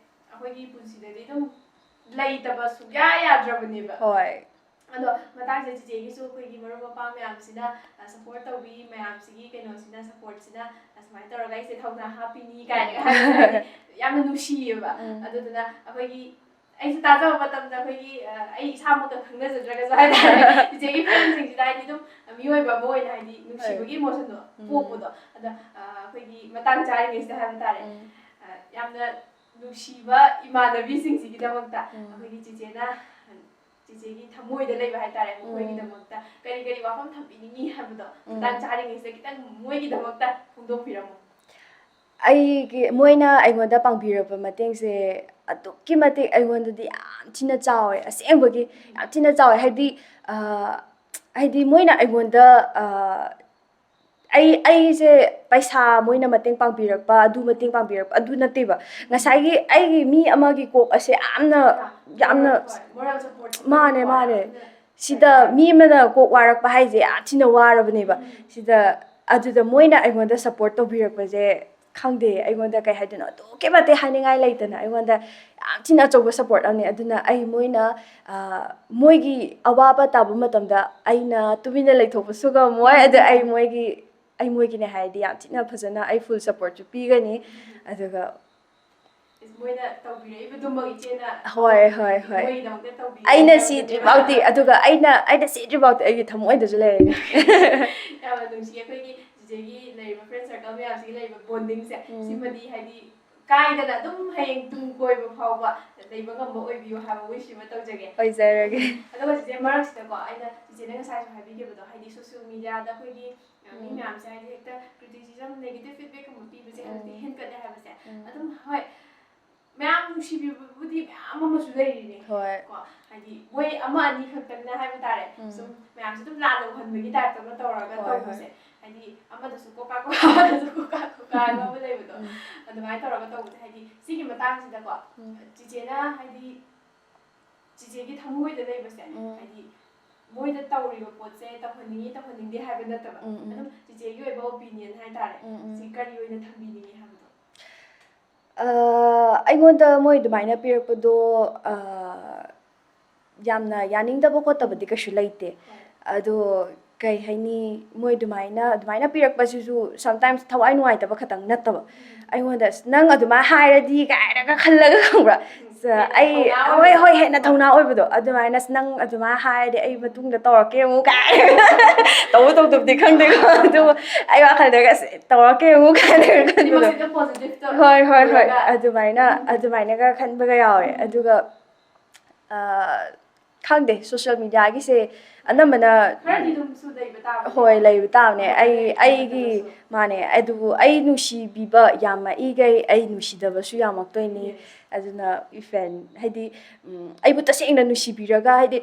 ꯑꯩꯈꯣꯏꯒꯤ ꯄꯨꯟꯁꯤꯗꯗꯤ ꯑꯗꯨꯝ ꯂꯩꯇꯕ ꯁꯨꯡꯌꯥ ꯌꯥꯗ꯭ꯔꯕꯅꯦꯕ꯫ ꯍꯣꯏ꯫ ꯑꯗꯣ ꯃꯇꯥꯡꯁꯤꯗ ꯆꯤꯆꯦꯒꯤꯁꯨ ꯑꯩꯈꯣꯏꯒꯤ ꯃꯔꯨꯞ ꯃꯄꯥꯡ ꯃꯌꯥꯝꯁꯤꯅ, ꯑ, ꯁꯞꯄꯣꯔꯠ ꯇꯧꯕꯤ ꯃꯌꯥꯝꯁꯤꯒꯤ ꯀꯩꯅꯣꯁꯤꯅ, ꯁꯞꯄꯣꯔꯠꯁꯤꯅ, ꯑ, ꯁꯨꯃꯥꯏꯅ ꯇꯧꯔꯒ ꯑꯩꯁꯦ ꯊꯧꯅꯥ ꯍꯥꯞꯄꯤꯅꯤ ꯀꯥꯏꯅꯒ ꯍꯥꯏꯕꯁꯦ ꯍꯥꯏꯗꯤ ꯌꯥꯝꯅ ꯅꯨꯡꯁꯤꯌꯦꯕ꯫ ꯎꯝ꯫ ꯑꯗꯨꯗꯨꯅ ꯑꯩꯈꯣꯏꯒꯤ, ꯑꯩꯁꯨ ꯇꯥꯖꯕ ꯃꯇꯝꯗ ꯑꯩꯈꯣꯏꯒꯤ, ꯑ, ꯑꯩ ꯏꯁꯥꯃꯛꯀ ꯈꯪꯅꯖꯗ꯭ꯔꯒꯁꯨ ꯍꯥꯏꯇꯥꯔꯦ, ꯆꯤꯆꯦꯒꯤ ꯐꯦꯟꯁꯤꯡꯁꯤꯗ ꯍꯥꯏꯗꯤ ꯑꯗꯨꯝ ꯃꯤꯑꯣꯏꯕ ꯑꯃ ꯑꯣꯏꯅ ꯍꯥꯏꯗꯤ ꯅꯨꯡꯁꯤꯕꯒꯤ ꯍꯣꯏ꯫ ꯏꯃꯣꯁꯟꯗꯣ ꯎꯝ꯫ ꯄꯣꯛꯄꯗꯣ꯫ ꯑꯗ, ꯑ, ꯑꯩꯈꯣꯏꯒꯤ ꯃꯇꯥꯡ ꯆꯥꯔꯤꯉꯩꯁꯤꯗ ꯍꯥꯏꯕ ꯇꯥꯔꯦ, ꯎꯝ꯫ ꯑ, ꯌꯥꯝꯅ ꯅꯨꯡꯁꯤꯕ ꯏꯃꯥꯟꯅꯕꯤꯁꯤꯡꯁꯤꯒꯤꯗꯃꯛꯇ ꯎꯝ꯫ ꯑꯩꯈꯣꯏꯒꯤ ꯆꯤꯆꯦꯅ ꯆꯤꯆꯦꯒꯤ ꯊꯃꯣꯏꯗ ꯂꯩꯕ ꯍꯥꯏꯇꯥꯔꯦ, ꯎꯝ꯫ ꯃꯈꯣꯏꯒꯤꯗꯃꯛꯇ ꯀꯔꯤ ꯀꯔꯤ ꯋꯥꯐꯝ ꯊꯝꯕꯤꯅꯤꯡꯉꯤ ꯍꯥꯏꯕꯗꯣ ꯎꯝ꯫ ꯃꯇꯥꯡ ꯆꯥꯔꯤꯉꯩꯁꯤꯗ ꯈꯤꯇꯪ ꯃꯣꯏꯒꯤꯗꯃꯛꯇ ꯐꯣꯡꯗꯣꯛꯄꯤꯔꯝꯃꯣ꯫ ꯑꯩꯒꯤ, ꯃꯣꯏꯅ ꯑꯩꯉꯣꯟꯗ ꯄꯥꯡꯕꯤꯔꯛꯄ ꯃꯇꯦꯡꯁꯦ ꯑꯗꯨꯛꯀꯤ ꯃꯇꯤꯛ ꯑꯩꯉꯣꯟꯗꯗꯤ ꯌꯥꯝ ꯊꯤꯅ ꯆꯥꯎꯋꯦ, ꯑꯁꯦꯡꯕꯒꯤ ꯌꯥꯝ ꯊꯤꯅ ꯆꯥꯎꯋꯦ꯫ ꯍꯥꯏꯗꯤ, ꯑ, ꯍꯥꯏꯗꯤ ꯃꯣꯏꯅ ꯑꯩꯉꯣꯟꯗ, ꯑ, ꯑꯩ, ꯑꯩꯁꯦ ꯄꯩꯁꯥ ꯃꯣꯏꯅ ꯃꯇꯦꯡ ꯄꯥꯡꯕꯤꯔꯛꯄ, ꯑꯗꯨ ꯃꯇꯦꯡ ꯄꯥꯡꯕꯤꯔꯛꯄ, ꯑꯗꯨ ꯅꯠꯇꯦꯕ꯫ ꯉꯁꯥꯏꯒꯤ ꯑꯩꯒꯤ ꯃꯤ ꯑꯃꯒꯤ ꯀꯣꯛ ꯑꯁꯦ ꯌꯥꯝꯅ, ꯌꯥꯝꯅ ꯃꯥꯅꯦ, ꯃꯥꯅꯦ꯫ ꯁꯤꯗ ꯃꯤ ꯑꯃꯅ ꯀꯣꯛ ꯋꯥꯔꯛꯄ ꯍꯥꯏꯁꯦ ꯌꯥꯝ ꯊꯤꯅ ꯋꯥꯔꯕꯅꯦꯕ꯫ ꯁꯤꯗ, ꯑꯗꯨꯗ ꯃꯣꯏꯅ ꯑꯩꯉꯣꯟꯗ support ꯇꯧꯕꯤꯔꯛꯄꯁꯦ, ꯈꯪꯗꯦ, ꯑꯩꯉꯣꯟꯗ ꯀꯩ ꯍꯥꯏꯗꯣꯏꯅꯣ, ꯑꯗꯨꯛꯀꯤ ꯃꯇꯤꯛ ꯍꯥꯏꯅꯤꯡꯉꯥꯏ ꯂꯩꯇꯅ ꯑꯩꯉꯣꯟꯗ ꯌꯥꯝ ꯊꯤꯅ ꯑꯆꯧꯕ support ꯑꯃꯅꯤ꯫ ꯑꯗꯨꯅ ꯑꯩ, ꯃꯣꯏꯅ, ꯑ, ꯃꯣꯏꯒꯤ ꯑꯋꯥꯕ ꯇꯥꯕ ꯃꯇꯝꯗ ꯑꯩꯅ ꯇꯨꯃꯤꯟꯅ ꯂꯩꯊꯣꯛꯄꯁꯨ ꯉꯝꯃꯣꯏ꯫ ꯑꯗ ꯑꯩ ꯃꯣꯏꯒꯤ, ꯑꯩ ꯃꯣꯏꯒꯤꯅꯦ ꯍꯥꯏꯔꯗꯤ ꯌꯥꯝ ꯊꯤꯅ ꯐꯖꯅ ꯑꯩ full supportꯁꯨ ꯄꯤꯒꯅꯤ꯫ ꯑꯗꯨꯒ ꯃꯣꯏꯅ ꯇꯧꯕꯤꯔꯛꯏꯕꯗꯨꯃꯛ ꯏꯆꯦꯅ ꯍꯣꯏ, ꯍꯣꯏ, ꯍꯣꯏ꯫ ꯃꯣꯏꯒꯤꯗꯃꯛꯇ ꯇꯧꯕꯤꯔꯛꯏ ꯑꯩꯅ ꯍꯥꯏꯕꯗꯨꯅꯦꯕ꯫ ꯁꯤꯗ꯭ꯔꯤꯐꯥꯎꯗꯤ, ꯑꯗꯨꯒ ꯑꯩꯅ, ꯑꯩꯅ ꯁꯤꯗ꯭ꯔꯤꯐꯥꯎꯗꯤ ꯑꯩꯒꯤ ꯊꯃꯣꯏꯗꯁꯨ ꯂꯩꯔꯅꯤ꯫ ꯌꯥꯝꯅ ꯅꯨꯡꯁꯤ ꯑꯩꯈꯣꯏꯒꯤ ꯆꯤꯆꯦꯒꯤ ꯂꯩꯔꯤꯕ friend circle ꯃꯌꯥꯝꯁꯤꯒꯤ ꯂꯩꯔꯤꯕ bondingꯁꯦ꯫ ꯎꯝ꯫ ꯁꯤꯃꯗꯤ ꯍꯥꯏꯗꯤ ꯀꯥꯏꯗꯅ ꯑꯗꯨꯝ ꯍꯌꯦꯡ ꯇꯨꯡ ꯀꯣꯏꯕ ꯐꯥꯎꯕ ꯂꯩꯕ ꯉꯝꯕ ꯑꯣꯏꯕꯤꯌꯨ ꯍꯥꯏꯕ wishꯁꯤꯃ ꯇꯧꯖꯒꯦ꯫ ꯑꯣꯏꯖꯔꯒꯦ꯫ ꯑꯗꯨꯒ ꯆꯤꯆꯦ, ꯃꯔꯛꯁꯤꯗꯀꯣ, ꯑꯩꯅ ꯆꯤꯆꯦꯅ ꯉꯁꯥꯏꯁꯨ ꯍꯥꯏꯕꯤꯈꯤꯕꯗꯣ, ꯍꯥꯏꯗꯤ social mediaꯗ ꯑꯩꯈꯣꯏꯒꯤ, ꯑ, ꯃꯤ ꯎꯝ꯫ ꯃꯌꯥꯝꯁꯦ ꯍꯥꯏꯗꯤ ꯍꯦꯛꯇ criticism, negative feedbackꯀꯨꯝꯕ ꯄꯤꯕꯁꯦ ꯍꯧꯖꯤꯛꯇꯤ ꯎꯝ꯫ ꯍꯦꯟꯒꯠꯂꯦ ꯍꯥꯏꯕꯁꯦ꯫ ꯎꯝ꯫ ꯑꯗꯨꯝ ꯍꯣꯏ, ꯃꯌꯥꯝ ꯅꯨꯡꯁꯤꯕꯤꯕꯕꯨꯗꯤ ꯃꯌꯥꯝ ꯑꯃꯁꯨ ꯂꯩꯔꯤꯅꯦ꯫ ꯍꯣꯏ꯫ ꯀꯣ, ꯍꯥꯏꯗꯤ ꯃꯣꯏ ꯑꯃ ꯑꯅꯤ ꯈꯛꯇꯪꯅ ꯍꯥꯏꯕ ꯇꯥꯔꯦ꯫ ꯎꯝ꯫ ꯁꯨꯝ ꯃꯌꯥꯝꯁꯦ ꯑꯗꯨꯝ ꯂꯥꯟꯅ ꯎꯍꯟꯕꯒꯤ typeꯇ ꯑꯃ ꯇꯧꯔꯒ ꯍꯣꯏ, ꯇꯧꯕꯁꯦ꯫ ꯍꯣꯏ꯫ ꯍꯥꯏꯗꯤ ꯑꯃꯗꯁꯨ ꯀꯣꯀꯥ ꯀꯣꯀꯥ, ꯑꯃꯗꯁꯨ ꯀꯣꯀꯥ ꯀꯣꯀꯥ ꯍꯥꯏꯕ ꯑꯃ ꯂꯩꯕꯗꯣ꯫ ꯎꯝ꯫ ꯑꯗꯨꯃꯥꯏꯅ ꯇꯧꯔꯒ ꯇꯧꯕꯁꯦ꯫ ꯍꯥꯏꯗꯤ ꯁꯤꯒꯤ ꯃꯇꯥꯡꯁꯤꯗꯀꯣ, ꯎꯝ꯫ ꯆꯤꯆꯦꯅ ꯍꯥꯏꯗꯤ ꯆꯤꯆꯦꯒꯤ ꯊꯃꯣꯏꯗ ꯂꯩꯕꯁꯦ, ꯎꯝ꯫ ꯍꯥꯏꯗꯤ ꯃꯣꯏꯗ ꯇꯧꯔꯤꯕ ꯄꯣꯠꯁꯦ ꯇꯧꯍꯟꯅꯤꯡꯉꯤ, ꯇꯧꯍꯟꯅꯤꯡꯗꯦ ꯍꯥꯏꯕ ꯅꯠꯇꯕ, ꯎꯝ, ꯎꯝ꯫ ꯑꯗꯨꯝ ꯆꯤꯆꯦꯒꯤ ꯑꯣꯏꯕ opinion ꯍꯥꯏꯇꯥꯔꯦ, ꯎꯝ, ꯎꯝ꯫ ꯁꯤ ꯀꯔꯤ ꯑꯣꯏꯅ ꯊꯝꯕꯤꯅꯤꯡꯉꯤ ꯍꯥꯏꯕꯗꯣ? ꯑ, ꯑꯩꯉꯣꯟꯗ ꯃꯣꯏ ꯑꯗꯨꯃꯥꯏꯅ ꯄꯤꯔꯛꯄꯗꯣ, ꯑ, ꯌꯥꯝꯅ ꯌꯥꯅꯤꯡꯗꯕ ꯈꯣꯠꯇꯕꯗꯤ ꯀꯩꯁꯨ ꯂꯩꯇꯦ꯫ ꯍꯣꯏ꯫ ꯑꯗꯣ ꯀꯩ ꯍꯥꯏꯅꯤ, ꯃꯣꯏ ꯑꯗꯨꯃꯥꯏꯅ, ꯑꯗꯨꯃꯥꯏꯅ ꯄꯤꯔꯛꯄꯁꯤꯁꯨ sometimes ꯊꯋꯥꯏ ꯅꯨꯡꯉꯥꯏꯇꯕ ꯈꯛꯇꯪ ꯅꯠꯇꯕ, ꯎꯝ꯫ ꯑꯩꯉꯣꯟꯗ "ꯑꯁ, ꯅꯪ ꯑꯗꯨꯃꯥꯏꯅ ꯍꯥꯏꯔꯗꯤ" ꯀꯥꯏꯅꯒ ꯈꯜꯂꯒ, ꯈꯪꯕ꯭ꯔꯥ? ꯎꯝ꯫ ꯁ-, ꯍꯦꯟꯅ ꯑꯩ, ꯊꯧꯅꯥ ꯍꯣꯏ, ꯑꯣꯏꯕꯗꯣ꯫ ꯍꯣꯏ, ꯍꯦꯟꯅ ꯊꯧꯅꯥ ꯑꯣꯏꯕꯗꯣ꯫ ꯑꯗꯨꯃꯥꯏꯅ "ꯑꯁ, ꯅꯪ ꯑꯗꯨꯃꯥꯏꯅ ꯍꯥꯏꯔꯗꯤ ꯑꯩ ꯃꯇꯨꯡꯗ ꯇꯧꯔꯛꯀꯦ ꯑꯃꯨꯛ" ꯀꯥꯏꯅ꯫ ꯇꯧꯕ ꯇꯧꯗꯕꯗꯤ ꯈꯪꯗꯦꯀꯣ, ꯑꯗꯨꯕꯨ ꯑꯩ ꯋꯥꯈꯜꯗꯒ "ꯑꯁ, ꯇꯧꯔꯛꯀꯦ ꯑꯃꯨꯛ" ꯀꯥꯏꯅꯒ ꯈꯟꯕꯗꯣ꯫ ꯑꯅꯤꯃꯛꯁꯤꯗ positive ꯇꯧꯔꯒ ꯍꯣꯏ, ꯍꯣꯏ, ꯍꯣꯏ꯫ ꯄꯨꯔꯒ꯫ ꯑꯗꯨꯃꯥꯏꯅ, ꯎꯝ꯫ ꯑꯗꯨꯃꯥꯏꯅꯒ ꯈꯟꯕꯒ ꯌꯥꯎꯋꯦ꯫ ꯎꯝ꯫ ꯑꯗꯨꯒ, ꯑ, ꯈꯪꯗꯦ, social mediaꯒꯤꯁꯦ, ꯑꯅꯝꯕꯅ ꯈꯔꯗꯤ ꯑꯗꯨꯝꯁꯨ ꯂꯩꯕ ꯇꯥꯕꯅꯦ꯫ ꯍꯣꯏ, ꯂꯩꯕ ꯇꯥꯕꯅꯦ꯫ ꯑꯃ ꯑꯩ ꯂꯩꯕ ꯑꯩꯒꯤ ꯅꯠꯇ꯭ꯔꯒꯁꯨ꯫ ꯃꯥꯅꯦ꯫ ꯑꯗꯨꯕꯨ ꯑꯩ ꯅꯨꯡꯁꯤꯕꯤꯕ ꯌꯥꯝꯃꯛꯏꯈꯩ ꯑꯩ ꯅꯨꯡꯁꯤꯗꯕꯁꯨ ꯌꯥꯝꯃꯛꯇꯣꯏꯅꯤ꯫ Yes. ꯑꯗꯨꯅ ꯏꯐꯦꯟ ꯍꯥꯏꯗꯤ ꯎꯝ, ꯑꯩꯕꯨ ꯇꯁꯦꯡꯅ ꯅꯨꯡꯁꯤꯕꯤꯔꯒ ꯍꯥꯏꯗꯤ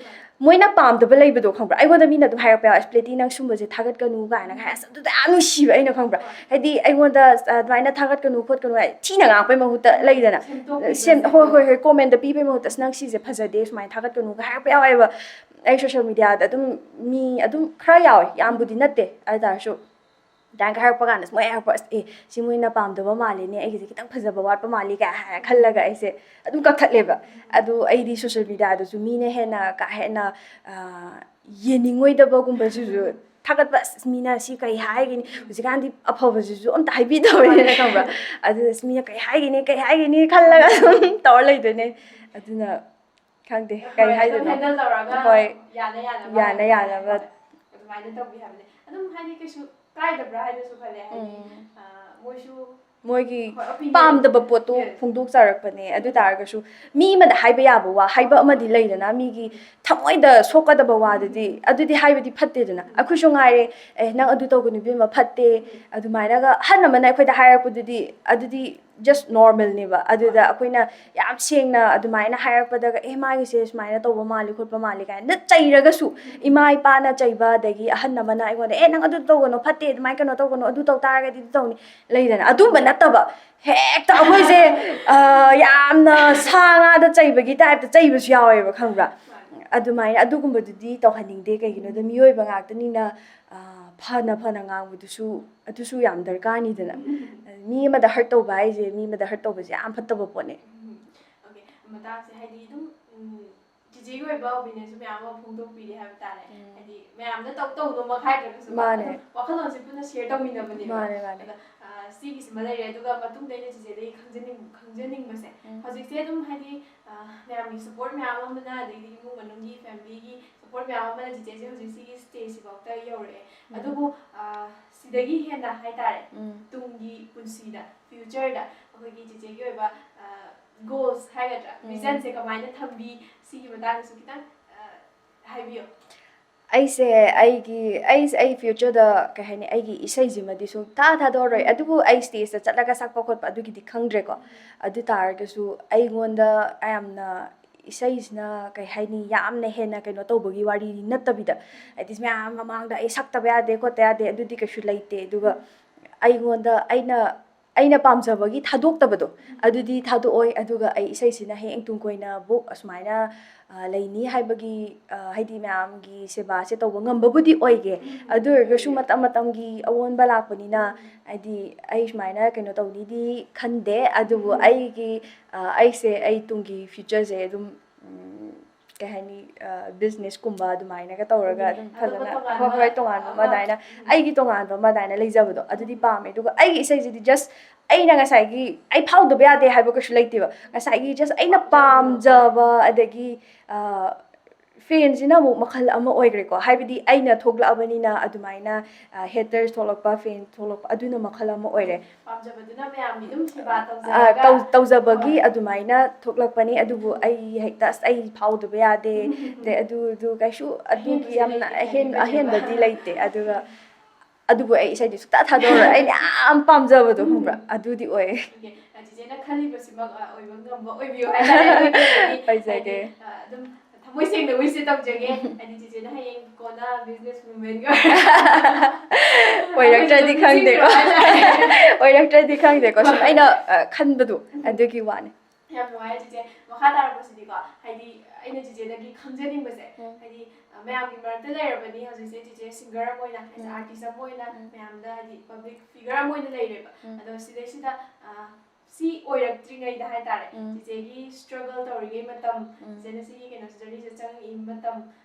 ꯃꯣꯏꯅ ꯄꯥꯝꯗꯕ ꯂꯩꯕꯗꯣ ꯈꯪꯕ꯭ꯔꯥ? ꯑꯩꯉꯣꯟꯗ ꯃꯤꯅ ꯑꯗꯨꯝ ꯍꯥꯏꯔꯛꯄ ꯌꯥꯎꯋꯦ, "ꯑꯁ, ꯄ꯭ꯂꯦꯇꯤ, ꯅꯪ ꯁꯨꯝꯕꯁꯦ ꯊꯥꯒꯠꯀꯅꯨ" ꯀꯥꯏꯅ ꯍꯥꯏ꯫ ꯑꯁ, ꯑꯗꯨꯗ ꯌꯥꯝ ꯅꯨꯡꯁꯤꯕ ꯑꯩꯅ, ꯈꯪꯕ꯭ꯔꯥ? ꯍꯥꯏꯗꯤ ꯑꯩꯉꯣꯟꯗ ꯑꯗꯨꯃꯥꯏꯅ ꯊꯥꯒꯠꯀꯅꯨ ꯈꯣꯠꯀꯅꯨ ꯍꯥꯏ ꯊꯤꯅ ꯉꯥꯡꯉꯛꯄꯩ ꯃꯍꯨꯠꯇ ꯂꯩꯗꯅ꯫ ꯁꯦꯝꯗꯣꯛꯄꯤꯕ, ꯁꯦꯝ ꯍꯣꯏ ꯍꯣꯏ ꯁꯦꯝꯗꯣꯛꯄꯤꯕ꯫ ꯍꯣꯏ ꯀꯣꯃꯦꯟꯗ ꯄꯤꯕꯩ ꯃꯍꯨꯠꯇ "ꯑꯁ, ꯅꯪ ꯁꯤꯁꯦ ꯐꯖꯗꯦ, ꯁꯨꯃꯥꯏꯅ ꯊꯥꯒꯠꯀꯅꯨꯒ" ꯍꯥꯏꯔꯛꯄ ꯌꯥꯎꯋꯦꯕ꯫ ꯑꯩ ꯁꯣꯁꯦꯜ ꯃꯦꯗꯤꯌꯥꯗ ꯑꯗꯨꯝ ꯃꯤ ꯑꯗꯨꯝ ꯈꯔ ꯌꯥꯎꯋꯦ, ꯌꯥꯝꯕꯨꯗꯤ ꯅꯠꯇꯦ꯫ ꯑꯗꯨ ꯇꯥꯔꯁꯨ ꯑꯗꯨꯃꯥꯏꯅ ꯍꯥꯏꯔꯛꯄ ꯀꯥꯟꯗ ꯃꯣꯏ ꯍꯥꯏꯔꯛꯄ, "ꯑꯁ, ꯑꯦ, ꯁꯤ ꯃꯣꯏꯅ ꯄꯥꯝꯗꯕ ꯃꯥꯜꯂꯦꯅꯦ, ꯑꯩꯒꯤꯁꯦ ꯈꯤꯇꯪ ꯐꯖꯕ ꯋꯥꯠꯄ ꯃꯥꯜꯂꯤ" ꯀꯥꯏ ꯍꯥꯏꯔ ꯈꯜꯂꯒ ꯑꯩꯁꯦ ꯑꯗꯨꯝ ꯀꯛꯊꯠꯂꯦꯕ꯫ ꯑꯗꯨ ꯑꯩꯗꯤ ꯁꯣꯁꯦꯜ ꯃꯦꯗꯤꯌꯥꯗꯁꯨ ꯃꯤꯅ ꯍꯦꯟꯅ ꯀꯥ ꯍꯦꯟꯅ ꯌꯦꯡꯅꯤꯡꯉꯣꯏꯗꯕꯒꯨꯝꯕꯁꯤꯁꯨ ꯊꯥꯒꯠꯄ, "ꯑꯁ, ꯃꯤꯅ ꯁꯤ ꯀꯩ ꯍꯥꯏꯒꯅꯤ?" ꯍꯧꯖꯤꯛꯀꯥꯟꯗꯤ ꯑꯐꯕꯁꯤꯁꯨ ꯑꯝꯇ ꯍꯥꯏꯕꯤꯗꯕꯅꯤꯅ, ꯈꯪꯕ꯭ꯔꯥ? ꯑꯗꯨꯗ "ꯑꯁ, ꯃꯤꯅ ꯀꯩ ꯍꯥꯏꯒꯅꯤ, ꯀꯩ ꯍꯥꯏꯒꯅꯤ?" ꯈꯜꯂꯒ ꯑꯗꯨꯝ ꯇꯧꯔ ꯂꯩꯗꯣꯏꯅꯦ꯫ ꯑꯗꯨꯅ ꯈꯪꯗꯦ ꯀꯩ ꯍꯣꯏ, ꯑꯗꯨꯝ ꯍꯥꯏꯗꯣꯏꯅꯣ꯫ ꯍꯦꯟꯗꯜ ꯇꯧꯔꯒ ꯍꯣꯏ꯫ ꯌꯥꯅ ꯌꯥꯅꯕ ꯌꯥꯅ ꯌꯥꯅꯕ꯫ ꯍꯣꯏ, ꯑꯗꯨꯃꯥꯏꯅ ꯇꯧꯕꯤ ꯍꯥꯏꯕꯅꯦ꯫ ꯑꯗꯨꯝ ꯍꯥꯏꯗꯤ ꯀꯩꯁꯨ ꯀꯥꯏꯗꯕ꯭ꯔꯥ ꯍꯥꯏꯅꯁꯨ ꯈꯜꯂꯦ, ꯍꯥꯏꯗꯤ ꯎꯝ꯫ ꯑ, ꯃꯣꯏꯁꯨ ꯃꯣꯏꯒꯤ ꯍꯣꯏ, opinion꯫ ꯄꯥꯝꯗꯕ ꯄꯣꯠꯇꯣ Yes꯫ ꯐꯣꯡꯗꯣꯛꯆꯔꯛꯄꯅꯦ꯫ ꯑꯗꯨ ꯇꯥꯔꯒꯁꯨ ꯃꯤ ꯑꯃꯗ ꯍꯥꯏꯕ ꯌꯥꯕ ꯋꯥ ꯍꯥꯏꯕ ꯑꯃꯗꯤ ꯂꯩꯗꯅ, ꯃꯤꯒꯤ ꯊꯃꯣꯏꯗ ꯁꯣꯛꯀꯗꯕ ꯋꯥꯗꯨꯗꯤ ꯑꯗꯨꯗꯤ ꯍꯥꯏꯕꯗꯤ ꯐꯠꯇꯦꯗꯅ꯫ ꯑꯩꯈꯣꯏꯁꯨ ꯉꯥꯏꯔꯦ, "ꯑꯦ, ꯅꯪ ꯑꯗꯨ ꯇꯧꯒꯅꯨ ꯏꯕꯦꯝꯃ, ꯐꯠꯇꯦ", ꯑꯗꯨꯃꯥꯏꯅꯒ ꯑꯍꯟ ꯑꯃꯅ ꯑꯩꯈꯣꯏꯗ ꯍꯥꯏꯔꯛꯄꯗꯨꯗꯤ ꯑꯗꯨꯗꯤ just normalꯅꯦꯕ꯫ ꯑꯗꯨꯗ ꯑꯩꯈꯣꯏꯅ ꯌꯥꯝ ꯁꯦꯡꯅ ꯑꯗꯨꯃꯥꯏꯅ ꯍꯥꯏꯔꯛꯄꯗꯒ, "ꯑꯦ, ꯃꯥꯒꯤꯁꯦ ꯁꯨꯃꯥꯏꯅ ꯇꯧꯕ ꯃꯥꯜꯂꯤ ꯈꯣꯠꯄ ꯃꯥꯜꯂꯤ" ꯀꯥꯏꯅ ꯆꯩꯔꯒꯁꯨ, ꯏꯃꯥ ꯏꯄꯥꯅ ꯆꯩꯕ, ꯑꯗꯒꯤ ꯑꯍꯟ ꯑꯃꯅ ꯑꯩꯉꯣꯟꯗ, "ꯑꯦ, ꯅꯪ ꯑꯗꯨ ꯇꯧꯒꯅꯣ, ꯐꯠꯇꯦ, ꯑꯗꯨꯃꯥꯏꯅ ꯀꯩꯅꯣ ꯇꯧꯒꯅꯣ, ꯑꯗꯨ ꯇꯧ ꯇꯥꯔꯒꯗꯤ ꯑꯗꯨ ꯇꯧꯅꯤ", ꯂꯩꯗꯅ꯫ ꯑꯗꯨꯝꯕ ꯅꯠꯇꯕ, ꯍꯦꯛꯇ ꯑꯩꯈꯣꯏꯁꯦ ꯑ, ꯌꯥꯝꯅ ꯁꯥ ꯉꯥꯗ ꯆꯩꯕꯒꯤ ꯇꯥꯏꯞꯇ ꯆꯩꯕꯁꯨ ꯌꯥꯎꯋꯦꯕ, ꯈꯪꯕ꯭ꯔꯥ? ꯑꯗꯨꯃꯥꯏꯅ ꯑꯗꯨꯒꯨꯝꯕꯗꯨꯗꯤ ꯇꯧꯍꯟꯅꯤꯡꯗꯦ꯫ ꯀꯩꯒꯤꯅꯣꯗ ꯃꯤꯑꯣꯏꯕ ꯉꯥꯛꯇꯅꯤꯅ, ꯑ, ꯐꯅ ꯐꯅ ꯉꯥꯡꯕꯗꯨꯁꯨ ꯑꯗꯨꯁꯨ ꯌꯥꯝ ꯗꯔꯀꯥꯔꯅꯤꯗꯅ꯫ ꯃꯤ ꯑꯃꯗ ꯍꯔꯠ ꯇꯧꯕ ꯍꯥꯏꯁꯦ, ꯃꯤ ꯑꯃꯗ ꯍꯔꯠ ꯇꯧꯕꯁꯦ ꯌꯥꯝ ꯐꯠꯇꯕ ꯄꯣꯠꯅꯦ꯫ ꯎꯝ, okay꯫ ꯃꯇꯥꯡꯁꯦ ꯍꯥꯏꯗꯤ ꯑꯗꯨꯝ, ꯎꯝ, ꯆꯤꯆꯦꯒꯤ ꯑꯣꯏꯕ ꯑꯣꯄꯤꯅꯤꯌꯟꯁꯨ ꯃꯌꯥꯝ ꯑꯃ ꯐꯣꯡꯗꯣꯛꯄꯤꯔꯦ ꯍꯥꯏꯕ ꯇꯥꯔꯦ꯫ ꯎꯝ꯫ ꯍꯥꯏꯗꯤ ꯃꯌꯥꯝꯗ ꯇꯧ ꯇꯧꯗꯧꯃꯛ ꯍꯥꯏꯗ꯭ꯔꯒꯁꯨ ꯃꯥꯅꯦ꯫ ꯑꯗꯨꯝ ꯋꯥꯈꯜꯂꯣꯟꯁꯦ ꯄꯨꯟꯅ ꯁꯤꯌꯔ ꯇꯧꯃꯤꯟꯅꯕꯅꯦꯕ꯫ ꯃꯥꯅꯦ, ꯃꯥꯅꯦ꯫ ꯑꯗ, ꯑ, ꯁꯤꯒꯤꯁꯤꯃ ꯂꯩꯔꯦ꯫ ꯑꯗꯨꯒ ꯃꯇꯨꯡꯗ ꯑꯩꯅ ꯆꯤꯆꯦꯗꯒꯤ ꯈꯪꯖꯅꯤꯡ-, ꯈꯪꯖꯅꯤꯡꯕꯁꯦ, ꯎꯝ꯫ ꯍꯧꯖꯤꯛꯁꯦ ꯑꯗꯨꯝ ꯍꯥꯏꯗꯤ, ꯑ, ꯃꯌꯥꯝꯒꯤ ꯁꯄꯣꯔꯠ ꯃꯌꯥꯝ ꯑꯃꯅ, ꯑꯗꯒꯤꯗꯤ ꯏꯃꯨꯡ ꯃꯅꯨꯡꯒꯤ, ꯐꯦꯃꯤꯂꯤꯒꯤ ꯁꯄꯣꯔꯠ ꯃꯌꯥꯝ ꯑꯃꯅ ꯆꯤꯆꯦꯁꯦ ꯍꯧꯖꯤꯛ ꯁꯤꯒꯤ ꯁ꯭ꯇꯦꯖꯁꯤꯐꯥꯎꯗ ꯌꯧꯔꯛꯑꯦ꯫ ꯎꯝ꯫ ꯑꯗꯨꯕꯨ, ꯑ, ꯁꯤꯗꯒꯤ ꯍꯦꯟꯅ ꯍꯥꯏꯇꯥꯔꯦ, ꯎꯝ꯫ ꯇꯨꯡꯒꯤ ꯄꯨꯟꯁꯤꯗ, ꯐ꯭ꯌꯨꯆꯔꯗ ꯑꯩꯈꯣꯏꯒꯤ ꯆꯤꯆꯦꯒꯤ ꯑꯣꯏꯕ, ꯑ, ꯒꯣꯜꯁ ꯍꯥꯏꯒꯗ꯭ꯔꯥ, ꯎꯝ꯫ ꯚꯤꯖꯟꯁꯦ ꯀꯃꯥꯏꯅ ꯊꯝꯕꯤ, ꯁꯤꯒꯤ ꯃꯇꯥꯡꯗꯁꯨ ꯈꯤꯇꯪ, ꯑ, ꯍꯥꯏꯕꯤꯌꯣ꯫ ꯑꯩꯁꯦ ꯑꯩꯒꯤ ꯑꯩꯁꯦ ꯑꯩ ꯐ꯭ꯌꯨꯆꯔꯗ, ꯀꯩ ꯍꯥꯏꯅꯤ, ꯑꯩꯒꯤ ꯏꯁꯩꯁꯤꯃꯗꯤ ꯁꯨꯡꯊꯥ ꯊꯥꯗꯣꯛꯑꯔꯣꯏ꯫ ꯑꯗꯨꯕꯨ ꯑꯩ ꯁ꯭ꯇꯦꯖꯇ ꯆꯠꯂꯒ ꯁꯛꯄ ꯈꯣꯠꯄ ꯑꯗꯨꯒꯤꯗꯤ ꯈꯪꯗ꯭ꯔꯦꯀꯣ꯫ ꯑꯗꯨ ꯇꯥꯔꯒꯁꯨ ꯑꯩꯉꯣꯟꯗ ꯌꯥꯝꯅ ꯏꯁꯩꯁꯤꯅ, ꯀꯩ ꯍꯥꯏꯅꯤ, ꯌꯥꯝꯅ ꯍꯦꯟꯅ ꯀꯩꯅꯣ ꯇꯧꯕꯒꯤ ꯋꯥꯔꯤꯗꯤ ꯅꯠꯇꯕꯤꯗ, ꯍꯥꯏꯗꯤ ꯃꯌꯥꯝ ꯃꯃꯥꯡꯗ ꯑꯩ ꯁꯛꯇꯕ ꯌꯥꯗꯦ ꯈꯣꯠꯇ ꯌꯥꯗꯦ ꯑꯗꯨꯗꯤ ꯀꯩꯁꯨ ꯂꯩꯇꯦ꯫ ꯑꯗꯨꯒ ꯑꯩꯉꯣꯟꯗ ꯑꯩꯅ ꯑꯩꯅ ꯄꯥꯝꯖꯕꯒꯤ ꯊꯥꯗꯣꯛꯇꯕꯗꯣ, ꯑꯗꯨꯗꯤ ꯊꯥꯗꯣꯛꯑꯣꯏ꯫ ꯑꯗꯨꯒ ꯑꯩ ꯏꯁꯩꯁꯤꯅ ꯍꯌꯦꯡ ꯇꯨꯡ ꯀꯣꯏꯅ ꯕꯨꯛ ꯑꯁꯨꯃꯥꯏꯅ, ꯑ, ꯂꯩꯅꯤ ꯍꯥꯏꯕꯒꯤ, ꯑ, ꯍꯥꯏꯗꯤ ꯃꯌꯥꯝꯒꯤ ꯁꯦꯕꯥꯁꯦ ꯇꯧꯕ ꯉꯝꯕꯕꯨꯗꯤ ꯑꯣꯏꯒꯦ꯫ ꯑꯗꯨ ꯑꯣꯏꯔꯒꯁꯨ ꯃꯇꯝ ꯃꯇꯝꯒꯤ ꯑꯑꯣꯟꯕ ꯂꯥꯛꯄꯅꯤꯅ, ꯍꯥꯏꯗꯤ ꯑꯩ ꯁꯨꯃꯥꯏꯅ ꯀꯩꯅꯣ ꯇꯧꯅꯤꯗꯤ ꯈꯟꯗꯦ꯫ ꯑꯗꯨꯕꯨ ꯑꯩꯒꯤ, ꯑ, ꯑꯩꯁꯦ ꯑꯩ ꯇꯨꯡꯒꯤ ꯐ꯭ꯌꯨꯆꯔꯁꯦ ꯑꯗꯨꯝ, ꯎꯝ, ꯀꯩ ꯍꯥꯏꯅꯤ, ꯑ, ꯕꯤꯖꯤꯅꯦꯁꯀꯨꯝꯕ ꯑꯗꯨꯃꯥꯏꯅꯒ ꯇꯧꯔꯒ ꯑꯗꯨꯝ ꯑꯇꯣꯞꯄ ꯐꯖꯅ, ꯇꯣꯉꯥꯟꯕ ꯍꯣꯏ, ꯍꯣꯏ, ꯇꯣꯉꯥꯟꯕ ꯑꯃ ꯑꯃ꯫ ꯑꯗꯨꯃꯥꯏꯅ, ꯑꯩꯒꯤ ꯇꯣꯉꯥꯟꯕ ꯑꯃ ꯑꯗꯨꯃꯥꯏꯅ ꯂꯩꯖꯕꯗꯣ ꯑꯗꯨꯗꯤ ꯄꯥꯝꯃꯦ꯫ ꯑꯗꯨꯒ ꯑꯩꯒꯤ ꯏꯁꯩꯁꯤꯗꯤ just ꯑꯩꯅ ꯉꯁꯥꯏꯒꯤ ꯑꯩ ꯐꯥꯎꯗꯕ ꯌꯥꯗꯦ ꯍꯥꯏꯕ ꯀꯩꯁꯨ ꯂꯩꯇꯦꯕ꯫ ꯉꯁꯥꯏꯒꯤ just ꯑꯩꯅ ꯄꯥꯝꯖꯕ, ꯑꯗꯒꯤ, ꯑ, ꯐꯦꯟꯁꯤꯅ ꯑꯃꯨꯛ ꯃꯈꯜ ꯑꯃ ꯑꯣꯏꯈ꯭ꯔꯦꯀꯣ꯫ ꯍꯥꯏꯕꯗꯤ ꯑꯩꯅ ꯊꯣꯛꯂꯛꯑꯕꯅꯤꯅ ꯑꯗꯨꯃꯥꯏꯅ, ꯑ, ꯍꯦꯇꯔꯁ ꯊꯣꯛꯂꯛꯄ, ꯐꯦꯟ ꯊꯣꯛꯂꯛꯄ, ꯑꯗꯨꯅ ꯃꯈꯜ ꯑꯃ ꯑꯣꯏꯔꯦ꯫ ꯄꯥꯝꯖꯕꯗꯨꯅ ꯃꯌꯥꯝꯒꯤ ꯑꯗꯨꯝ ꯁꯦꯕꯥ ꯑ, ꯇꯧꯖꯔꯒ꯫ ꯇꯧ-, ꯇꯧꯖꯕꯒꯤ ꯍꯣꯏ꯫ ꯑꯗꯨꯃꯥꯏꯅ ꯊꯣꯛꯂꯛꯄꯅꯤ꯫ ꯑꯗꯨꯕꯨ ꯑꯩ ꯍꯦꯛꯇ, "ꯑꯁ, ꯑꯩ ꯐꯥꯎꯗꯕ ꯌꯥꯗꯦ", ꯑꯗꯩ ꯑꯗꯨ, ꯑꯗꯨ ꯀꯩꯁꯨ ꯑꯗꯨꯒꯤ ꯑꯍꯦꯟꯕꯁꯦ ꯌꯥꯝꯅ ꯂꯩꯇꯦ ꯑꯍꯦꯟ-, ꯍꯥꯏꯕꯅꯦꯕ꯫ ꯑꯍꯦꯟꯕꯗꯤ ꯂꯩꯇꯦ꯫ ꯑꯗꯨꯒ ꯑꯗꯨꯕꯨ ꯑꯩ ꯏꯁꯩꯗꯤ ꯁꯨꯡꯊꯥ ꯊꯥꯗꯣꯛꯑꯔꯣꯏ꯫ ꯑꯩꯅ ꯌꯥꯝ ꯄꯥꯝꯖꯕꯗꯣ, ꯈꯪꯕ꯭ꯔꯥ? ꯑꯗꯨꯗꯤ ꯑꯣꯏꯌꯦ꯫ ꯑꯣꯀꯦ, ꯑ, ꯆꯤꯆꯦꯅ ꯈꯜꯂꯤꯕꯁꯤꯃꯛ, ꯑ, ꯑꯣꯏꯕ ꯉꯝꯕ ꯑꯣꯏꯕꯤꯌꯨ ꯍꯥꯏꯇꯥꯔꯦ꯫ ꯑꯩꯈꯣꯏꯒꯤ ꯑꯣꯏꯖꯒꯦ꯫ ꯍꯥꯏꯗꯤ, ꯑ, ꯑꯗꯨꯝ ꯊꯃꯣꯏ ꯁꯦꯡꯅ wish ꯇꯧꯖꯒꯦ꯫ ꯍꯥꯏꯗꯤ ꯆꯤꯆꯦꯅ ꯍꯌꯦꯡ ꯀꯣꯟꯅ business woman ꯒ ꯑꯣꯏꯔꯛꯇ꯭ꯔꯗꯤ ꯑꯩꯈꯣꯏꯁꯨ ꯑꯗꯨꯝ ꯈꯪꯗꯦꯀꯣ꯫ ꯅꯤꯡꯁꯤꯡꯕꯤꯔꯣ ꯍꯥꯏꯇꯥꯔꯦ꯫ ꯑꯣꯏꯔꯛꯇ꯭ꯔꯗꯤ ꯈꯪꯗꯦꯀꯣ꯫ ꯁꯨꯝ ꯑꯩꯅ, ꯑ, ꯈꯟꯕꯗꯣ ꯑꯗꯨꯒꯤ ꯋꯥꯅꯤ꯫ ꯌꯥꯝ ꯅꯨꯡꯉꯥꯏꯔꯦ ꯆꯤꯆꯦ꯫ ꯃꯈꯥ ꯇꯥꯔꯛꯄꯁꯤꯗꯤꯀꯣ, ꯍꯥꯏꯗꯤ ꯑꯩꯅ ꯆꯤꯆꯦꯗꯒꯤ ꯈꯪꯖꯅꯤꯡꯕꯁꯦ, ꯎꯝ꯫ ꯍꯥꯏꯗꯤ, ꯑ, ꯃꯌꯥꯝꯒꯤ ꯃꯔꯛꯇ ꯂꯩꯔꯕꯅꯤ ꯍꯧꯖꯤꯛꯁꯦ ꯆꯤꯆꯦ, singer ꯑꯃ ꯑꯣꯏꯅ, as ꯎꯝ꯫ Artist ꯑꯃ ꯑꯣꯏꯅ ꯎꯝ꯫ ꯃꯌꯥꯝꯗ ꯍꯥꯏꯗꯤ public figure ꯑꯃ ꯑꯣꯏꯅ ꯂꯩꯔꯦꯕ꯫ ꯎꯝ꯫ ꯑꯗꯣ ꯁꯤꯗꯩꯁꯤꯗ, ꯑ, ꯁꯤ ꯑꯣꯏꯔꯛꯇ꯭ꯔꯤꯉꯩꯗ ꯍꯥꯏꯇꯥꯔꯦ, ꯎꯝ꯫ ꯆꯤꯆꯦꯒꯤ struggle ꯇꯧꯔꯤꯉꯩ ꯃꯇꯝ, ꯎꯝ꯫ ꯆꯤꯆꯦꯅ ꯁꯤꯒꯤ ꯀꯩꯅꯣ journey ꯁꯦ ꯆꯪꯉꯛꯏ ꯃꯇꯝ,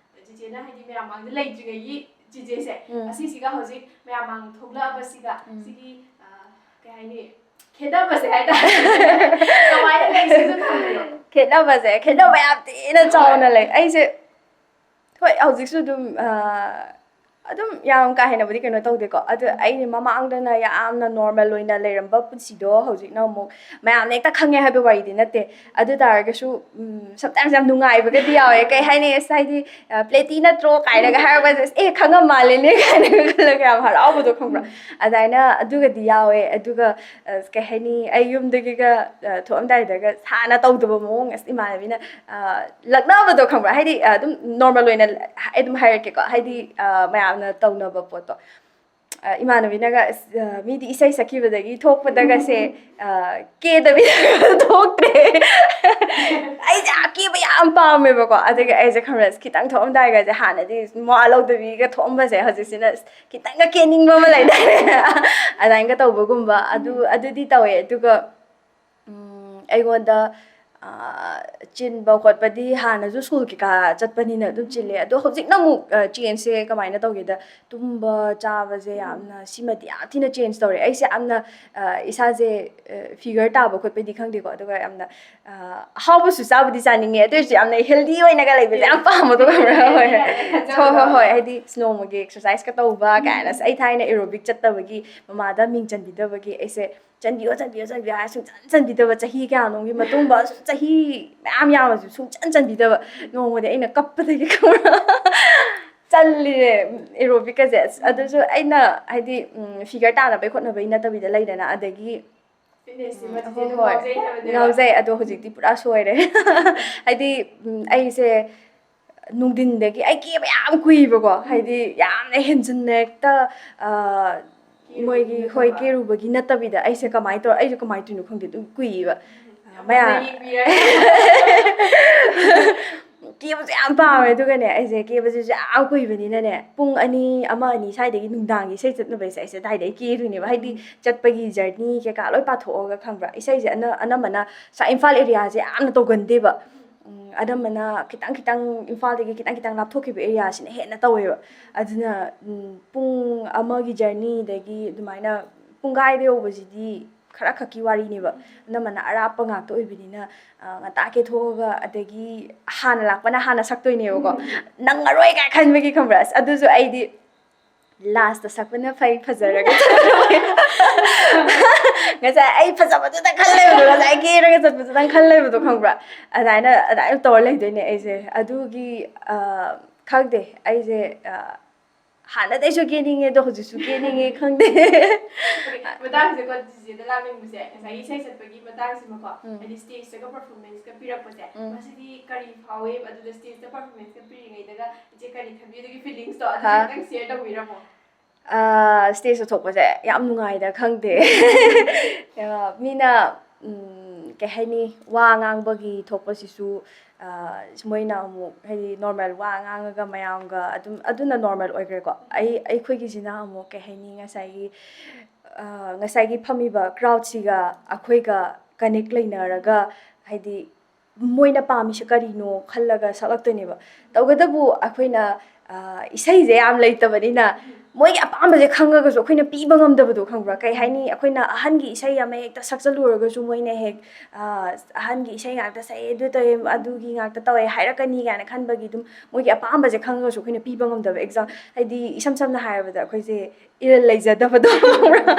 ꯆꯤꯆꯦꯅ ꯍꯥꯏꯗꯤ ꯃꯌꯥꯝ ꯃꯥꯡꯗ ꯂꯩꯇ꯭ꯔꯤꯉꯩꯒꯤ ꯆꯤꯆꯦꯁꯦ, ꯎꯝ꯫ ꯑꯁꯤꯁꯤꯒ ꯍꯧꯖꯤꯛ ꯃꯌꯥꯝ ꯃꯥꯡ ꯊꯣꯛꯂꯛꯑꯕꯁꯤꯒ, ꯎꯝ꯫ ꯁꯤꯒꯤ, ꯑ, ꯀꯩ ꯍꯥꯏꯅꯤ, ꯈꯦꯠꯅꯕꯁꯦ ꯍꯥꯏꯇꯥꯔꯦ꯫ ꯀꯃꯥꯏꯅ ꯂꯩ ꯁꯤꯁꯨ ꯊꯝꯕꯤꯌꯣ꯫ ꯈꯦꯠꯅꯕꯁꯦ, ꯈꯦꯠꯅꯕ ꯌꯥꯝ ꯊꯤꯅ ꯆꯥꯎꯅ ꯍꯣꯏ꯫ ꯂꯩ꯫ ꯑꯩꯁꯦ, ꯍꯣꯏ, ꯍꯧꯖꯤꯛꯁꯨ ꯑꯗꯨꯝ, ꯑ, ꯑꯗꯨꯝ ꯌꯥꯝ ꯀꯥ ꯍꯦꯟꯅꯕꯨꯗꯤ ꯀꯩꯅꯣ ꯇꯧꯗꯦꯀꯣ꯫ ꯑꯗꯨ ꯑꯩꯗꯤ ꯃꯃꯥꯡꯗꯅ ꯌꯥꯝꯅ ꯅꯣꯔꯃꯦꯜ ꯑꯣꯏꯅ ꯂꯩꯔꯝꯕ ꯄꯨꯟꯁꯤꯗꯣ ꯍꯧꯖꯤꯛꯅ ꯑꯃꯨꯛ ꯃꯌꯥꯝꯅ ꯍꯦꯛꯇ ꯈꯪꯉꯦ ꯍꯥꯏꯕ ꯋꯥꯔꯤꯗꯤ ꯅꯠꯇꯦ꯫ ꯑꯗꯨ ꯇꯥꯔꯒꯁꯨ ꯁꯝꯇꯥꯏꯝꯁ ꯌꯥꯝ ꯅꯨꯡꯉꯥꯏꯕꯒꯗꯤ ꯌꯥꯎꯋꯦ꯫ ꯀꯩ ꯍꯥꯏꯅꯤ, ꯑꯁ, ꯍꯥꯏꯗꯤ, "ꯄ꯭ꯂꯦꯇꯤ ꯅꯠꯇ꯭ꯔꯣ?" ꯀꯥꯏꯅꯒ ꯍꯥꯏꯔꯛꯄꯁꯦ, "ꯑꯦ, ꯈꯪꯉꯝ ꯃꯥꯜꯂꯦꯅꯦ" ꯀꯥꯏꯅꯒ ꯈꯜꯂꯒ ꯌꯥꯝ ꯍꯔꯥꯎꯕꯗꯣ, ꯈꯪꯕ꯭ꯔꯥ? ꯑꯗꯨꯃꯥꯏꯅ ꯑꯗꯨꯒꯗꯤ ꯌꯥꯎꯋꯦ꯫ ꯑꯗꯨꯒ ꯑꯁ, ꯀꯩ ꯍꯥꯏꯅꯤ, ꯑꯩ ꯌꯨꯝꯗꯒꯤꯒ ꯊꯣꯛꯑꯝꯗꯥꯏꯗꯒ ꯁꯥꯅ ꯇꯧꯗꯕ ꯃꯑꯣꯡ, ꯑꯁ, ꯏꯃꯥꯟꯅꯕꯤꯅ ꯂꯛꯅꯕꯗꯣ, ꯈꯪꯕ꯭ꯔꯥ? ꯍꯥꯏꯗꯤ, ꯑꯗꯨꯝ ꯅꯣꯔꯃꯦꯜ ꯑꯣꯏꯅ ꯑꯩ ꯑꯗꯨꯝ ꯍꯥꯏꯔꯛꯀꯦꯀꯣ꯫ ꯍꯥꯏꯗꯤ, ꯃꯌꯥꯝꯅ ꯇꯧꯅꯕ ꯄꯣꯠꯇꯣ꯫ ꯏꯃꯥꯟꯅꯕꯤꯅꯒ, "ꯑꯁ, ꯃꯤꯗꯤ ꯏꯁꯩ ꯁꯛꯈꯤꯕꯗꯒꯤ ꯊꯣꯛꯄꯗꯒꯁꯦ ꯀꯦꯗꯕꯤꯗ ꯊꯣꯛꯇ꯭ꯔꯦ"꯫ ꯑꯩꯁꯦ ꯀꯦꯕ ꯌꯥꯝ ꯄꯥꯝꯃꯦꯕꯀꯣ꯫ ꯑꯗꯨꯒꯤ ꯑꯩꯁꯦ, ꯈꯪꯕ꯭ꯔꯥ, ꯈꯤꯇꯪ ꯊꯣꯛꯑꯝꯗꯥꯏꯒꯁꯦ, ꯍꯥꯟꯅꯗꯤ ꯃꯋꯥ ꯂꯧꯗꯕꯤꯒ ꯊꯣꯛꯑꯝꯕꯁꯦ, ꯍꯧꯖꯤꯛꯁꯤꯅ ꯈꯤꯇꯪꯒ ꯀꯦꯅꯤꯡꯕ ꯑꯃ ꯂꯩꯗꯥꯏꯅꯦ? ꯑꯗꯨꯃꯥꯏꯅꯒ ꯇꯧꯕꯒꯨꯝꯕ, ꯑꯗꯨ, ꯑꯗꯨꯗꯤ ꯇꯧꯋꯦ꯫ ꯑꯗꯨꯒ, ꯎꯝ, ꯑꯩꯉꯣꯟꯗ, ꯑ, ꯆꯤꯟꯕ ꯈꯣꯠꯄꯗꯤ ꯍꯥꯟꯅꯁꯨ ꯁ꯭ꯀꯨꯜ ꯀꯩꯀꯥ ꯆꯠꯄꯅꯤꯅ ꯑꯗꯨꯝ ꯆꯤꯜꯂꯦ꯫ ꯑꯗꯣ ꯍꯧꯖꯤꯛꯅ ꯑꯃꯨꯛ, ꯑ, ꯆꯦꯟꯖꯁꯦ ꯀꯃꯥꯏꯅ ꯇꯧꯒꯦꯗ, ꯇꯨꯝꯕ ꯆꯥꯕꯁꯦ ꯌꯥꯝꯅ, ꯁꯤꯃꯗꯤ ꯌꯥꯝ ꯊꯤꯅ ꯆꯦꯟꯖ ꯇꯧꯔꯦ꯫ ꯑꯩꯁꯦ ꯌꯥꯝꯅ, ꯑ, ꯏꯁꯥꯁꯦ, ꯑ, ꯐꯤꯒꯔ ꯇꯥꯕ ꯈꯣꯠꯄꯗꯤ ꯈꯪꯗꯦꯀꯣ, ꯑꯗꯨꯒ ꯌꯥꯝꯅ, ꯑ, ꯑꯍꯥꯎꯕꯁꯨ ꯆꯥꯕꯗꯤ ꯆꯥꯅꯤꯡꯉꯦ, ꯑꯗꯨ ꯑꯣꯏꯔꯁꯨ ꯌꯥꯝꯅ ꯍꯦꯜꯗꯤ ꯑꯣꯏꯅꯒ ꯂꯩꯕꯁꯦ ꯌꯥꯝ ꯄꯥꯝꯕꯗꯣ, ꯈꯪꯕ꯭ꯔꯥ? ꯍꯣꯏ, ꯍꯣꯏ꯫ ꯍꯣꯏ, ꯍꯣꯏ, ꯍꯣꯏ꯫ ꯍꯥꯏꯗꯤ, ꯅꯣꯡꯃꯒꯤ ꯑꯦꯛꯁꯔꯁꯥꯏꯁꯀ ꯇꯧꯕ ꯀꯥꯏꯅ꯫ ꯑꯁ, ꯑꯩ ꯊꯥꯏꯅ ꯑꯦꯔꯣꯕꯤꯛ ꯆꯠꯇꯕꯒꯤ, ꯃꯃꯥꯗ ꯃꯤꯡ ꯆꯟꯕꯤꯗꯕꯒꯤ ꯑꯩꯁꯦ "ꯆꯟꯕꯤꯌꯣ, ꯆꯟꯕꯤꯌꯣ, ꯆꯟꯕꯤꯌꯣ" ꯍꯥꯏꯔ ꯁꯨꯡꯆꯟ ꯆꯟꯕꯤꯗꯕ꯫ ꯆꯍꯤ ꯀꯌꯥꯅꯣꯝꯒꯤ ꯃꯇꯨꯡꯗ, ꯆꯍꯤ ꯃꯌꯥꯝ ꯌꯥꯝꯃꯁꯨ ꯁꯨꯡꯆꯟ ꯆꯟꯕꯤꯗꯕ꯫ ꯅꯣꯡꯃꯗꯤ ꯑꯩꯅ ꯀꯞꯄꯗꯒꯤ, ꯈꯪꯕ꯭ꯔꯥ? ꯆꯜꯂꯤꯅꯦ꯫ ꯑꯦꯔꯣꯕꯤꯛꯀꯁꯦ꯫ ꯑꯁ, ꯑꯗꯨꯁꯨ ꯑꯩꯅ, ꯍꯥꯏꯗꯤ, ꯎꯝ, ꯐꯤꯒꯔ ꯇꯥꯅꯕꯩ ꯈꯣꯠꯅꯕꯩ ꯅꯠꯇꯕꯤꯗ, ꯂꯩꯗꯅ, ꯑꯗꯒꯤ ꯐꯤꯠꯅꯦꯁꯁꯤꯃꯗꯤ ꯍꯣꯏ, ꯑꯗꯨꯝ ꯍꯣꯏ꯫ ꯉꯥꯎꯖꯩ ꯍꯥꯏꯕꯅꯦꯕ꯫ ꯉꯥꯎꯖꯩ꯫ ꯑꯗꯣ ꯍꯧꯖꯤꯛꯇꯤ ꯄꯨꯔꯥ ꯁꯣꯏꯔꯦ꯫ ꯍꯥꯏꯗꯤ, ꯎꯝ, ꯑꯩꯁꯦ ꯅꯨꯡꯊꯤꯟꯗꯒꯤ, ꯑꯩ ꯀꯦꯕ ꯌꯥꯝ ꯀꯨꯏꯕꯀꯣ, ꯍꯥꯏꯗꯤ, ꯌꯥꯝꯅ ꯍꯦꯟꯖꯤꯟꯅ ꯍꯦꯛꯇ, ꯑ, ꯀꯦꯔꯨꯕꯒꯤ ꯃꯣꯏꯒꯤ, ꯍꯣꯏ, ꯅꯠꯇꯕ꯫ ꯀꯦꯔꯨꯕꯒꯤ ꯅꯠꯇꯕꯤꯗ, ꯑꯩꯁꯦ ꯀꯃꯥꯏꯅ ꯇꯧꯔ, ꯑꯩꯁꯨ ꯀꯃꯥꯏꯅ ꯇꯧꯔꯤꯅꯣ ꯈꯪꯗꯦ, ꯑꯗꯨꯝ ꯀꯨꯏꯌꯦꯕ꯫ ꯎꯝ, ꯃꯌꯥꯝ ꯐꯖꯅ ꯌꯦꯡꯕꯤꯔꯒꯦ꯫ ꯀꯦꯕꯁꯦ ꯌꯥꯝ ꯄꯥꯝꯃꯦ꯫ ꯑꯗꯨꯒꯅꯦ, ꯑꯩꯁꯦ ꯀꯦꯕꯁꯤꯁꯨ ꯌꯥꯝ ꯀꯨꯏꯕꯅꯤꯅꯅꯦ, ꯄꯨꯡ ꯑꯅꯤ, ꯑꯃ, ꯑꯅꯤ ꯁ꯭ꯋꯥꯏꯗꯒꯤ ꯅꯨꯡꯗꯥꯡꯒꯤ ꯏꯁꯩ ꯆꯠꯅꯕꯩꯁꯦ ꯑꯩꯁꯦ ꯑꯗꯥꯏꯗꯒꯤ ꯀꯦꯗꯣꯏꯅꯦꯕ꯫ ꯍꯥꯏꯗꯤ, ꯎꯝ꯫ ꯆꯠꯄꯒꯤ ꯖꯔꯅꯤ ꯀꯩꯀꯥ ꯂꯣꯏ ꯄꯥꯊꯣꯛꯑꯒ, ꯈꯪꯕ꯭ꯔꯥ? ꯏꯁꯩꯁꯦ ꯑꯅ-, ꯑꯅꯝꯕꯅ ꯁ꯭ꯋꯥꯏ ꯏꯝꯐꯥꯜ ꯑꯦꯔꯤꯌꯥꯁꯦ ꯌꯥꯝꯅ ꯇꯧꯒꯟꯗꯦꯕ꯫ ꯎꯝ, ꯑꯅꯝꯕꯅ ꯈꯤꯇꯪ ꯈꯤꯇꯪ, ꯏꯝꯐꯥꯜꯗꯒꯤ ꯈꯤꯇꯪ ꯈꯤꯇꯪ ꯂꯥꯞꯊꯣꯛꯈꯤꯕ ꯑꯦꯔꯤꯌꯥꯁꯤꯅ ꯍꯦꯟꯅ ꯇꯧꯋꯦꯕ꯫ ꯑꯗꯨꯅ, ꯎꯝ, ꯄꯨꯡ ꯑꯃꯒꯤ ꯖꯔꯅꯤꯗꯒꯤ ꯑꯗꯨꯃꯥꯏꯅ ꯄꯨꯡꯈꯥꯏꯗ ꯌꯧꯕꯁꯤꯗꯤ ꯈꯔ ꯈꯛꯀꯤ ꯋꯥꯔꯤꯅꯦꯕ꯫ ꯑꯅꯝꯕꯅ ꯑꯔꯥꯞꯄ ꯉꯥꯛꯇ ꯑꯣꯏꯕꯅꯤꯅ, ꯑ, ꯉꯟꯇꯥ ꯀꯦꯊꯣꯛꯑꯒ, ꯑꯗꯒꯤ ꯍꯥꯟꯅ ꯂꯥꯛꯄꯅ ꯍꯥꯟꯅ ꯁꯛꯇꯣꯏꯅꯦꯕꯀꯣ꯫ ꯎꯝ꯫ ꯅꯪꯉꯔꯣꯏ ꯀꯥꯏ ꯈꯟꯕꯒꯤ, ꯈꯪꯕ꯭ꯔꯥ? ꯑꯁ, ꯑꯗꯨꯁꯨ ꯑꯩꯗꯤ ꯂꯥꯁꯇ ꯁꯛꯄꯅ ꯐꯩ, ꯐꯖꯔꯒ ꯆꯠꯄꯅ ꯐꯩ꯫ ꯉꯁꯥꯏ ꯑꯩ ꯐꯖꯕꯗꯨꯗ ꯈꯜ ꯂꯩꯕꯗꯣ, ꯉꯁꯥꯏ ꯀꯦꯔꯒ ꯆꯠꯄꯗꯨꯗꯪ ꯈꯜ ꯂꯩꯕꯗꯣ, ꯈꯪꯕ꯭ꯔꯥ? ꯑꯗꯨꯃꯥꯏꯅ ꯑꯗꯨꯃꯥꯏꯅ ꯇꯧꯔ ꯂꯩꯗꯣꯏꯅꯦ ꯑꯩꯁꯦ꯫ ꯑꯗꯨꯒꯤ ꯑ, ꯈꯪꯗꯦ, ꯑꯩꯁꯦ ꯑ, ꯍꯥꯟꯅꯗꯩꯁꯨ ꯀꯦꯅꯤꯡꯉꯦ, ꯑꯗꯣ ꯍꯧꯖꯤꯛꯁꯨ ꯀꯦꯅꯤꯡꯉꯦ, ꯈꯪꯗꯦ꯫ ꯃꯇꯥꯡꯁꯦꯀꯣ, ꯆꯤꯆꯦꯗ ꯂꯥꯛꯅꯤꯡꯕꯁꯦ, ꯉꯁꯥꯏꯒꯤ ꯏꯁꯩ ꯁꯛꯄꯒꯤ ꯃꯇꯥꯡꯁꯤꯃꯀꯣ, ꯎꯝ꯫ ꯍꯥꯏꯗꯤ ꯁ꯭ꯇꯦꯖꯇꯒ ꯄꯔꯐꯣꯔꯃꯦꯟꯁꯀ ꯄꯤꯔꯛꯄꯁꯦ, ꯎꯝ꯫ ꯃꯁꯤꯗꯤ ꯀꯔꯤ ꯐꯥꯎꯏ? ꯑꯗꯨꯗ ꯁ꯭ꯇꯦꯖꯇ ꯄꯔꯐꯣꯔꯃꯦꯟꯁꯀ ꯄꯤꯔꯤꯉꯩꯗꯒ ꯏꯆꯦ ꯀꯔꯤ ꯈꯟꯕꯤ? ꯑꯗꯨꯒꯤ ꯐꯤꯂꯤꯡꯁꯇꯣ ꯍꯥ? ꯑꯗꯨꯁꯨ ꯈꯤꯇꯪ ꯁꯤꯌꯔ ꯇꯧꯕꯤꯔꯝꯃꯣ꯫ ꯁ꯭ꯇꯦꯖꯇ ꯊꯣꯛꯄꯁꯦ ꯌꯥꯝ ꯅꯨꯡꯉꯥꯏꯗ, ꯈꯪꯗꯦ꯫ ꯑ, ꯃꯤꯅ ꯎꯝ, ꯀꯩ ꯍꯥꯏꯅꯤ, ꯋꯥ ꯉꯥꯡꯕꯒꯤ ꯊꯣꯛꯄꯁꯤꯁꯨ, ꯑ, ꯃꯣꯏꯅ ꯑꯃꯨꯛ ꯍꯥꯏꯗꯤ ꯅꯣꯔꯃꯦꯜ ꯋꯥ ꯉꯥꯡꯉꯒ ꯃꯌꯥꯝꯒ ꯑꯗꯨꯝ, ꯑꯗꯨꯅ ꯅꯣꯔꯃꯦꯜ ꯑꯣꯏꯈ꯭ꯔꯦꯀꯣ꯫ ꯑꯩ, ꯑꯩꯈꯣꯏꯒꯤꯁꯤꯅ ꯑꯃꯨꯛ ꯀꯩ ꯍꯥꯏꯅꯤ, ꯉꯁꯥꯏꯒꯤ ꯑ, ꯉꯁꯥꯏꯒꯤ ꯐꯝꯃꯤꯕ ꯀ꯭ꯔꯥꯎꯗꯁꯤꯒ ꯑꯩꯈꯣꯏꯒ ꯀꯅꯦꯛ ꯂꯩꯅꯔꯒ, ꯍꯥꯏꯗꯤ ꯃꯣꯏꯅ ꯄꯥꯝꯃꯤꯁꯦ ꯀꯔꯤꯅꯣ ꯈꯜꯂꯒ ꯁꯛꯂꯛꯇꯣꯏꯅꯦꯕ꯫ ꯇꯧꯕꯇꯕꯨ ꯑꯩꯈꯣꯏꯅ ꯑ, ꯏꯁꯩꯁꯦ ꯌꯥꯝ ꯂꯩꯇꯕꯅꯤꯅ ꯃꯣꯏꯒꯤ ꯑꯄꯥꯝꯕꯁꯦ ꯈꯪꯉꯒꯁꯨ ꯑꯩꯈꯣꯏꯅ ꯄꯤꯕ ꯉꯝꯗꯕꯗꯣ, ꯈꯪꯕ꯭ꯔꯥ? ꯀꯩ ꯍꯥꯏꯅꯤ, ꯑꯩꯈꯣꯏꯅ ꯑꯍꯟꯒꯤ ꯏꯁꯩ ꯑꯃ ꯍꯦꯛꯇ ꯁꯛꯆꯜꯂꯨꯔꯒꯁꯨ ꯃꯣꯏꯅ ꯍꯦꯛ ꯑ, ꯑꯍꯟꯒꯤ ꯏꯁꯩ ꯉꯥꯛꯇ ꯁꯛꯑꯦ, ꯑꯗꯨ ꯇꯧꯋꯦ, ꯑꯗꯨꯒꯤ ꯉꯥꯛꯇ ꯇꯧꯋꯦ ꯍꯥꯏꯔꯛꯀꯅꯤ ꯀꯥꯏꯅ ꯈꯟꯕꯒꯤ ꯑꯗꯨꯝ ꯃꯣꯏꯒꯤ ꯑꯄꯥꯝꯕꯁꯦ ꯈꯪꯉꯒꯁꯨ ꯑꯩꯈꯣꯏꯅ ꯄꯤꯕ ꯉꯝꯗꯕ꯫ ꯑꯦꯛꯖꯥꯝ ꯍꯥꯏꯗꯤ ꯏꯁꯝ ꯁꯝꯅ ꯍꯥꯏꯔꯕꯗ ꯑꯩꯈꯣꯏꯁꯦ ꯏꯔꯜ ꯂꯩꯖꯗꯕꯗꯣ, ꯈꯪꯕ꯭ꯔꯥ?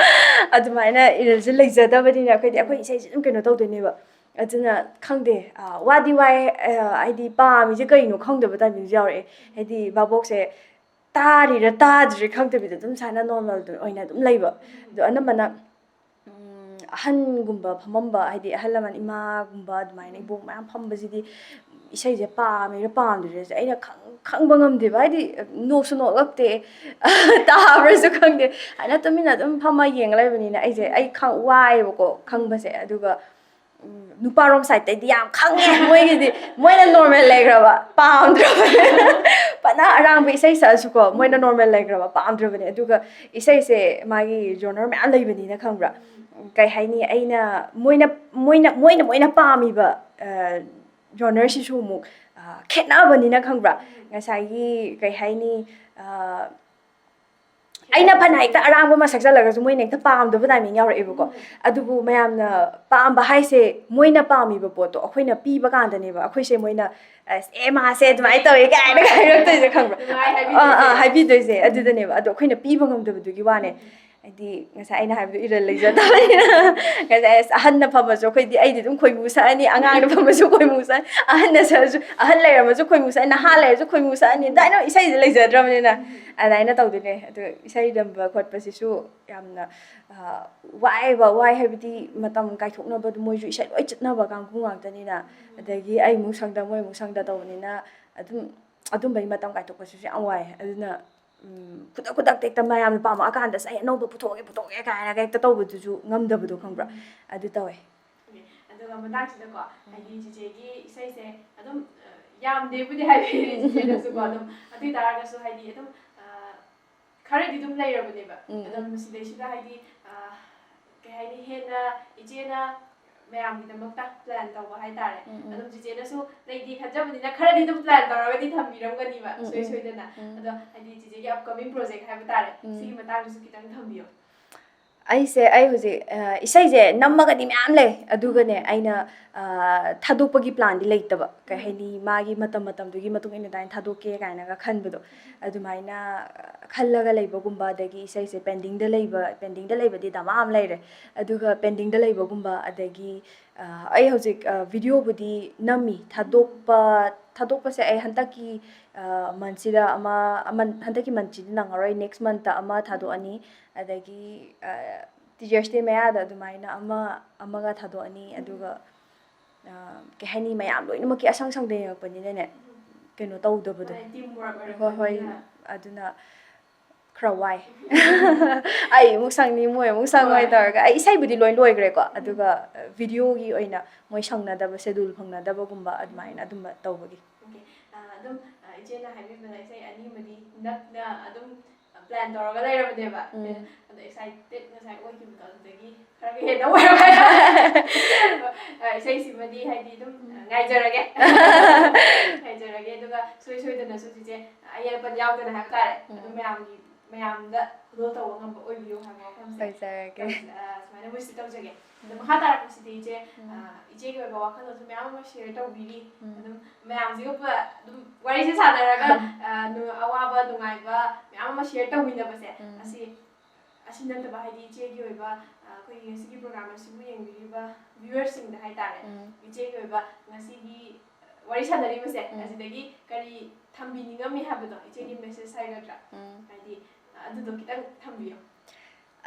ꯑꯗꯨꯃꯥꯏꯅ ꯏꯔꯜꯁꯦ ꯂꯩꯖꯗꯕꯅꯤꯅ ꯑꯩꯈꯣꯏꯗꯤ ꯑꯩꯈꯣꯏ ꯏꯁꯩꯁꯦ ꯑꯗꯨꯝ ꯀꯩꯅꯣ ꯇꯧꯗꯣꯏꯅꯦꯕ꯫ ꯑꯗꯨꯅ ꯈꯪꯗꯦ, ꯑ, ꯋꯥꯗꯤ ꯋꯥꯏ, ꯑ, ꯍꯥꯏꯗꯤ ꯄꯥꯝꯃꯤꯁꯦ ꯀꯩꯅꯣ ꯈꯪꯗꯕ ꯇꯥꯏꯃꯤꯡꯁꯨ ꯌꯥꯎꯔꯛꯑꯦ꯫ ꯍꯥꯏꯗꯤ ꯚꯥꯕꯣꯛꯁꯦ ꯇꯥꯔꯤꯔ ꯇꯥꯗ꯭ꯔꯤꯔ ꯈꯪꯗꯕꯤꯗ ꯑꯗꯨꯝ ꯁꯨꯃꯥꯏꯅ ꯅꯣꯔꯃꯦꯜꯗ ꯑꯣꯏꯅ ꯑꯗꯨꯝ ꯂꯩꯕ꯫ ꯑꯗꯣ ꯑꯅꯝꯕꯅ ꯎꯝ, ꯑꯍꯟꯒꯨꯝꯕ ꯐꯝꯃꯝꯕ, ꯍꯥꯏꯗꯤ ꯑꯍꯜ ꯂꯃꯟ, ꯏꯃꯥꯒꯨꯝꯕ ꯑꯗꯨꯃꯥꯏꯅ ꯏꯕꯣꯛ ꯃꯌꯥꯝ ꯐꯝꯕꯁꯤꯗꯤ ꯏꯁꯩꯁꯦ ꯄꯥꯝꯃꯤꯔ ꯄꯥꯝꯗ꯭ꯔꯤꯔꯁꯦ ꯑꯩꯅ ꯈꯪ-, ꯈꯪꯕ ꯉꯝꯗꯦꯕ꯫ ꯍꯥꯏꯗꯤ ꯅꯣꯛꯁꯨ ꯅꯣꯛꯂꯛꯇꯦ, ꯇꯥꯕ꯭ꯔꯁꯨ ꯈꯪꯗꯦ꯫ ꯍꯥꯏꯅ ꯇꯨꯃꯤꯟꯅ ꯑꯗꯨꯝ ꯐꯝꯃ ꯌꯦꯡꯉ ꯂꯩꯕꯅꯤꯅ ꯑꯩꯁꯦ, ꯑꯩ ꯈꯪ-, ꯋꯥꯏꯌꯦꯕꯀꯣ ꯈꯪꯕꯁꯦ꯫ ꯑꯗꯨꯒ ꯎꯝ, ꯅꯨꯄꯥꯔꯣꯝ ꯁꯥꯏꯠꯇꯩꯗꯤ ꯌꯥꯝ ꯈꯪꯉꯦ ꯃꯣꯏꯒꯤꯗꯤ꯫ ꯃꯣꯏꯅ ꯅꯣꯔꯃꯦꯜ ꯂꯩꯈ꯭ꯔꯕ ꯄꯥꯝꯗ꯭ꯔꯕꯅꯦ꯫ ꯐꯅ ꯑꯔꯥꯡꯕ ꯏꯁꯩ ꯁꯛꯑꯁꯨꯀꯣ, ꯃꯣꯏꯅ ꯅꯣꯔꯃꯦꯜ ꯂꯩꯈ꯭ꯔꯕ ꯄꯥꯝꯗ꯭ꯔꯕꯅꯦ꯫ ꯑꯗꯨꯒ ꯏꯁꯩꯁꯦ ꯃꯥꯒꯤ ꯖꯣꯅꯔ ꯃꯌꯥꯝ ꯂꯩꯕꯅꯤꯅ, ꯈꯪꯕ꯭ꯔꯥ? ꯀꯩ ꯍꯥꯏꯅꯤ, ꯑꯩꯅ, ꯃꯣꯏꯅ, ꯃꯣꯏꯅ, ꯃꯣꯏꯅ, ꯃꯣꯏꯅ ꯄꯥꯝꯃꯤꯕ, ꯑ, ꯖꯣꯅꯔꯁꯤꯁꯨ ꯑꯃꯨꯛ, ꯑ, ꯈꯦꯠꯅꯕꯅꯤꯅ, ꯈꯪꯕ꯭ꯔꯥ? ꯉꯁꯥꯏꯒꯤ, ꯀꯩ ꯍꯥꯏꯅꯤ, ꯑ, ꯑꯩꯅ ꯐꯅ ꯍꯦꯛꯇ ꯑꯔꯥꯡꯕ ꯑꯃ ꯁꯛꯆꯜꯂꯒꯁꯨ ꯃꯣꯏꯅ ꯍꯦꯛꯇ ꯄꯥꯝꯗꯕ ꯇꯥꯏꯃꯤꯡ ꯌꯥꯎꯔꯛꯑꯦꯕꯀꯣ꯫ ꯑꯗꯨꯕꯨ ꯃꯌꯥꯝꯅ ꯄꯥꯝꯕ ꯍꯥꯏꯁꯦ, ꯃꯣꯏꯅ ꯄꯥꯝꯃꯤꯕ ꯄꯣꯠꯇꯣ ꯑꯩꯈꯣꯏꯅ ꯄꯤꯕ ꯀꯥꯟꯗꯅꯦꯕ ꯑꯩꯈꯣꯏꯁꯦ ꯃꯣꯏꯅ, "ꯑꯁ, ꯑꯦ ꯃꯥꯁꯦ ꯑꯗꯨꯃꯥꯏꯅ ꯇꯧꯋꯦ" ꯀꯥꯏꯅꯒ ꯍꯥꯏꯔꯛꯇꯣꯏꯁꯦ, ꯈꯪꯕ꯭ꯔꯥ? ꯑꯥ, ꯑꯥ, ꯍꯥꯏꯕꯤꯗꯣꯏꯁꯦ꯫ ꯑꯗꯨꯗꯅꯦꯕ꯫ ꯑꯗꯣ ꯑꯩꯈꯣꯏꯅ ꯄꯤꯕ ꯉꯝꯗꯕꯗꯨꯒꯤ ꯋꯥꯅꯦ꯫ ꯍꯥꯏꯗꯤ ꯉꯁꯥꯏ ꯑꯩꯅ ꯍꯥꯏꯕꯗꯣ ꯏꯔꯜ ꯂꯩꯖꯗꯕꯅꯤꯅ꯫ ꯉꯁꯥꯏ ꯑꯁ, ꯑꯍꯟꯅ ꯐꯝꯃꯁꯨ ꯑꯩꯈꯣꯏꯗꯤ, ꯑꯩꯗꯤ ꯑꯗꯨꯝ ꯈꯣꯏꯃꯨ ꯁꯛꯑꯅꯤ, ꯑꯉꯥꯡꯅ ꯐꯝꯃꯁꯨ ꯈꯣꯏꯃꯨ ꯁꯛꯑꯅꯤ, ꯑꯍꯟꯅ ꯁꯛꯑꯁꯨ, ꯑꯍꯟ ꯂꯩꯔꯝꯃꯁꯨ ꯈꯣꯏꯃꯨ ꯁꯛꯑꯅꯤ, ꯅꯍꯥ ꯂꯩꯔꯁꯨ ꯈꯣꯏꯃꯨ ꯁꯛꯑꯅꯤ, ꯑꯗꯨꯃꯥꯏꯅ ꯏꯁꯩꯁꯦ ꯂꯩꯖꯗ꯭ꯔꯕꯅꯤꯅ꯫ ꯑꯗꯨꯃꯥꯏꯅ ꯇꯧꯗꯣꯏꯅꯦ꯫ ꯑꯗꯣ ꯏꯁꯩ ꯇꯝꯕ ꯈꯣꯠꯄꯁꯤꯁꯨ ꯌꯥꯝꯅ, ꯑ, ꯋꯥꯏꯑꯦꯕ꯫ ꯋꯥꯏ ꯍꯥꯏꯕꯗꯤ ꯃꯇꯝ ꯀꯥꯏꯊꯣꯛꯅꯕꯗꯣ, ꯃꯣꯏꯁꯨ ꯏꯁꯩ ꯂꯣꯏ ꯆꯠꯅꯕ ꯀꯥꯡꯕꯨ ꯉꯥꯛꯇꯅꯤꯅ꯫ ꯑꯗꯒꯤ ꯑꯩꯃꯨꯛ ꯁꯪꯗ, ꯃꯣꯏꯃꯨꯛ ꯁꯪꯗ ꯇꯧꯕꯅꯤꯅ ꯑꯗꯨꯝ ꯑꯗꯨꯝꯕꯒꯤ ꯃꯇꯝ ꯀꯥꯏꯊꯣꯛꯄꯁꯤꯁꯨ ꯌꯥꯝ ꯋꯥꯏ꯫ ꯑꯗꯨꯅ, ꯎꯝ, ꯈꯨꯗꯛ ꯈꯨꯗꯛꯇ ꯍꯦꯛꯇ ꯃꯌꯥꯝꯅ ꯄꯥꯝꯃꯛꯑꯀꯥꯟꯗ "ꯑꯁ, ꯑꯩ ꯑꯅꯧꯕ ꯄꯨꯊꯣꯛꯑꯒꯦ, ꯄꯨꯊꯣꯛꯑꯒꯦ" ꯀꯥꯏꯅꯒ ꯍꯦꯛꯇ ꯇꯧꯕꯗꯨꯁꯨ ꯉꯝꯗꯕꯗꯣ, ꯈꯪꯕ꯭ꯔꯥ? ꯑꯗꯨ ꯇꯧꯋꯦ꯫ ꯑꯗꯨꯒ ꯃꯇꯥꯡꯁꯤꯗꯀꯣ, ꯍꯥꯏꯗꯤ ꯆꯤꯆꯦꯒꯤ ꯏꯁꯩꯁꯦ ꯑꯗꯨꯝ, ꯑ, ꯌꯥꯝꯗꯦꯕꯨꯗꯤ ꯍꯥꯏꯕꯤꯔꯦ ꯆꯤꯆꯦꯅꯁꯨꯀꯣ, ꯑꯗꯨꯝ ꯑꯗꯨ ꯑꯣꯏ ꯇꯥꯔꯒꯁꯨ ꯍꯥꯏꯗꯤ ꯑꯗꯨꯝ, ꯑ, ꯈꯔꯗꯤ ꯑꯗꯨꯝ ꯂꯩꯔꯕꯅꯦꯕ꯫ ꯎꯝ, ꯑꯗꯣ ꯎꯝ꯫ ꯃꯁꯤꯗꯩꯁꯤꯗ ꯍꯥꯏꯗꯤ, ꯑ, ꯀꯩ ꯍꯥꯏꯅꯤ, ꯍꯦꯟꯅ ꯏꯆꯦꯅ ꯃꯌꯥꯝꯒꯤꯗꯃꯛꯇ plan ꯇꯧꯕ ꯍꯥꯏꯇꯥꯔꯦ꯫ ꯎꯝ, ꯎꯝ꯫ ꯑꯗꯨꯝ ꯆꯤꯆꯦꯅꯁꯨ ꯂꯩꯗꯤ ꯈꯟꯖꯕꯅꯤꯅ ꯈꯔꯗꯤ ꯑꯗꯨꯝ plan ꯇꯧꯔꯒꯗꯤ ꯊꯝꯕꯤꯔꯝꯒꯅꯤꯕ, ꯎꯝ, ꯁꯣꯏ ꯎꯝ꯫ ꯁꯣꯏꯗꯅ꯫ ꯎꯝ꯫ ꯑꯗꯣ ꯍꯥꯏꯗꯤ ꯆꯤꯆꯦꯒꯤ upcoming project ꯍꯥꯏꯕ ꯇꯥꯔꯦ, ꯎꯝ꯫ ꯁꯤꯒꯤ ꯃꯇꯥꯡꯗꯁꯨ ꯈꯤꯇꯪ ꯊꯝꯕꯤꯌꯣ꯫ ꯑꯩꯁꯦ, ꯑꯩ ꯍꯧꯖꯤꯛ, ꯑ, ꯏꯁꯩꯁꯦ ꯅꯝꯃꯒꯗꯤ ꯃꯌꯥꯝ ꯂꯩ, ꯑꯗꯨꯒꯅꯦ, ꯑꯩꯅ, ꯑ, ꯊꯥꯗꯣꯛꯄꯒꯤ planꯗꯤ ꯂꯩꯇꯕ꯫ ꯀꯩ ꯍꯥꯏꯅꯤ, ꯃꯥꯒꯤ ꯃꯇꯝ ꯃꯇꯝꯗꯨꯒꯤ ꯃꯇꯨꯡ ꯏꯟꯅ ꯑꯗꯨꯃꯥꯏꯅ ꯊꯥꯗꯣꯛꯀꯦ ꯀꯥꯏꯅꯒ ꯈꯟꯕꯗꯣ, ꯑꯗꯨꯃꯥꯏꯅ, ꯑ, ꯈꯜꯂꯒ ꯂꯩꯕꯒꯨꯝꯕ, ꯑꯗꯒꯤ ꯏꯁꯩꯁꯦ pendingꯗ ꯂꯩꯕ, pendingꯗ ꯂꯩꯕꯗꯤ ꯗꯃꯥ ꯑꯃ ꯂꯩꯔꯦ, ꯑꯗꯨꯒ pendingꯗ ꯂꯩꯕꯒꯨꯝꯕ, ꯑꯗꯒꯤ, ꯑ, ꯑꯩ ꯍꯧꯖꯤꯛ, ꯑ, videoꯕꯨꯗꯤ ꯅꯝꯃꯤ꯫ ꯊꯥꯗꯣꯛꯄ, ꯊꯥꯗꯣꯛꯄꯁꯦ ꯑꯩ ꯍꯟꯗꯛꯀꯤ, ꯑ, monthꯁꯤꯗ ꯑꯃ, ꯑꯃ, ꯍꯟꯗꯛꯀꯤ monthꯁꯤꯗꯤ ꯅꯪꯉꯔꯣꯏ, next monthꯇ ꯑꯃ ꯊꯥꯗꯣꯛꯑꯅꯤ, ꯑꯗꯒꯤ, ꯑ, Teachers' Day ꯃꯌꯥꯗ ꯑꯗꯨꯃꯥꯏꯅ ꯑꯃ, ꯑꯃꯒ ꯊꯥꯗꯣꯛꯑꯅꯤ꯫ ꯑꯗꯨꯒ, ꯑ, ꯀꯩ ꯍꯥꯏꯅꯤ, ꯃꯌꯥꯝ ꯂꯣꯏꯅꯃꯛꯀꯤ ꯑꯁꯪ ꯁꯪꯗ ꯌꯦꯡꯉꯛꯄꯅꯤꯅꯅꯦ, ꯀꯩꯅꯣ ꯇꯧꯗꯕꯗꯣ꯫ ꯍꯣꯏ, team work ꯍꯣꯏ, ꯍꯣꯏ꯫ ꯑꯣꯏꯔꯛꯄꯅꯤꯅ꯫ ꯑꯗꯨꯅ ꯈꯔ ꯋꯥꯏ꯫ ꯑꯩ ꯑꯃꯨꯛ ꯁꯪꯅꯤ, ꯃꯣꯏ ꯑꯃꯨꯛ ꯁꯪꯉꯣꯏ ꯍꯣꯏ꯫ ꯇꯧꯔꯒ꯫ ꯑꯩ ꯏꯁꯩꯕꯨꯗꯤ ꯂꯣꯏ ꯂꯣꯏꯈ꯭ꯔꯦꯀꯣ, ꯎꯝ꯫ ꯑꯗꯨꯒ, ꯑ, videoꯒꯤ ꯑꯣꯏꯅ ꯃꯣꯏ ꯁꯪꯅꯗꯕ, schedule ꯐꯪꯅꯗꯕꯒꯨꯝꯕ ꯑꯗꯨꯃꯥꯏꯅ ꯑꯗꯨꯝꯕ ꯇꯧꯕꯒꯤ꯫ Okay. ꯑ, ꯑꯗꯨꯝ, ꯑ, ꯏꯆꯦꯅ ꯍꯥꯏꯕꯤꯕꯗ ꯏꯁꯩ ꯑꯅꯤ ꯑꯃꯗꯤ ꯅꯛꯅ ꯑꯗꯨꯝ plan ꯇꯧꯔꯒ ꯂꯩꯔꯕꯅꯦꯕ꯫ ꯎꯝ꯫ ꯑꯗꯣ excited ꯉꯁꯥꯏ ꯑꯣꯏꯈꯤꯕꯗꯣ ꯑꯗꯨꯗꯒꯤ ꯈꯔꯒ ꯍꯦꯟꯅ ꯑꯣꯏꯔꯕ ꯍꯥꯏꯇꯥꯔꯦ꯫ ꯑ, ꯏꯁꯩꯁꯤꯃꯗꯤ ꯍꯥꯏꯗꯤ ꯑꯗꯨꯝ, ꯎꯝ꯫ ꯉꯥꯏꯖꯔꯒꯦ꯫ ꯉꯥꯏꯖꯔꯒꯦ꯫ ꯑꯗꯨꯒ ꯁꯨꯡꯁꯣꯏ ꯁꯣꯏꯗꯅꯁꯨ ꯆꯤꯆꯦ ꯑꯌꯦꯠꯄ ꯌꯥꯎꯗꯅ ꯍꯥꯏꯕ ꯇꯥꯔꯦ꯫ ꯎꯝ꯫ ꯑꯗꯨꯝ ꯃꯌꯥꯝꯒꯤ ꯃꯌꯥꯝꯗ ꯈꯨꯗꯣꯜ ꯇꯧꯕ ꯉꯝꯕ ꯑꯣꯏꯕꯤꯌꯨ ꯍꯥꯏꯕ ꯋꯥꯐꯝꯁꯦ ꯑꯣꯏꯖꯔꯒꯦ꯫ ꯑ, ꯁꯨꯃꯥꯏꯅ wish ꯇꯧꯖꯒꯦ꯫ ꯑꯗꯣ ꯃꯈꯥ ꯇꯥꯔꯛꯄꯁꯤꯗꯤ ꯏꯆꯦ, ꯎꯝ꯫ ꯑ, ꯏꯆꯦꯒꯤ ꯑꯣꯏꯕ ꯋꯥꯈꯜꯂꯣꯟꯁꯨ ꯃꯌꯥꯝ ꯑꯃ share ꯇꯧꯕꯤꯔꯤ꯫ ꯎꯝ꯫ ꯑꯗꯨꯝ ꯃꯌꯥꯝꯁꯤꯒ ꯄꯨ-, ꯑꯗꯨꯝ ꯋꯥꯔꯤꯁꯦ ꯁꯥꯟꯅꯔꯒ, ꯑ, ꯅꯨ-, ꯑꯋꯥꯕ ꯅꯨꯡꯉꯥꯏꯕ ꯃꯌꯥꯝ ꯑꯃ share ꯇꯧꯃꯤꯟꯅꯕꯁꯦ, ꯎꯝ꯫ ꯑꯁꯤ, ꯑꯁꯤ ꯅꯠꯇꯕ, ꯍꯥꯏꯗꯤ ꯏꯆꯦꯒꯤ ꯑꯣꯏꯕ, ꯑ, ꯑꯩꯈꯣꯏꯒꯤ ꯉꯁꯤꯒꯤ program ꯑꯁꯤꯕꯨ ꯌꯦꯡꯕꯤꯔꯤꯕ viewersꯁꯤꯡꯗ ꯍꯥꯏꯇꯥꯔꯦ, ꯎꯝ꯫ ꯏꯆꯦꯒꯤ ꯑꯣꯏꯕ ꯉꯁꯤꯒꯤ ꯋꯥꯔꯤ ꯁꯥꯟꯅꯔꯤꯕꯁꯦ, ꯎꯝ꯫ ꯑꯁꯤꯗꯒꯤ ꯀꯔꯤ ꯊꯝꯕꯤꯅꯤꯡꯉꯝꯃꯤ ꯍꯥꯏꯕꯗꯣ, ꯏꯆꯦꯒꯤ message ꯍꯥꯏꯒꯗ꯭ꯔꯥ, ꯎꯝ꯫ ꯍꯥꯏꯗꯤ, ꯑ, ꯑꯗꯨꯗꯣ ꯈꯤꯇꯪ ꯊꯝꯕꯤꯌꯣ꯫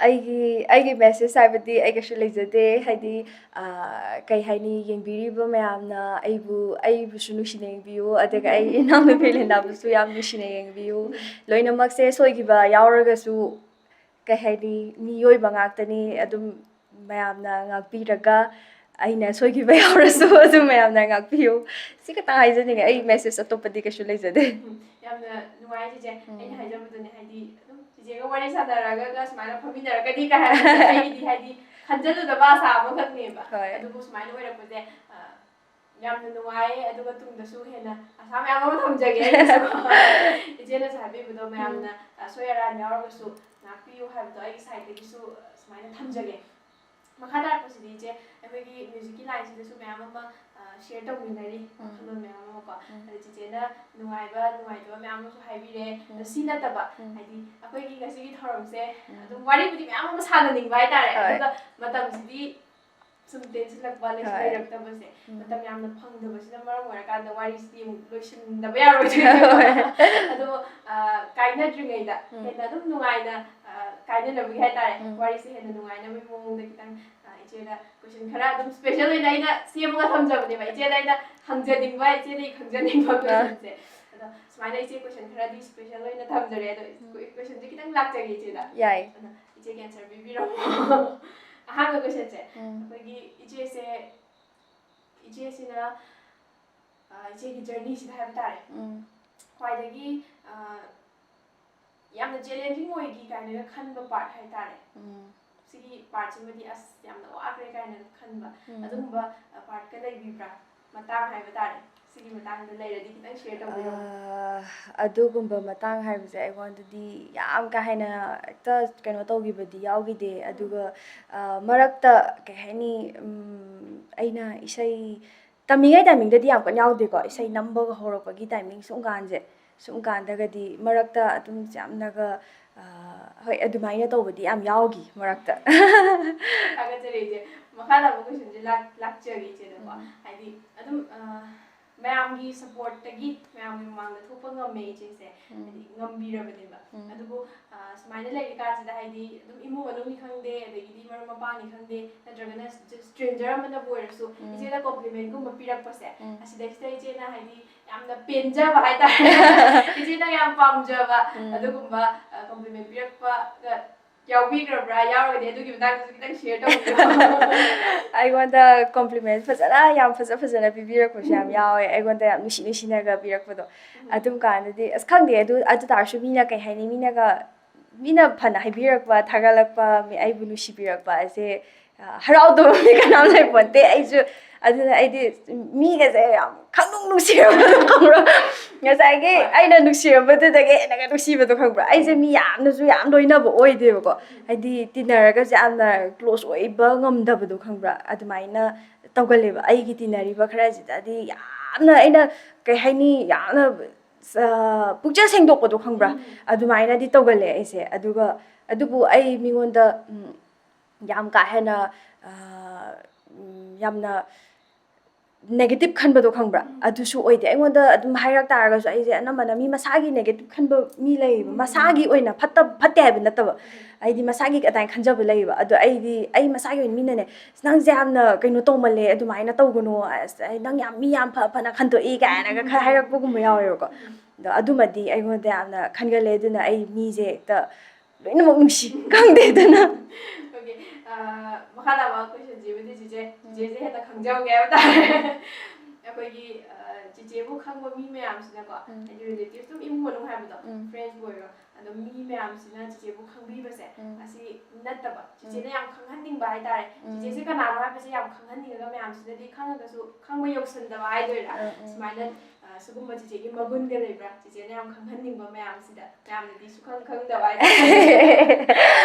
ꯑꯩꯒꯤ, ꯑꯩꯒꯤ message ꯍꯥꯏꯕꯗꯤ ꯑꯩ ꯀꯩꯁꯨ ꯂꯩꯖꯗꯦ꯫ ꯍꯥꯏꯗꯤ, ꯑ, ꯀꯩ ꯍꯥꯏꯅꯤ, ꯌꯦꯡꯕꯤꯔꯤꯕ ꯃꯌꯥꯝꯅ ꯑꯩꯕꯨ, ꯑꯩꯕꯨꯁꯨ ꯅꯨꯡꯁꯤꯅ ꯌꯦꯡꯕꯤꯌꯨ, ꯑꯗꯨꯒ ꯑꯩ ꯏꯅꯥꯎꯅꯨꯄꯤ ꯂꯤꯟꯗꯥꯕꯨꯁꯨ ꯌꯥꯝ ꯅꯨꯡꯁꯤꯅ ꯌꯦꯡꯕꯤꯌꯨ꯫ ꯂꯣꯏꯅꯃꯛꯁꯦ ꯁꯣꯏꯈꯤꯕ ꯌꯥꯎꯔꯒꯁꯨ, ꯀꯩ ꯍꯥꯏꯅꯤ, ꯃꯤꯑꯣꯏꯕ ꯉꯥꯛꯇꯅꯤ꯫ ꯑꯗꯨꯝ ꯃꯌꯥꯝꯅ ꯉꯥꯛꯄꯤꯔꯒ, ꯑꯩꯅ ꯁꯣꯏꯈꯤꯕ ꯌꯥꯎꯔꯁꯨ ꯑꯗꯨꯝ ꯃꯌꯥꯝꯅ ꯉꯥꯛꯄꯤꯌꯨ꯫ ꯁꯤ ꯈꯛꯇꯪ ꯍꯥꯏꯖꯅꯤꯡꯉꯦ꯫ ꯑꯩ message ꯑꯇꯣꯞꯄꯗꯤ ꯀꯩꯁꯨ ꯂꯩꯖꯗꯦ꯫ ꯎꯝ, ꯌꯥꯝꯅ ꯅꯨꯡꯉꯥꯏ ꯆꯤꯆꯦ꯫ ꯎꯝ꯫ ꯑꯩꯅ ꯍꯥꯏꯖꯕꯗꯨꯅꯦ, ꯍꯥꯏꯗꯤ ꯑꯗꯨꯝ ꯆꯤꯆꯦꯒ ꯋꯥꯔꯤ ꯁꯥꯟꯅꯔꯒ ꯁꯨꯃꯥꯏꯅ ꯐꯝꯃꯤꯟꯅꯔꯒꯗꯤ ꯀꯥꯏ ꯍꯥꯏꯕꯁꯦ ꯑꯩꯒꯤꯗꯤ ꯍꯥꯏꯗꯤ ꯈꯟꯖꯜꯂꯨꯗꯕ ꯑꯁꯥ ꯑꯃꯈꯛꯅꯦꯕ꯫ ꯍꯣꯏ꯫ ꯑꯗꯨꯕꯨ ꯁꯨꯃꯥꯏꯅ ꯑꯣꯏꯔꯛꯄꯁꯦ, ꯑ, ꯌꯥꯝꯅ ꯅꯨꯡꯉꯥꯏ꯫ ꯑꯗꯨꯒ ꯇꯨꯡꯗꯁꯨ ꯍꯦꯟꯅ ꯑꯁꯥ ꯃꯌꯥꯝ ꯑꯃ ꯊꯝꯖꯒꯦ ꯑꯩꯒꯤꯁꯨ꯫ ꯏꯆꯦꯅꯁꯨ ꯍꯥꯏꯕꯤꯕꯗꯣ, ꯃꯌꯥꯝꯅ, ꯑ, ꯑꯁꯣꯏ ꯑꯔꯥꯟ ꯌꯥꯎꯔꯒꯁꯨ ꯉꯥꯛꯄꯤꯌꯨ ꯍꯥꯏꯕꯗꯣ ꯑꯩꯒꯤ sideꯇꯒꯤꯁꯨ, ꯑ, ꯁꯨꯃꯥꯏꯅ ꯊꯝꯖꯒꯦ꯫ ꯃꯈꯥ ꯇꯥꯔꯛꯄꯁꯤꯗꯤ ꯏꯆꯦ, ꯑꯩꯈꯣꯏꯒꯤ musicꯀꯤ lineꯁꯤꯗꯁꯨ ꯃꯌꯥꯝ ꯑꯃ, ꯑ, share ꯇꯧꯃꯤꯟꯅꯔꯤ, ꯎꯝ꯫ ꯋꯥꯈꯜꯂꯣꯟ ꯃꯌꯥꯝ ꯑꯃꯀꯣ꯫ ꯎꯝ꯫ ꯑꯗ ꯆꯤꯆꯦꯅ ꯅꯨꯡꯉꯥꯏꯕ ꯅꯨꯡꯉꯥꯏꯇꯕ ꯃꯌꯥꯝ ꯑꯃꯁꯨ ꯍꯥꯏꯕꯤꯔꯦ꯫ ꯑꯗꯣ ꯎꯝ꯫ ꯁꯤ ꯅꯠꯇꯕ, ꯎꯝ꯫ ꯍꯥꯏꯗꯤ ꯑꯩꯈꯣꯏꯒꯤ ꯉꯁꯤꯒꯤ ꯊꯧꯔꯝꯁꯦ, ꯎꯝ꯫ ꯑꯗꯨꯝ ꯋꯥꯔꯤꯕꯨꯗꯤ ꯃꯌꯥꯝ ꯑꯃ ꯁꯥꯟꯅꯅꯤꯡꯕ ꯍꯥꯏꯇꯥꯔꯦ, ꯍꯣꯏ꯫ ꯑꯗꯨꯒ ꯃꯇꯝꯁꯤꯗꯤ ꯁꯨꯝ ꯇꯦꯟꯁꯤꯜꯂꯛꯄ, ꯂꯩꯁꯨ ꯍꯣꯏ꯫ ꯂꯩꯔꯛꯇꯕꯁꯦ, ꯎꯝ꯫ ꯃꯇꯝ ꯌꯥꯝꯅ ꯐꯪꯗꯕꯁꯤꯅ ꯃꯔꯝ ꯑꯣꯏꯔꯀꯥꯟꯗ ꯋꯥꯔꯤꯁꯤꯗꯤ ꯑꯃꯨꯛ ꯂꯣꯏꯁꯤꯟꯗꯕ ꯌꯥꯔꯣꯏꯗꯣꯏꯅꯦꯕ꯫ ꯍꯣꯏ꯫ ꯑꯗꯣ, ꯑ, ꯀꯥꯏꯅꯗ꯭ꯔꯤꯉꯩꯗ ꯎꯝ꯫ ꯍꯦꯟꯅ ꯑꯗꯨꯝ ꯅꯨꯡꯉꯥꯏꯅ, ꯑ, ꯀꯥꯏꯅꯅꯕꯒꯤ ꯍꯥꯏꯇꯥꯔꯦ, ꯎꯝ꯫ ꯋꯥꯔꯤꯁꯦ ꯍꯦꯟꯅ ꯅꯨꯡꯉꯥꯏꯅꯕꯒꯤ ꯃꯑꯣꯡꯗ ꯈꯤꯇꯪ, ꯑ, ꯏꯆꯦꯗ question ꯈꯔ ꯑꯗꯨꯝ special ꯑꯣꯏꯅ ꯑꯩꯅ ꯁꯦꯝꯃꯒ ꯊꯝꯖꯕꯅꯦꯕ꯫ ꯏꯆꯦꯗ ꯑꯩꯅ ꯍꯪꯖꯅꯤꯡꯕ, ꯏꯆꯦꯗꯒꯤ ꯈꯪꯖꯅꯤꯡꯕ ꯑ꯫ questionꯁꯦ꯫ ꯑꯗꯣ ꯁꯨꯃꯥꯏꯅ ꯏꯆꯦ question ꯈꯔꯗꯤ special ꯑꯣꯏꯅ ꯊꯝꯖꯔꯦ꯫ ꯑꯗꯣ ꯎꯝ꯫ questionꯁꯦ ꯈꯤꯇꯪ ꯂꯥꯛꯆꯒꯦ ꯏꯆꯦꯗ꯫ ꯌꯥꯏ꯫ ꯑꯗꯣ ꯏꯆꯦꯒꯤ answer ꯄꯤꯕꯤꯔꯝꯃꯣ꯫ ꯑꯍꯥꯟꯕ questionꯁꯦ, ꯎꯝ꯫ ꯑꯩꯈꯣꯏꯒꯤ ꯏꯆꯦꯁꯦ, ꯏꯆꯦꯁꯤꯅ, ꯑ, ꯏꯆꯦꯒꯤ journeyꯁꯤꯗ ꯍꯥꯏꯕ ꯇꯥꯔꯦ, ꯎꯝ꯫ ꯈ꯭ꯋꯥꯏꯗꯒꯤ, ꯑ, ꯌꯥꯝꯅ challenging ꯑꯣꯏꯈꯤ ꯀꯥꯏꯅꯒ ꯈꯟꯕ part ꯍꯥꯏꯇꯥꯔꯦ, ꯎꯝ꯫ ꯁꯤꯒꯤ partꯁꯤꯃꯗꯤ ꯑꯁ ꯌꯥꯝꯅ ꯋꯥꯈ꯭ꯔꯦ ꯀꯥꯏꯅꯒ ꯈꯟꯕ, ꯎꯝ꯫ ꯑꯗꯨꯒꯨꯝꯕ, ꯑ, partꯀ ꯂꯩꯕꯤꯕ꯭ꯔꯥ? ꯃꯇꯥꯡ ꯍꯥꯏꯕ ꯇꯥꯔꯦ, ꯁꯤꯒꯤ ꯃꯇꯥꯡꯗ ꯂꯩꯔꯗꯤ ꯈꯤꯇꯪ ꯁꯤꯌꯔ ꯇꯧꯕꯤꯔꯣ꯫ ꯑꯥ, ꯑꯗꯨꯒꯨꯝꯕ ꯃꯇꯥꯡ ꯍꯥꯏꯕꯁꯦ ꯑꯩꯉꯣꯟꯗꯗꯤ ꯌꯥꯝ ꯀꯥ ꯍꯦꯟꯅ ꯍꯦꯛꯇ ꯀꯩꯅꯣ ꯇꯧꯈꯤꯕꯗꯤ ꯌꯥꯎꯈꯤꯗꯦ꯫ ꯑꯗꯨꯒ ꯑꯥ, ꯃꯔꯛꯇ ꯀꯩ ꯍꯥꯏꯅꯤ, ꯎꯝ, ꯑꯩꯅ ꯏꯁꯩ ꯇꯝꯃꯤꯉꯩ ꯇꯥꯏꯃꯤꯡꯗꯗꯤ ꯌꯥꯝ ꯀꯟꯅ ꯌꯥꯎꯗꯦꯀꯣ, ꯏꯁꯩ ꯅꯝꯕꯒ ꯍꯧꯔꯛꯄꯒꯤ ꯇꯥꯏꯃꯤꯡ ꯁꯨꯝ ꯀꯥꯟꯁꯦ, ꯁꯨꯝ ꯀꯥꯟꯗꯒꯗꯤ ꯃꯔꯛꯇ ꯑꯗꯨꯝ ꯌꯥꯝꯅꯒ ꯑꯥ, ꯍꯣꯏ, ꯑꯗꯨꯃꯥꯏꯅ ꯇꯧꯕꯗꯤ ꯌꯥꯝ ꯌꯥꯎꯈꯤ ꯃꯔꯛꯇ꯫ ꯊꯥꯒꯠꯆꯔꯤ ꯏꯆꯦ꯫ ꯃꯈꯥ ꯇꯥꯕ ꯀꯣꯏꯁꯟꯁꯦ ꯂꯥꯛꯆꯒꯦ ꯏꯆꯦꯗꯀꯣ꯫ ꯎꯝ꯫ ꯍꯥꯏꯗꯤ ꯑꯗꯨꯝ ꯑꯥ, ꯃꯌꯥꯝꯒꯤ ꯁꯄꯣꯔꯠꯇꯒꯤ ꯃꯌꯥꯝꯒꯤ ꯃꯃꯥꯡꯗ ꯊꯣꯛꯄ ꯉꯝꯃꯦ ꯏꯆꯦꯁꯦ꯫ ꯎꯝ꯫ ꯍꯥꯏꯗꯤ ꯉꯝꯕꯤꯔꯕꯅꯦꯕ꯫ ꯎꯝ꯫ ꯑꯗꯨꯕꯨ ꯑꯥ, ꯁꯨꯃꯥꯏꯅ ꯂꯩꯔꯤꯀꯥꯟꯁꯤꯗ ꯍꯥꯏꯗꯤ ꯑꯗꯨꯝ ꯏꯃꯨꯡ ꯃꯅꯨꯡꯅꯤ ꯈꯪꯗꯦ, ꯑꯗꯒꯤꯗꯤ ꯃꯔꯨꯞ ꯃꯄꯥꯡꯅꯤ ꯈꯪꯗꯦ, ꯅꯠꯇ꯭ꯔꯒꯅ ꯁ꯭ꯇ꯭ꯔꯦꯟꯖꯔ ꯑꯃꯅꯕꯨ ꯑꯣꯏꯔꯁꯨ ꯎꯝ꯫ ꯏꯆꯦꯅ ꯀꯣꯝꯄ꯭ꯂꯤꯃꯦꯟꯒꯨꯝꯕ ꯄꯤꯔꯛꯄꯁꯦ, ꯎꯝ꯫ ꯑꯁꯤꯗꯩꯁꯤꯗ ꯏꯆꯦꯅ ꯍꯥꯏꯗꯤ ꯌꯥꯝꯅ ꯄꯦꯟꯖꯕ ꯍꯥꯏꯇꯥꯔꯦ꯫ ꯏꯆꯦꯅ ꯌꯥꯝ ꯄꯥꯝꯖꯕ ꯎꯝ꯫ ꯑꯗꯨꯒꯨꯝꯕ ꯀꯣꯝꯄ꯭ꯂꯤꯃꯦꯟ ꯄꯤꯔꯛꯄꯒ ꯌꯥꯎꯕꯤꯈ꯭ꯔꯕ꯭ꯔꯥ? ꯌꯥꯎꯔꯒꯗꯤ ꯑꯗꯨꯒꯤ ꯃꯇꯥꯡꯗꯁꯨ ꯈꯤꯇꯪ ꯁꯤꯌꯔ ꯇꯧꯕꯤꯌꯣ꯫ ꯑꯩꯉꯣꯟꯗ ꯀꯣꯝꯄ꯭ꯂꯤꯃꯦꯟ ꯐꯖꯅ, ꯌꯥꯝ ꯐꯖ ꯐꯖꯅ ꯄꯤꯕꯤꯔꯛꯄꯁꯨ ꯌꯥꯝ ꯌꯥꯎꯋꯦ, ꯑꯩꯉꯣꯟꯗ ꯌꯥꯝ ꯅꯨꯡꯁꯤ ꯅꯨꯡꯁꯤꯅꯒ ꯄꯤꯔꯛꯄꯗꯣ꯫ ꯑꯗꯨꯝ ꯀꯥꯟꯗꯗꯤ ꯑꯁ, ꯈꯪꯗꯦ, ꯑꯗꯨ ꯑꯗꯨ ꯇꯥꯔꯁꯨ ꯃꯤꯅ ꯀꯩ ꯍꯥꯏꯅꯤ, ꯃꯤꯅꯒ, ꯃꯤꯅ ꯐꯅ ꯍꯥꯏꯕꯤꯔꯛꯄ, ꯊꯥꯒꯠꯂꯛꯄ, ꯃꯤ ꯑꯩꯕꯨ ꯅꯨꯡꯁꯤꯕꯤꯔꯛꯄ ꯑꯁꯦ ꯍꯔꯥꯎꯗꯕ ꯃꯤ ꯀꯅꯥꯝ ꯂꯩꯄꯣꯟꯇꯦ꯫ ꯑꯩꯁꯨ ꯑꯗꯨꯅ ꯑꯩꯗꯤ ꯃꯤꯒꯁꯦ ꯌꯥꯝ ꯈꯪꯅꯨꯡ ꯅꯨꯡꯁꯤꯔꯝꯕꯗꯣ ꯈꯪꯕ꯭ꯔꯥ? ꯉꯁꯥꯏꯒꯤ ꯑꯩꯅ ꯅꯨꯡꯁꯤꯔꯝꯕꯗꯨꯗꯒꯤ ꯍꯦꯟꯅꯒ ꯅꯨꯡꯁꯤꯕꯗꯣ ꯈꯪꯕ꯭ꯔꯥ? ꯑꯩꯁꯦ ꯃꯤ ꯌꯥꯝꯅꯁꯨ ꯌꯥꯝ ꯂꯣꯏꯅꯕ ꯑꯣꯏꯗꯦꯕꯀꯣ, ꯍꯥꯏꯗꯤ ꯇꯤꯟꯅꯔꯒꯁꯨ ꯌꯥꯝꯅ ꯀ꯭ꯂꯣꯁ ꯑꯣꯏꯕ ꯉꯝꯗꯕꯗꯣ ꯈꯪꯕ꯭ꯔꯥ? ꯑꯗꯨꯃꯥꯏꯅ ꯇꯧꯒꯜꯂꯦꯕ꯫ ꯑꯩꯒꯤ ꯇꯤꯟꯅꯔꯤꯕ ꯈꯔꯁꯤꯗꯗꯤ ꯌꯥꯝꯅ ꯑꯩꯅ, ꯀꯩ ꯍꯥꯏꯅꯤ, ꯌꯥꯝꯅ ꯄꯨꯛꯆꯦꯜ ꯁꯦꯡꯗꯣꯛꯄꯗꯣ ꯈꯪꯕ꯭ꯔꯥ? ꯑꯗꯨꯃꯥꯏꯅꯗꯤ ꯇꯧꯒꯜꯂꯦ ꯑꯩꯁꯦ꯫ ꯑꯗꯨꯒ ꯑꯗꯨꯕꯨ ꯑꯩ ꯃꯤꯉꯣꯟꯗ ꯌꯥꯝ ꯀꯥ ꯍꯦꯟꯅ ꯌꯥꯝꯅ ꯅꯦꯒꯦꯇꯤꯞ ꯈꯟꯕꯗꯣ ꯈꯪꯕ꯭ꯔꯥ? ꯑꯗꯨꯁꯨ ꯑꯣꯏꯗꯦ꯫ ꯑꯩꯉꯣꯟꯗ ꯑꯗꯨꯝ ꯍꯥꯏꯔꯛ ꯇꯥꯔꯒꯁꯨ ꯑꯩꯁꯦ ꯑꯅꯝꯕꯅ, ꯃꯤ ꯃꯁꯥꯒꯤ ꯅꯦꯒꯦꯇꯤꯞ ꯈꯟꯕ ꯃꯤ ꯂꯩꯌꯦꯕ, ꯃꯁꯥꯒꯤ ꯑꯣꯏꯅ ꯐꯠꯇ ꯐꯠꯇꯦ ꯍꯥꯏꯕ ꯅꯠꯇꯕ, ꯑꯩꯗꯤ ꯃꯁꯥꯒꯤ ꯑꯗꯨꯃꯥꯏꯅ ꯈꯟꯖꯕ ꯂꯩꯌꯦꯕ꯫ ꯑꯗꯣ ꯑꯩꯗꯤ ꯑꯩ ꯃꯁꯥꯒꯤ ꯑꯣꯏꯅ ꯃꯤꯅꯅꯦ, "ꯑꯁ, ꯅꯪꯁꯦ ꯌꯥꯝꯅ ꯀꯩꯅꯣ ꯇꯧꯃꯜꯂꯦ, ꯑꯗꯨꯃꯥꯏꯅ ꯇꯧꯒꯅꯣ, ꯑꯁ, ꯅꯪ ꯌꯥꯝ ꯃꯤ ꯌꯥꯝ ꯐ ꯐꯅ ꯈꯟꯗꯣꯛꯏ" ꯀꯥꯏꯅꯒ ꯈꯔ ꯍꯥꯏꯔꯛꯄꯒꯨꯝꯕ ꯌꯥꯎꯋꯦꯕꯀꯣ꯫ ꯑꯗꯣ ꯑꯗꯨꯃꯗꯤ ꯑꯩꯉꯣꯟꯗ ꯌꯥꯝꯅ ꯈꯟꯒꯜꯂꯦ꯫ ꯑꯗꯨꯅ ꯑꯩ ꯃꯤꯁꯦ ꯍꯦꯛꯇ ꯂꯣꯏꯅꯃꯛ ꯅꯨꯡꯁꯤ꯫ ꯈꯪꯗꯦ ꯑꯗꯨꯅ꯫ ꯑꯣꯀꯦ꯫ ꯃꯈꯥ ꯇꯥꯕ ꯀꯣꯏꯁꯟꯁꯤꯕꯨꯗꯤ ꯆꯤꯆꯦ, ꯆꯤꯆꯦꯁꯦ ꯍꯦꯟꯅ ꯈꯪꯖꯍꯧꯒꯦ ꯍꯥꯏꯕ ꯇꯥꯔꯦ꯫ ꯑꯩꯈꯣꯏꯒꯤ ꯑ, ꯆꯤꯆꯦꯕꯨ ꯈꯪꯕ ꯃꯤ ꯃꯌꯥꯝꯁꯤꯅꯀꯣ, ꯎꯝ꯫ ꯍꯥꯏꯗꯤ ꯔꯤꯂꯦꯇꯤꯚ ꯁꯨꯝ ꯏꯃꯨꯡ ꯃꯅꯨꯡ ꯍꯥꯏꯕꯗꯣ, ꯎꯝ꯫ ꯐ꯭ꯔꯦꯟꯁꯕꯨ ꯑꯣꯏꯔꯣ, ꯑꯗꯣ ꯃꯤ ꯃꯌꯥꯝꯁꯤꯅ ꯆꯤꯆꯦꯕꯨ ꯈꯪꯕꯤꯕꯁꯦ, ꯎꯝ꯫ ꯑꯁꯤ ꯅꯠꯇꯕ, ꯆꯤꯆꯦꯅ ꯎꯝ꯫ ꯌꯥꯝ ꯈꯪꯍꯟꯅꯤꯡꯕ ꯍꯥꯏꯇꯥꯔꯦ꯫ ꯎꯝ꯫ ꯆꯤꯆꯦꯁꯦ ꯀꯅꯥꯅꯣ ꯍꯥꯏꯕꯁꯦ ꯌꯥꯝ ꯈꯪꯍꯟꯅꯤꯡꯉꯒ ꯃꯌꯥꯝꯁꯤꯅꯗꯤ ꯈꯪꯉꯒꯁꯨ ꯈꯪꯕ ꯌꯧꯁꯟꯗꯕ ꯍꯥꯏꯗꯣꯏꯔꯥ? ꯎꯝ, ꯎꯝ꯫ ꯁꯨꯃꯥꯏꯅ ꯑ, ꯁꯤꯒꯨꯝꯕ ꯆꯤꯆꯦꯒꯤ ꯃꯒꯨꯟꯒ ꯂꯩꯕ꯭ꯔꯥ? ꯆꯤꯆꯦꯅ ꯌꯥꯝ ꯈꯪꯍꯟꯅꯤꯡꯕ ꯃꯌꯥꯝꯁꯤꯗ, ꯃꯌꯥꯝꯅꯗꯤ ꯁꯨꯈꯪ ꯈꯪꯗꯕ ꯍꯥꯏꯇꯥꯔꯦ꯫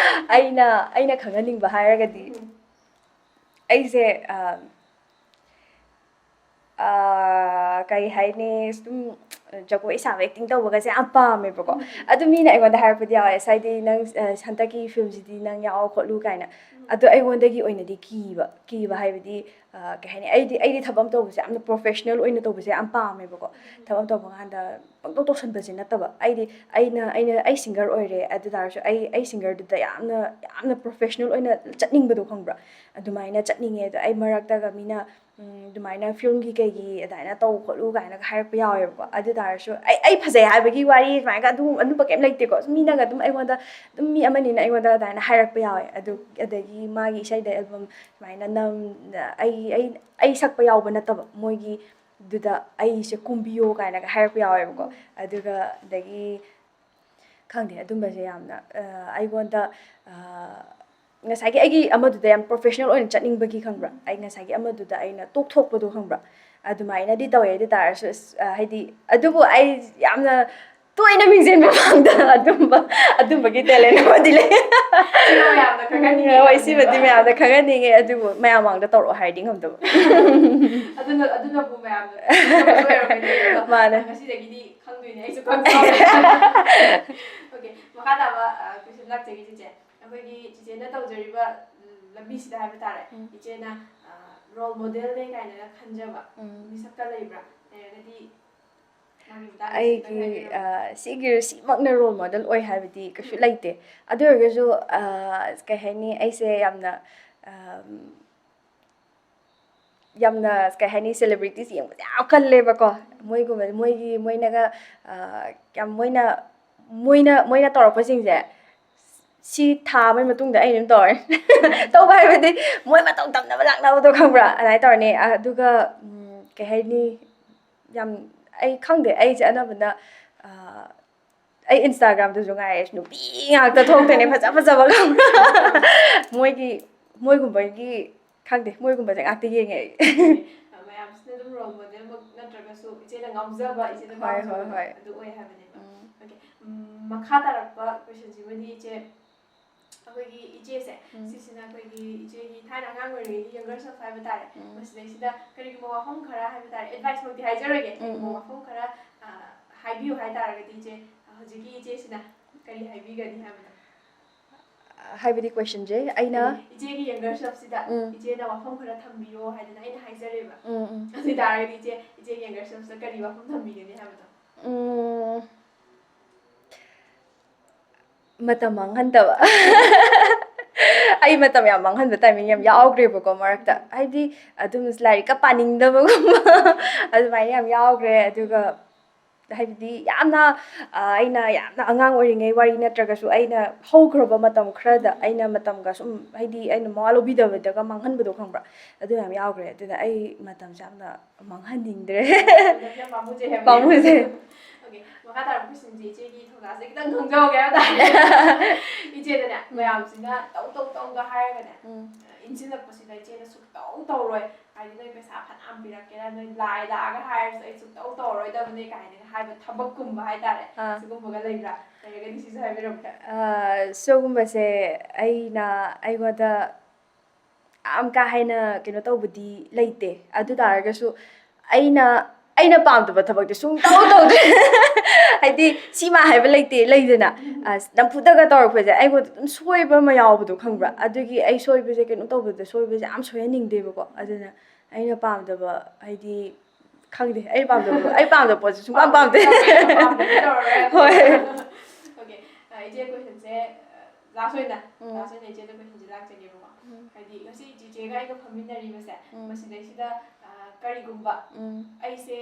ꯑꯩꯅ, ꯑꯩꯅ ꯈꯪꯍꯟꯅꯤꯡꯕ ꯍꯥꯏꯔꯒꯗꯤ, ꯎꯝ꯫ ꯑꯩꯁꯦ, ꯑ, ꯑ, ꯀꯩ ꯍꯥꯏꯅꯤ, ꯁꯨꯝ ꯖꯒꯣꯏ ꯁꯥꯕ, ꯑꯦꯛꯇꯤꯡ ꯇꯧꯕꯒꯁꯦ ꯌꯥꯝ ꯄꯥꯝꯃꯦꯕꯀꯣ꯫ ꯎꯝ꯫ ꯑꯗꯨ ꯃꯤꯅ ꯑꯩꯉꯣꯟꯗ ꯍꯥꯏꯔꯛꯄꯗꯤ ꯌꯥꯎꯋꯦ, "ꯑꯁ, ꯍꯥꯏꯗꯤ ꯅꯪ, ꯑ, ꯍꯟꯗꯛꯀꯤ ꯐꯤꯂꯝꯁꯤꯗꯤ ꯅꯪ ꯌꯥꯎ ꯈꯣꯠꯂꯨ" ꯀꯥꯏꯅ꯫ ꯎꯝ꯫ ꯑꯗꯣ ꯑꯩꯉꯣꯟꯗꯒꯤ ꯑꯣꯏꯅꯗꯤ ꯀꯤꯕ, ꯀꯤꯕ ꯍꯥꯏꯕꯗꯤ, ꯑ, ꯀꯩ ꯍꯥꯏꯅꯤ, ꯑꯩꯗꯤ, ꯑꯩꯗꯤ ꯊꯕꯛ ꯑꯃ ꯇꯧꯕꯁꯦ ꯌꯥꯝꯅ ꯄ꯭ꯔꯣꯐꯦꯁꯅꯦꯜ ꯑꯣꯏꯅ ꯇꯧꯕꯁꯦ ꯌꯥꯝ ꯄꯥꯝꯃꯦꯕꯀꯣ꯫ ꯎꯝ꯫ ꯊꯕꯛ ꯑꯃ ꯇꯧꯕ ꯀꯥꯟꯗ ꯄꯪꯇꯧ ꯇꯧꯁꯟꯕꯁꯦ ꯅꯠꯇꯕ, ꯑꯩꯗꯤ ꯑꯩꯅ, ꯑꯩꯅ, ꯑꯩ ꯁꯤꯡꯒꯔ ꯑꯣꯏꯔꯦ, ꯑꯗꯨ ꯇꯥꯔꯁꯨ ꯑꯩ, ꯑꯩ ꯁꯤꯡꯒꯔꯗꯨꯗ ꯌꯥꯝꯅ, ꯌꯥꯝꯅ ꯄ꯭ꯔꯣꯐꯦꯁꯅꯦꯜ ꯑꯣꯏꯅ ꯆꯠꯅꯤꯡꯕꯗꯣ ꯈꯪꯕ꯭ꯔꯥ? ꯑꯗꯨꯃꯥꯏꯅ ꯆꯠꯅꯤꯡꯉꯦ꯫ ꯑꯗꯣ ꯑꯩ ꯃꯔꯛꯇꯒ ꯃꯤꯅ, ꯎꯝ, ꯑꯗꯨꯃꯥꯏꯅ ꯐꯤꯂꯝꯒꯤ ꯀꯩꯒꯤ ꯑꯗꯨꯃꯥꯏꯅ ꯇꯧ ꯈꯣꯠꯂꯨ ꯀꯥꯏꯅꯒ ꯍꯥꯏꯔꯛꯄ ꯌꯥꯎꯋꯦꯕꯀꯣ꯫ ꯑꯗꯨ ꯇꯥꯔꯁꯨ ꯑꯩ, ꯑꯩ ꯐꯖꯩ ꯍꯥꯏꯕꯒꯤ ꯋꯥꯔꯤ ꯁꯨꯃꯥꯏꯅꯒ ꯑꯗꯨ, ꯑꯗꯨꯝꯕ ꯀꯩꯝ ꯂꯩꯇꯦꯀꯣ꯫ ꯁꯨꯝ ꯃꯤꯅꯒ ꯑꯗꯨꯝ ꯑꯩꯉꯣꯟꯗ, ꯑꯗꯨꯝ ꯃꯤ ꯑꯃꯅꯤꯅ ꯑꯩꯉꯣꯟꯗ ꯑꯗꯨꯃꯥꯏꯅ ꯍꯥꯏꯔꯛꯄ ꯌꯥꯎꯋꯦ꯫ ꯑꯗꯨ, ꯑꯗꯒꯤ ꯃꯥꯒꯤ ꯏꯁꯩꯗ ꯑꯦꯜꯕꯝ ꯁꯨꯃꯥꯏꯅ ꯅꯝ-, ꯑꯩ, ꯑꯩ, ꯑꯩ ꯁꯛꯄ ꯌꯥꯎꯕ ꯅꯠꯇꯕ, ꯃꯣꯏꯒꯤ ꯑꯗꯨꯗ ꯑꯩꯁꯦ ꯀꯨꯝꯕꯤꯌꯣ ꯀꯥꯏꯅꯒ ꯍꯥꯏꯔꯛꯄ ꯌꯥꯎꯋꯦꯕꯀꯣ꯫ ꯑꯗꯨꯒ ꯑꯗꯒꯤ ꯈꯪꯗꯦ, ꯑꯗꯨꯝꯕꯁꯦ ꯌꯥꯝꯅ, ꯑ, ꯑꯩꯉꯣꯟꯗ, ꯑ, ꯉꯁꯥꯏꯒꯤ ꯑꯩꯒꯤ ꯑꯃꯗꯨꯗ ꯌꯥꯝ ꯄ꯭ꯔꯣꯐꯦꯁꯅꯦꯜ ꯑꯣꯏꯅ ꯆꯠꯅꯤꯡꯕꯒꯤ, ꯈꯪꯕ꯭ꯔꯥ? ꯑꯩ ꯉꯁꯥꯏꯒꯤ ꯑꯃꯗꯨꯗ ꯑꯩꯅ ꯇꯣꯛꯊꯣꯛꯄꯗꯣ, ꯈꯪꯕ꯭ꯔꯥ? ꯑꯗꯨꯃꯥꯏꯅꯗꯤ ꯇꯧꯋꯦ꯫ ꯑꯗꯨ ꯇꯥꯔꯁꯨ, ꯑꯁ, ꯑ, ꯍꯥꯏꯗꯤ, ꯑꯗꯨꯕꯨ ꯑꯩ ꯌꯥꯝꯅ ꯇꯣꯏꯅ ꯃꯤꯡꯁꯦꯟ ꯃꯃꯥꯡꯗ ꯑꯗꯨꯝꯕ, ꯑꯗꯨꯝꯕꯒꯤ ꯇꯦꯂꯦꯟ ꯑꯃꯗꯤ ꯂꯩ꯫ ꯁꯤꯃ ꯃꯌꯥꯝꯅ ꯈꯪꯍꯟꯅꯤꯡꯉꯤ ꯍꯣꯏ, ꯁꯤꯃꯗꯤ ꯃꯌꯥꯝꯅ ꯈꯪꯍꯟꯅꯤꯡꯉꯦ, ꯑꯗꯨꯕꯨ ꯃꯌꯥꯝ ꯃꯥꯡꯗ ꯇꯧꯔꯛꯑꯣ ꯍꯥꯏꯔꯗꯤ ꯉꯝꯗꯕ꯫ ꯑꯗꯨꯅ, ꯑꯗꯨꯅꯕꯨ ꯃꯌꯥꯝꯅ ꯈꯪꯗꯕꯁꯨ ꯑꯣꯏꯔꯝꯒꯅꯤ꯫ ꯑꯗꯣ ꯃꯥꯅꯦ꯫ ꯉꯁꯤꯗꯒꯤꯗꯤ ꯈꯪꯗꯣꯏꯅꯦ, ꯑꯩꯁꯨ ꯈꯪꯗꯦ꯫ ꯑꯣꯀꯦ, ꯃꯈꯥ ꯇꯥꯕ, ꯑ, ꯀꯣꯏꯁꯟ ꯂꯥꯛꯆꯒꯦ, ꯆꯤꯆꯦ꯫ ꯑꯩꯈꯣꯏꯒꯤ ꯆꯤꯆꯦꯅ ꯇꯧꯖꯔꯤꯕ, ꯎꯝ, ꯂꯝꯕꯤꯁꯤꯗ ꯍꯥꯏꯕ ꯇꯥꯔꯦ, ꯎꯝ꯫ ꯏꯆꯦꯅ, ꯑ, ꯔꯣꯜ ꯃꯣꯗꯦꯜꯅꯦ ꯀꯥꯏꯅꯒ ꯈꯟꯖꯕ, ꯎꯝ꯫ ꯃꯤꯁꯛꯀ ꯂꯩꯕ꯭ꯔꯥ? ꯂꯩꯔꯒꯗꯤ ꯃꯥꯒꯤ ꯃꯇꯥꯡꯗꯁꯨ ꯈꯤꯇꯪ ꯑꯩꯒꯤ, ꯍꯥꯏꯕꯤꯔꯝꯃꯨ꯫ ꯑ, ꯁꯤꯒꯤ, ꯁꯤꯃꯛꯅ ꯔꯣꯜ ꯃꯣꯗꯦꯜ ꯑꯣꯏ ꯍꯥꯏꯕꯗꯤ ꯀꯩꯁꯨ ꯎꯝ꯫ ꯂꯩꯇꯦ꯫ ꯑꯗꯨ ꯑꯣꯏꯔꯒꯁꯨ, ꯑ, ꯀꯩ ꯍꯥꯏꯅꯤ, ꯑꯩꯁꯦ ꯌꯥꯝꯅ, ꯑꯝ, ꯌꯥꯝꯅ, ꯀꯩ ꯍꯥꯏꯅꯤ, ꯁꯦꯂꯦꯕ꯭ꯔꯤꯇꯤꯁ ꯌꯦꯡꯕꯁꯦ ꯌꯥꯝ ꯀꯜꯂꯦꯕꯀꯣ꯫ ꯃꯣꯏꯒꯨꯝꯕ, ꯃꯣꯏꯒꯤ, ꯃꯣꯏꯅꯒ, ꯑ, ꯌꯥꯝ, ꯃꯣꯏꯅ, ꯃꯣꯏꯅ, ꯃꯣꯏꯅ ꯇꯧꯔꯛꯄꯁꯤꯡꯁꯦ, ꯁꯤ ꯊꯥ ꯑꯃꯒꯤ ꯃꯇꯨꯡꯗ ꯑꯩ ꯑꯗꯨꯝ ꯇꯧꯔꯅꯤ꯫ ꯇꯧꯕ ꯍꯥꯏꯕꯗꯤ ꯃꯣꯏ ꯃꯇꯧ ꯇꯝꯅꯕ ꯂꯥꯛꯅꯕꯗꯣ, ꯈꯪꯕ꯭ꯔꯥ? ꯑꯗꯨꯃꯥꯏꯅ ꯇꯧꯔꯅꯤ꯫ ꯑꯗꯨꯒ, ꯎꯝ, ꯀꯩ ꯍꯥꯏꯅꯤ, ꯌꯥꯝ, ꯑꯩ ꯈꯪꯗꯦ, ꯑꯩꯁꯦ ꯑꯅꯝꯕꯅ, ꯑ, ꯑꯩ Instagram-ꯗꯁꯨ ꯉꯥꯏꯔꯦ, ꯅꯨꯄꯤ ꯉꯥꯛꯇ ꯊꯣꯛꯇꯣꯏꯅꯦ, ꯐꯖ ꯐꯖꯕ ꯈꯪꯕ꯭ꯔꯥ? ꯃꯣꯏꯒꯤ, ꯃꯣꯏꯒꯨꯝꯕꯒꯤ, ꯈꯪꯗꯦ, ꯃꯣꯏꯒꯨꯝꯕꯁꯦ ꯉꯥꯛꯇ ꯌꯦꯡꯉꯦ ꯑꯩ꯫ ꯃꯌꯥꯝꯁꯤꯅ ꯑꯗꯨꯝ role model ꯃꯛ ꯅꯠꯇ꯭ꯔꯒꯁꯨ ꯏꯆꯦꯅ ꯉꯥꯎꯖꯕ, ꯏꯆꯦꯅ ꯍꯣꯏ, ꯍꯣꯏ, ꯄꯥꯝꯖꯕ ꯍꯣꯏ꯫ ꯑꯗꯨ ꯑꯣꯏ ꯍꯥꯏꯕꯅꯦꯕ꯫ ꯎꯝ. Okay, ꯎꯝ, ꯃꯈꯥ ꯇꯥꯔꯛꯄ question-ꯁꯤꯃꯗꯤ ꯏꯆꯦ, ꯑꯩꯈꯣꯏꯒꯤ ꯏꯆꯦꯁꯦ, ꯎꯝ. ꯁꯤꯁꯤꯅ ꯑꯩꯈꯣꯏꯒꯤ ꯏꯆꯦꯒꯤ ꯊꯥꯏꯅ ꯑꯉꯥꯡ ꯑꯣꯏꯔꯤꯉꯩꯒꯤ younger self ꯍꯥꯏꯕ ꯇꯥꯔꯦ꯫ ꯎꯝ. ꯃꯁꯤꯗꯩꯁꯤꯗ ꯀꯔꯤꯒꯨꯝꯕ ꯋꯥꯐꯝ ꯈꯔ ꯍꯥꯏꯕ ꯇꯥꯔꯦ, advice ꯃꯛꯇꯤ ꯍꯥꯏꯖꯔꯣꯏꯒꯦ, ꯎꯝ, ꯀꯔꯤꯒꯨꯝꯕ ꯎꯝ. ꯋꯥꯐꯝ ꯈꯔ, ꯑ, ꯍꯥꯏꯕꯤꯌꯨ ꯍꯥꯏ ꯇꯥꯔꯒꯗꯤ ꯏꯆꯦ, ꯍꯧꯖꯤꯛꯀꯤ ꯏꯆꯦꯁꯤꯅ ꯀꯔꯤ ꯍꯥꯏꯕꯤꯒꯅꯤ ꯍꯥꯏꯕꯗꯣ? ꯍꯥꯏꯕꯗꯤ question-ꯁꯦ ꯑꯩꯅ ꯏꯆꯦꯒꯤ younger self-ꯁꯤꯗ ꯎꯝ. ꯏꯆꯦꯅ ꯋꯥꯐꯝ ꯈꯔ ꯊꯝꯕꯤꯌꯣ ꯍꯥꯏꯗꯅ ꯑꯩꯅ ꯍꯥꯏꯖꯔꯦꯕ꯫ ꯎꯝ, ꯎꯝ. ꯑꯗꯨ ꯑꯣꯏ ꯇꯥꯔꯒꯗꯤ ꯏꯆꯦ, ꯏꯆꯦꯒꯤ younger self-ꯁꯤꯗ ꯀꯔꯤ ꯋꯥꯐꯝ ꯊꯝꯕꯤꯒꯅꯤ ꯍꯥꯏꯕꯗꯣ? ꯎꯝ. ꯃꯇꯝ ꯃꯥꯡꯍꯟꯗꯕ꯫ ꯑꯩ ꯃꯇꯝ ꯌꯥꯝ ꯃꯥꯡꯍꯟꯕ timing ꯌꯥꯝ ꯌꯥꯎꯈ꯭ꯔꯦꯕꯀꯣ ꯃꯔꯛꯇ꯫ ꯍꯥꯏꯗꯤ ꯑꯗꯨꯝ ꯂꯥꯏꯔꯤꯛꯀ ꯄꯥꯅꯤꯡꯗꯕꯒꯨꯝꯕ ꯑꯗꯨꯃꯥꯏꯅ ꯌꯥꯝ ꯌꯥꯎꯈ꯭ꯔꯦ꯫ ꯑꯗꯨꯒ ꯍꯥꯏꯕꯗꯤ ꯌꯥꯝꯅ, ꯑ, ꯑꯩꯅ ꯌꯥꯝꯅ ꯑꯉꯥꯡ ꯑꯣꯏꯔꯤꯉꯩ ꯋꯥꯔꯤ ꯅꯠꯇ꯭ꯔꯒꯁꯨ ꯑꯩꯅ ꯍꯧꯈ꯭ꯔꯕ ꯃꯇꯝ ꯈꯔꯗ ꯑꯩꯅ ꯃꯇꯝꯒ ꯁꯨꯝ, ꯍꯥꯏꯗꯤ ꯑꯩꯅ ꯃꯋꯥ ꯂꯧꯕꯤꯗꯕꯗꯒ ꯃꯥꯡꯍꯟꯕꯗꯣ ꯈꯪꯕ꯭ꯔꯥ? ꯑꯗꯨ ꯌꯥꯝ ꯌꯥꯎꯈ꯭ꯔꯦ꯫ ꯑꯗꯨꯅ ꯑꯩ ꯃꯇꯝꯁꯦ ꯌꯥꯝꯅ ꯃꯥꯡꯍꯟꯅꯤꯡꯗ꯭ꯔꯦ꯫ ꯌꯥꯝ ꯄꯥꯝꯃꯨꯖꯩ ꯍꯥꯏꯕ꯫ ꯄꯥꯝꯃꯨꯖꯩ꯫ Okay, ꯃꯈꯥ ꯇꯥꯔꯛꯄ question-ꯁꯦ ꯏꯆꯦꯒꯤ ꯊꯧꯅꯥꯁꯦ ꯈꯤꯇꯪ ꯈꯪꯖꯍꯧꯒꯦ ꯍꯥꯏꯕ ꯇꯥꯔꯦ꯫ ꯏꯆꯦꯗꯅꯦ, ꯃꯌꯥꯝꯁꯤꯅ ꯇꯧ ꯇꯧ ꯇꯧꯒ ꯍꯥꯏꯔꯒꯅꯦ, ꯎꯝ. ꯏꯟꯁꯤꯜꯂꯛꯄꯁꯤꯗ ꯏꯆꯦꯅ ꯁꯨꯛꯇꯧ ꯇꯧꯔꯣꯏ, ꯍꯥꯏꯗꯤ ꯅꯣꯏ ꯄꯩꯁꯥ ꯐꯅꯌꯥꯝ ꯄꯤꯔꯛꯀꯦꯔꯥ, ꯅꯣꯏ ꯂꯥꯏ ꯂꯥꯛꯑꯒ ꯍꯥꯏꯔꯁꯨ ꯑꯩ ꯁꯨꯛꯇꯧ ꯇꯧꯔꯣꯏꯗꯕꯅꯦ ꯀꯥꯏꯅꯒ ꯍꯥꯏꯕ ꯊꯕꯛꯀꯨꯝꯕ ꯍꯥꯏꯇꯥꯔꯦ, ꯑꯥ. ꯁꯤꯒꯨꯝꯕꯒ ꯂꯩꯕ꯭ꯔꯥ? ꯂꯩꯔꯒꯗꯤ ꯁꯤꯁꯨ ꯍꯥꯏꯕꯤꯔꯝꯃꯨ꯫ ꯑ, ꯁꯤꯒꯨꯝꯕꯁꯦ ꯑꯩꯅ, ꯑꯩꯉꯣꯟꯗ ꯌꯥꯝ ꯀꯥ ꯍꯦꯟꯅ ꯀꯩꯅꯣ ꯇꯧꯕꯗꯤ ꯂꯩꯇꯦ꯫ ꯑꯗꯨ ꯇꯥꯔꯒꯁꯨ ꯑꯩꯅ, ꯑꯩꯅ ꯄꯥꯝꯗꯕ ꯊꯕꯛꯇꯤ ꯁꯨꯡꯇꯧ ꯇꯧꯗꯦ꯫ ꯍꯥꯏꯗꯤ ꯁꯤꯃ ꯍꯥꯏꯕ ꯂꯩꯇꯦ, ꯂꯩꯗꯅ꯫ ꯑꯁ, ꯅꯝꯐꯨꯗꯒ ꯇꯧꯔꯛꯄꯁꯦ ꯑꯩꯉꯣꯟꯗ ꯑꯗꯨꯝ ꯁꯣꯏꯕ ꯑꯃ ꯌꯥꯎꯕꯗꯣ ꯈꯪꯕ꯭ꯔꯥ? ꯑꯗꯨꯒꯤ ꯑꯩ ꯁꯣꯏꯕꯁꯦ, ꯀꯩꯅꯣ ꯇꯧꯕꯗ ꯁꯣꯏꯕꯁꯦ ꯌꯥꯝ ꯁꯣꯏꯍꯟꯅꯤꯡꯗꯦꯕꯀꯣ꯫ ꯑꯗꯨꯅ ꯑꯩꯅ ꯄꯥꯝꯗꯕ, ꯍꯥꯏꯗꯤ, ꯈꯪꯗꯦ, ꯑꯩ ꯄꯥꯝꯗꯕ, ꯑꯩ ꯄꯥꯝꯗꯕ ꯄꯣꯠꯁꯦ ꯁꯨꯡꯄꯥꯝ ꯄꯥꯝꯗꯦ꯫ ꯄꯥꯝꯗꯕ ꯇꯧꯔꯔꯣꯏ꯫ ꯍꯣꯏ꯫ Okay, ꯑ, ꯏꯆꯦ, question-ꯁꯦ, ꯑ, last ꯑꯣꯏꯅ, ꯎꯝ. last ꯑꯣꯏꯅ ꯏꯆꯦꯗ question-ꯁꯦ ꯂꯥꯛꯆꯒꯦꯕꯀꯣ꯫ ꯎꯝ. ꯍꯥꯏꯗꯤ ꯉꯁꯤ ꯆꯤꯆꯦꯒ ꯑꯩꯒ ꯐꯝꯃꯤꯟꯅꯔꯤꯕꯁꯦ, ꯎꯝ. ꯃꯁꯤꯗꯩꯁꯤꯗ, ꯑ, ꯀꯔꯤꯒꯨꯝꯕ ꯎꯝ. ꯑꯩꯁꯦ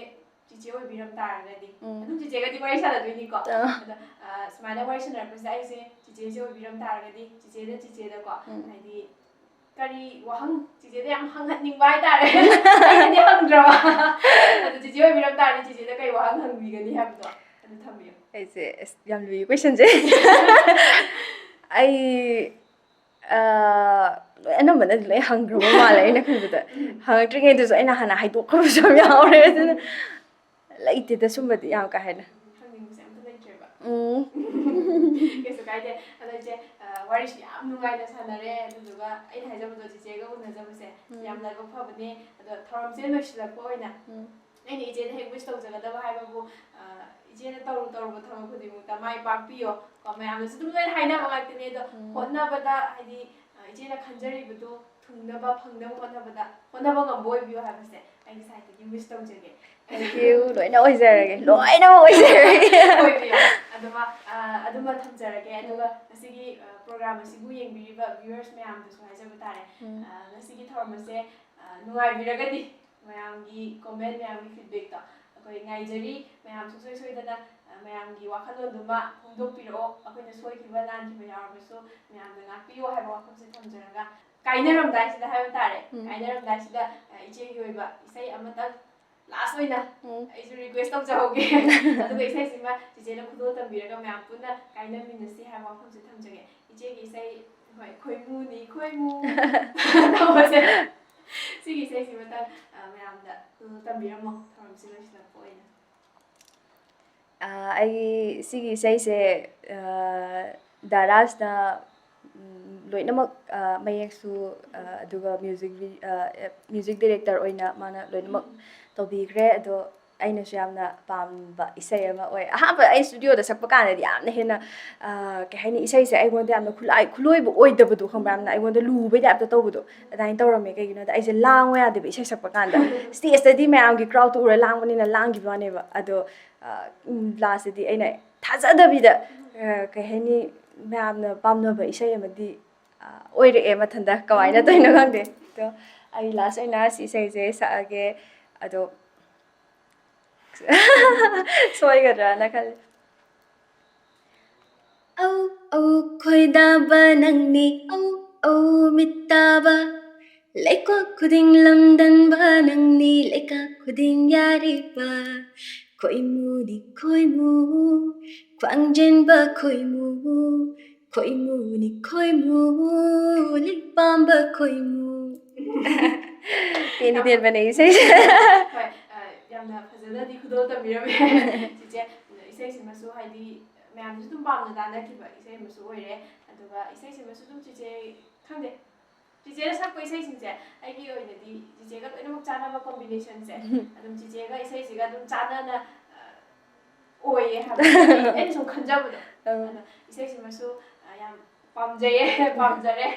ꯆꯤꯆꯦ ꯑꯣꯏꯕꯤꯔꯝ ꯇꯥꯔꯒꯗꯤ, ꯎꯝ. ꯑꯗꯨꯝ ꯆꯤꯆꯦꯒꯗꯤ ꯋꯥꯔꯤ ꯁꯥꯟꯅꯗꯣꯏꯅꯤꯀꯣ꯫ ꯑꯥ. ꯑꯗꯣ, ꯑ, ꯁꯨꯃꯥꯏꯅ ꯋꯥꯔꯤ ꯁꯥꯟꯅꯔꯛꯄꯁꯤꯗ ꯑꯩꯁꯦ ꯆꯤꯆꯦꯁꯦ ꯑꯣꯏꯕꯤꯔꯝ ꯇꯥꯔꯒꯗꯤ, ꯆꯤꯆꯦꯅ ꯆꯤꯆꯦꯗꯀꯣ, ꯎꯝ. ꯍꯥꯏꯗꯤ ꯀꯔꯤ ꯋꯥꯍꯪ ꯆꯤꯆꯦꯗ ꯌꯥꯝ ꯍꯪꯍꯟꯅꯤꯡꯕ ꯍꯥꯏꯇꯥꯔꯦ? ꯑꯩꯅꯗꯤ ꯍꯪꯗ꯭ꯔꯕ꯫ ꯑꯗꯨ ꯆꯤꯆꯦ ꯑꯣꯏꯕꯤꯔꯝ ꯇꯥꯔꯗꯤ ꯆꯤꯆꯦꯗ ꯀꯔꯤ ꯋꯥꯍꯪ ꯍꯪꯕꯤꯒꯅꯤ ꯍꯥꯏꯕꯗꯣ ꯑꯗꯨ ꯊꯝꯕꯤꯌꯨ꯫ ꯑꯩꯁꯦ ꯑꯁ, ꯌꯥꯝ ꯂꯨꯏ ꯀꯣꯏꯁꯟꯁꯦ꯫ ꯑꯩ ꯑ, ꯂꯣꯏ ꯑꯅꯝꯕꯅꯗꯤ ꯂꯣꯏ ꯍꯪꯈ꯭ꯔꯕ ꯃꯥꯜꯂꯦ ꯑꯩꯅ ꯈꯟꯕꯗ꯫ ꯍꯪꯉꯛꯇ꯭ꯔꯤꯉꯩꯗꯁꯨ ꯑꯩꯅ ꯍꯥꯟꯅ ꯍꯥꯏꯗꯣꯛꯈ꯭ꯔꯕꯁꯨ ꯌꯥꯝ ꯌꯥꯎꯔꯦ꯫ ꯑꯗꯨꯅ ꯂꯩꯇꯦꯗ ꯁꯨꯝꯕꯗꯤ ꯌꯥꯝ ꯀꯥ ꯍꯦꯟꯅ꯫ ꯍꯪꯅꯤꯡꯕꯁꯦ ꯑꯝꯇ ꯂꯩꯇ꯭ꯔꯦꯕ꯫ ꯎꯝ꯫ ꯀꯩꯁꯨ ꯀꯥꯏꯗꯦ꯫ ꯑꯗꯣ ꯏꯆꯦ, ꯑ, ꯋꯥꯔꯤꯁꯨ ꯌꯥꯝ ꯅꯨꯡꯉꯥꯏꯅ ꯁꯥꯟꯅꯔꯦ꯫ ꯑꯗꯨꯗꯨꯒ ꯑꯩꯅ ꯍꯥꯏꯖꯕꯗꯣ, ꯆꯤꯆꯦꯒ ꯎꯅꯖꯕꯁꯦ ꯎꯝ꯫ ꯌꯥꯝ ꯂꯥꯏꯕꯛ ꯐꯕꯅꯦ꯫ ꯑꯗꯣ ꯊꯧꯔꯝꯁꯦ ꯂꯣꯏꯁꯤꯜꯂꯛꯄ ꯑꯣꯏꯅ ꯎꯝ꯫ ꯑꯩꯅ ꯏꯆꯦꯗ ꯍꯦꯛ wish ꯇꯧꯖꯒꯗꯕ ꯍꯥꯏꯕꯕꯨ, ꯑ, ꯏꯆꯦꯅ ꯇꯧꯔꯨ ꯇꯧꯔꯨꯕ ꯊꯕꯛ ꯈꯨꯗꯤꯡꯃꯛꯇ ꯃꯥꯏ ꯄꯥꯛꯄꯤꯌꯣ꯫ ꯀꯣ, ꯃꯌꯥꯝꯅꯁꯨ ꯑꯗꯨꯝ ꯂꯣꯏꯅ ꯍꯥꯏꯅꯕ ꯉꯥꯛꯇꯅꯦ꯫ ꯑꯗꯣ ꯎꯝ꯫ ꯍꯣꯠꯅꯕꯗ, ꯍꯥꯏꯗꯤ, ꯑ, ꯏꯆꯦꯅ ꯈꯟꯖꯔꯤꯕꯗꯣ ꯊꯨꯡꯅꯕ, ꯐꯪꯅꯕ ꯍꯣꯠꯅꯕꯗ ꯍꯣꯠꯅꯕ ꯉꯝꯕ ꯑꯣꯏꯕꯤꯌꯣ ꯍꯥꯏꯕꯁꯦ ꯑꯩꯒꯤ side ꯇꯒꯤ wish ꯇꯧꯖꯒꯦ꯫ Thank you. ꯂꯣꯏꯅ ꯑꯣꯏꯖꯔꯒꯦ꯫ ꯂꯣꯏꯅꯃꯛ ꯑꯣꯏꯖꯔꯒꯦ꯫ ꯑꯣꯏꯕꯤꯌꯣ꯫ ꯑꯗꯨꯃ, ꯑ, ꯑꯗꯨꯃ ꯊꯝꯖꯔꯒꯦ꯫ ꯑꯗꯨꯒ ꯉꯁꯤꯒꯤ, ꯑ, program ꯑꯁꯤꯕꯨ ꯌꯦꯡꯕꯤꯔꯤꯕ viewers ꯃꯌꯥꯝꯗꯁꯨ ꯍꯥꯏꯖꯕ ꯇꯥꯔꯦ꯫ ꯎꯝ꯫ ꯑ, ꯉꯁꯤꯒꯤ ꯊꯧꯔꯝ ꯑꯁꯦ, ꯑ, ꯅꯨꯡꯉꯥꯏꯕꯤꯔꯒꯗꯤ ꯃꯌꯥꯝꯒꯤ comment, ꯃꯌꯥꯝꯒꯤ feedback ꯇꯣ ꯑꯩꯈꯣꯏ ꯉꯥꯏꯖꯔꯤ꯫ ꯃꯌꯥꯝ ꯁꯨꯡꯁꯣꯏ ꯁꯣꯏꯗꯅ, ꯑ, ꯃꯌꯥꯝꯒꯤ ꯋꯥꯈꯜꯂꯣꯟꯗꯨꯃ ꯐꯣꯡꯗꯣꯛꯄꯤꯔꯛꯑꯣ꯫ ꯑꯩꯈꯣꯏꯅ ꯁꯣꯏꯈꯤꯕ ꯂꯥꯟꯈꯤꯕ ꯌꯥꯎꯔꯕꯁꯨ ꯃꯌꯥꯝꯅ ꯉꯥꯛꯄꯤꯌꯣ ꯍꯥꯏꯕ ꯋꯥꯐꯝꯁꯦ ꯊꯝꯖꯔꯒ, ꯀꯥꯏꯅꯔꯝꯗꯥꯏꯁꯤꯗ ꯍꯥꯏꯕ ꯇꯥꯔꯦ, ꯎꯝ꯫ ꯀꯥꯏꯅꯔꯝꯗꯥꯏꯁꯤꯗ, ꯑ, ꯏꯆꯦꯒꯤ ꯑꯣꯏꯕ ꯏꯁꯩ ꯑꯃꯇꯪ last ꯑꯣꯏꯅ ꯎꯝ꯫ ꯑꯩꯁꯨ request ꯇꯧꯖꯍꯧꯒꯦ꯫ ꯑꯗꯨꯒ ꯏꯁꯩꯁꯤꯃ ꯆꯤꯆꯦꯅ ꯈꯨꯗꯣꯜ ꯇꯝꯕꯤꯔꯒ ꯃꯌꯥꯝ ꯄꯨꯟꯅ ꯀꯥꯏꯅꯃꯤꯟꯅꯁꯤ ꯍꯥꯏꯕ ꯋꯥꯐꯝꯁꯦ ꯊꯝꯖꯒꯦ꯫ ꯏꯆꯦꯒꯤ ꯏꯁꯩ, ꯍꯣꯏ, ꯈꯣꯏꯃꯨꯅꯤ ꯈꯣꯏꯃꯨ ꯇꯧꯕꯁꯦ, ꯁꯤꯒꯤ ꯏꯁꯩꯁꯤꯃꯇꯪ, ꯑ, ꯃꯌꯥꯝꯗ ꯈꯨꯗꯣꯜ ꯇꯝꯕꯤꯔꯝꯃꯣ, ꯊꯧꯔꯝꯁꯤ ꯂꯣꯏꯁꯤꯜꯂꯛꯄ ꯑꯣꯏꯅ꯫ ꯑ, ꯑꯩꯒꯤ ꯁꯤꯒꯤ ꯏꯁꯩꯁꯦ, ꯑ, ꯗꯥ ꯔꯥꯖꯅ, ꯎꯝ, ꯂꯣꯏꯅꯃꯛ, ꯑ, ꯃꯌꯦꯛꯁꯨ, ꯑ, ꯑꯗꯨꯒ music vi-, ꯑ, music director ꯑꯣꯏꯅ ꯃꯥꯅ ꯂꯣꯏꯅꯃꯛ ꯇꯧꯕꯤꯈ꯭ꯔꯦ꯫ ꯑꯗꯣ ꯑꯩꯅꯁꯨ ꯌꯥꯝꯅ ꯄꯥꯝꯕ ꯏꯁꯩ ꯑꯃ ꯑꯣꯏ꯫ ꯑꯍꯥꯟꯕ ꯑꯩ studio ꯗ ꯁꯛꯄ ꯀꯥꯟꯗꯗꯤ ꯌꯥꯝꯅ ꯍꯦꯟꯅ, ꯑ, ꯀꯩ ꯍꯥꯏꯅꯤ, ꯏꯁꯩꯁꯦ ꯑꯩꯉꯣꯟꯗ ꯌꯥꯝꯅ ꯈꯨꯠꯂꯥꯏ-, ꯈꯨꯠꯂꯣꯏꯕ ꯑꯣꯏꯗꯕꯗꯣ, ꯈꯪꯕ꯭ꯔꯥ? ꯌꯥꯝꯅ ꯑꯩꯉꯣꯟꯗ ꯂꯨꯕꯩ type ꯇ ꯇꯧꯕꯗꯣ ꯑꯗꯨꯃꯥꯏꯅ ꯇꯧꯔꯝꯃꯦ꯫ ꯀꯩꯒꯤꯅꯣꯗ ꯑꯩꯁꯦ ꯂꯥꯡꯉꯣ ꯌꯥꯗꯦꯕ ꯏꯁꯩ ꯁꯛꯄ ꯀꯥꯟꯗ꯫ Stage ꯇꯗꯤ ꯃꯌꯥꯝꯒꯤ crowd ꯇꯣ ꯎꯔ ꯂꯥꯡꯕꯅꯤꯅ ꯂꯥꯡꯈꯤꯕ ꯋꯥꯅꯦꯕ꯫ ꯑꯗꯣ, ꯑ, ꯎꯝ, last ꯇꯗꯤ ꯑꯩꯅ ꯊꯥꯖꯗꯕꯤꯗ, ꯑ, ꯀꯩ ꯍꯥꯏꯅꯤ, ꯃꯌꯥꯝꯅ ꯄꯥꯝꯅꯕ ꯏꯁꯩ ꯑꯃꯗꯤ, ꯑ, ꯑꯣꯏꯔꯛꯑꯦ ꯃꯊꯟꯇ꯫ ꯀꯃꯥꯏꯅ ꯇꯧꯔꯤꯅꯣ ꯈꯪꯗꯦ꯫ ꯑꯗꯣ ꯑꯩ last ꯑꯣꯏꯅ ꯁꯤ ꯏꯁꯩꯁꯦ ꯁꯛꯑꯒꯦ꯫ ꯑꯗꯣ ꯁꯣꯏꯒꯗ꯭ꯔꯥꯅ ꯈꯜꯂꯤ꯫ ꯑꯧ, ꯑꯧ, ꯈꯣꯏꯗꯥꯕ ꯅꯪꯅꯤ, ꯑꯧ, ꯃꯤꯠ ꯇꯥꯕ ꯂꯩꯀꯣꯜ ꯈꯨꯗꯤꯡ ꯂꯝꯗꯝꯕ ꯅꯪꯅꯤ, ꯂꯩꯀꯥ ꯈꯨꯗꯤꯡ ꯌꯥꯔꯤꯕ꯫ ꯈꯣꯏꯃꯨꯅꯤ ꯈꯣꯏꯃꯨ, ꯈ꯭ꯋꯥꯡꯖꯤꯟꯕ ꯈꯣꯏꯃꯨ, ꯈꯣꯏꯃꯨꯅꯤ ꯈꯣꯏꯃꯨ, ꯂꯤꯛ ꯄꯥꯝꯕ ꯈꯣꯏꯃꯨ꯫ ꯇꯦꯟꯗꯤ ꯇꯦꯟꯕꯅꯦ ꯏꯁꯩꯁꯦ꯫ ꯍꯣꯏ, ꯑ, ꯌꯥꯝꯅ ꯐꯖꯅꯗꯤ ꯈꯨꯗꯣꯜ ꯇꯝꯕꯤꯔꯝꯃꯦ꯫ ꯆꯤꯆꯦ, ꯏꯁꯩꯁꯤꯃꯁꯨ ꯍꯥꯏꯗꯤ ꯃꯌꯥꯝꯁꯨ ꯑꯗꯨꯝ ꯄꯥꯝꯅ ꯇꯥꯅꯈꯤꯕ ꯏꯁꯩ ꯑꯃꯁꯨ ꯑꯣꯏꯔꯦ꯫ ꯑꯗꯨꯒ ꯏꯁꯩꯁꯤꯃꯁꯨ ꯑꯗꯨꯝ ꯆꯤꯆꯦ, ꯈꯪꯗꯦ, ꯆꯤꯆꯦꯅ ꯁꯛꯄ ꯏꯁꯩꯁꯤꯡꯁꯦ ꯑꯩꯒꯤ ꯑꯣꯏꯅꯗꯤ ꯆꯤꯆꯦꯒ ꯂꯣꯏꯅꯃꯛ ꯆꯥꯟꯅꯕ combination ꯁꯦ ꯑꯗꯨꯝ ꯆꯤꯆꯦꯒ ꯏꯁꯩꯁꯤꯒ ꯑꯗꯨꯝ ꯆꯥꯟꯅꯅ, ꯑ, ꯑꯣꯏꯌꯦ ꯍꯥꯏꯕ꯫ ꯑꯩꯅ ꯁꯨꯝ ꯈꯟꯖꯕꯗꯣ꯫ ꯑꯧ꯫ ꯑꯗꯣ ꯏꯁꯩꯁꯤꯃꯁꯨ, ꯑ, ꯌꯥꯝ ꯄꯥꯝꯖꯩꯌꯦ, ꯄꯥꯝꯖꯔꯦ꯫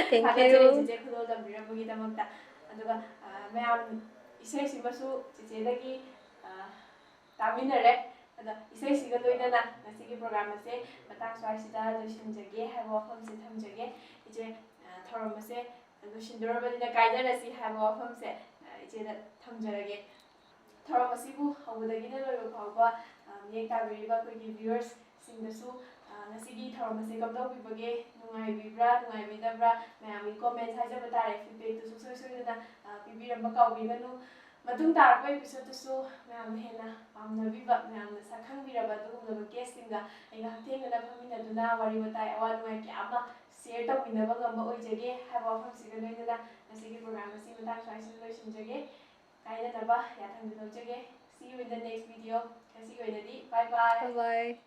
Thank you꯫ ꯊꯥꯒꯠꯆꯔꯤ ꯆꯤꯆꯦ ꯈꯨꯗꯣꯜ ꯇꯝꯕꯤꯔꯝꯕꯒꯤꯗꯃꯛꯇ꯫ ꯑꯗꯨꯒ, ꯑ, ꯃꯌꯥꯝ ꯏꯁꯩꯁꯤꯃꯁꯨ ꯆꯤꯆꯦꯗꯒꯤ, ꯑ, ꯇꯥꯃꯤꯟꯅꯔꯦ꯫ ꯑꯗꯣ ꯏꯁꯩꯁꯤꯒ ꯂꯣꯏꯅꯅ ꯉꯁꯤꯒꯤ program ꯑꯁꯦ ꯃꯇꯥꯡ ꯁ꯭ꯋꯥꯏꯁꯤꯗ ꯂꯣꯏꯁꯤꯟꯖꯒꯦ ꯍꯥꯏꯕ ꯋꯥꯐꯝꯁꯦ ꯊꯝꯖꯒꯦ꯫ ꯏꯆꯦ, ꯑ, ꯊꯧꯔꯝ ꯑꯁꯦ ꯂꯣꯏꯁꯤꯟꯗꯣꯔꯕꯅꯤꯅ ꯀꯥꯏꯅꯔꯁꯤ ꯍꯥꯏꯕ ꯋꯥꯐꯝꯁꯦ, ꯑ, ꯏꯆꯦꯗ ꯊꯝꯖꯔꯒꯦ꯫ ꯊꯧꯔꯝ ꯑꯁꯤꯕꯨ ꯍꯧꯕꯗꯒꯤꯅ ꯂꯣꯏꯕ ꯐꯥꯎꯕ, ꯑ, ꯃꯤꯠꯌꯦꯡ ꯇꯥꯕꯤꯔꯤꯕ ꯑꯩꯈꯣꯏꯒꯤ viewers ꯁꯤꯡꯗꯁꯨ, ꯑ, ꯉꯁꯤꯒꯤ ꯊꯧꯔꯝ ꯑꯁꯤ ꯀꯝꯗꯧꯕꯤꯕꯒꯦ? ꯅꯨꯡꯉꯥꯏꯕꯤꯕ꯭ꯔꯥ? ꯅꯨꯡꯉꯥꯏꯕꯤꯗꯕ꯭ꯔꯥ? ꯃꯌꯥꯝꯒꯤ comments ꯍꯥꯏꯖꯕ ꯇꯥꯔꯦ, feedbackꯇꯨꯁꯨ ꯁꯨꯡꯁꯣꯏ ꯁꯣꯏꯗꯅ, ꯑ, ꯄꯤꯕꯤꯔꯝꯕ ꯀꯥꯎꯕꯤꯒꯅꯨ꯫ ꯃꯇꯨꯡ ꯇꯥꯔꯛꯄ episodeꯇꯁꯨ ꯃꯌꯥꯝꯅ ꯍꯦꯟꯅ ꯄꯥꯝꯅꯕꯤꯕ, ꯃꯌꯥꯝꯅ ꯁꯛꯈꯪꯕꯤꯔꯕ ꯑꯗꯨꯒꯨꯝꯂꯕ guestꯁꯤꯡꯒ ꯑꯩꯒ ꯍꯛꯊꯦꯡꯅꯅ ꯐꯝꯃꯤꯟꯅꯗꯨꯅ ꯋꯥꯔꯤ ꯋꯥꯇꯥꯏ, ꯑꯋꯥ ꯅꯨꯡꯉꯥꯏ ꯀꯌꯥ ꯑꯃ share ꯇꯧꯃꯤꯟꯅꯕ ꯉꯝꯕ ꯑꯣꯏꯖꯒꯦ ꯍꯥꯏꯕ ꯋꯥꯐꯝꯁꯤꯒ ꯂꯣꯏꯅꯅ ꯉꯁꯤꯒꯤ program ꯑꯁꯤ ꯃꯇꯥꯡ ꯁ꯭ꯋꯥꯏꯁꯤꯗ ꯂꯣꯏꯁꯤꯟꯖꯒꯦ꯫ ꯀꯥꯏꯅꯗꯕ ꯌꯥꯊꯪꯗꯤ ꯂꯧꯖꯒꯦ꯫ See you in the next video. ꯉꯁꯤꯒꯤ ꯑꯣꯏꯅꯗꯤ bye bye꯫ Bye bye꯫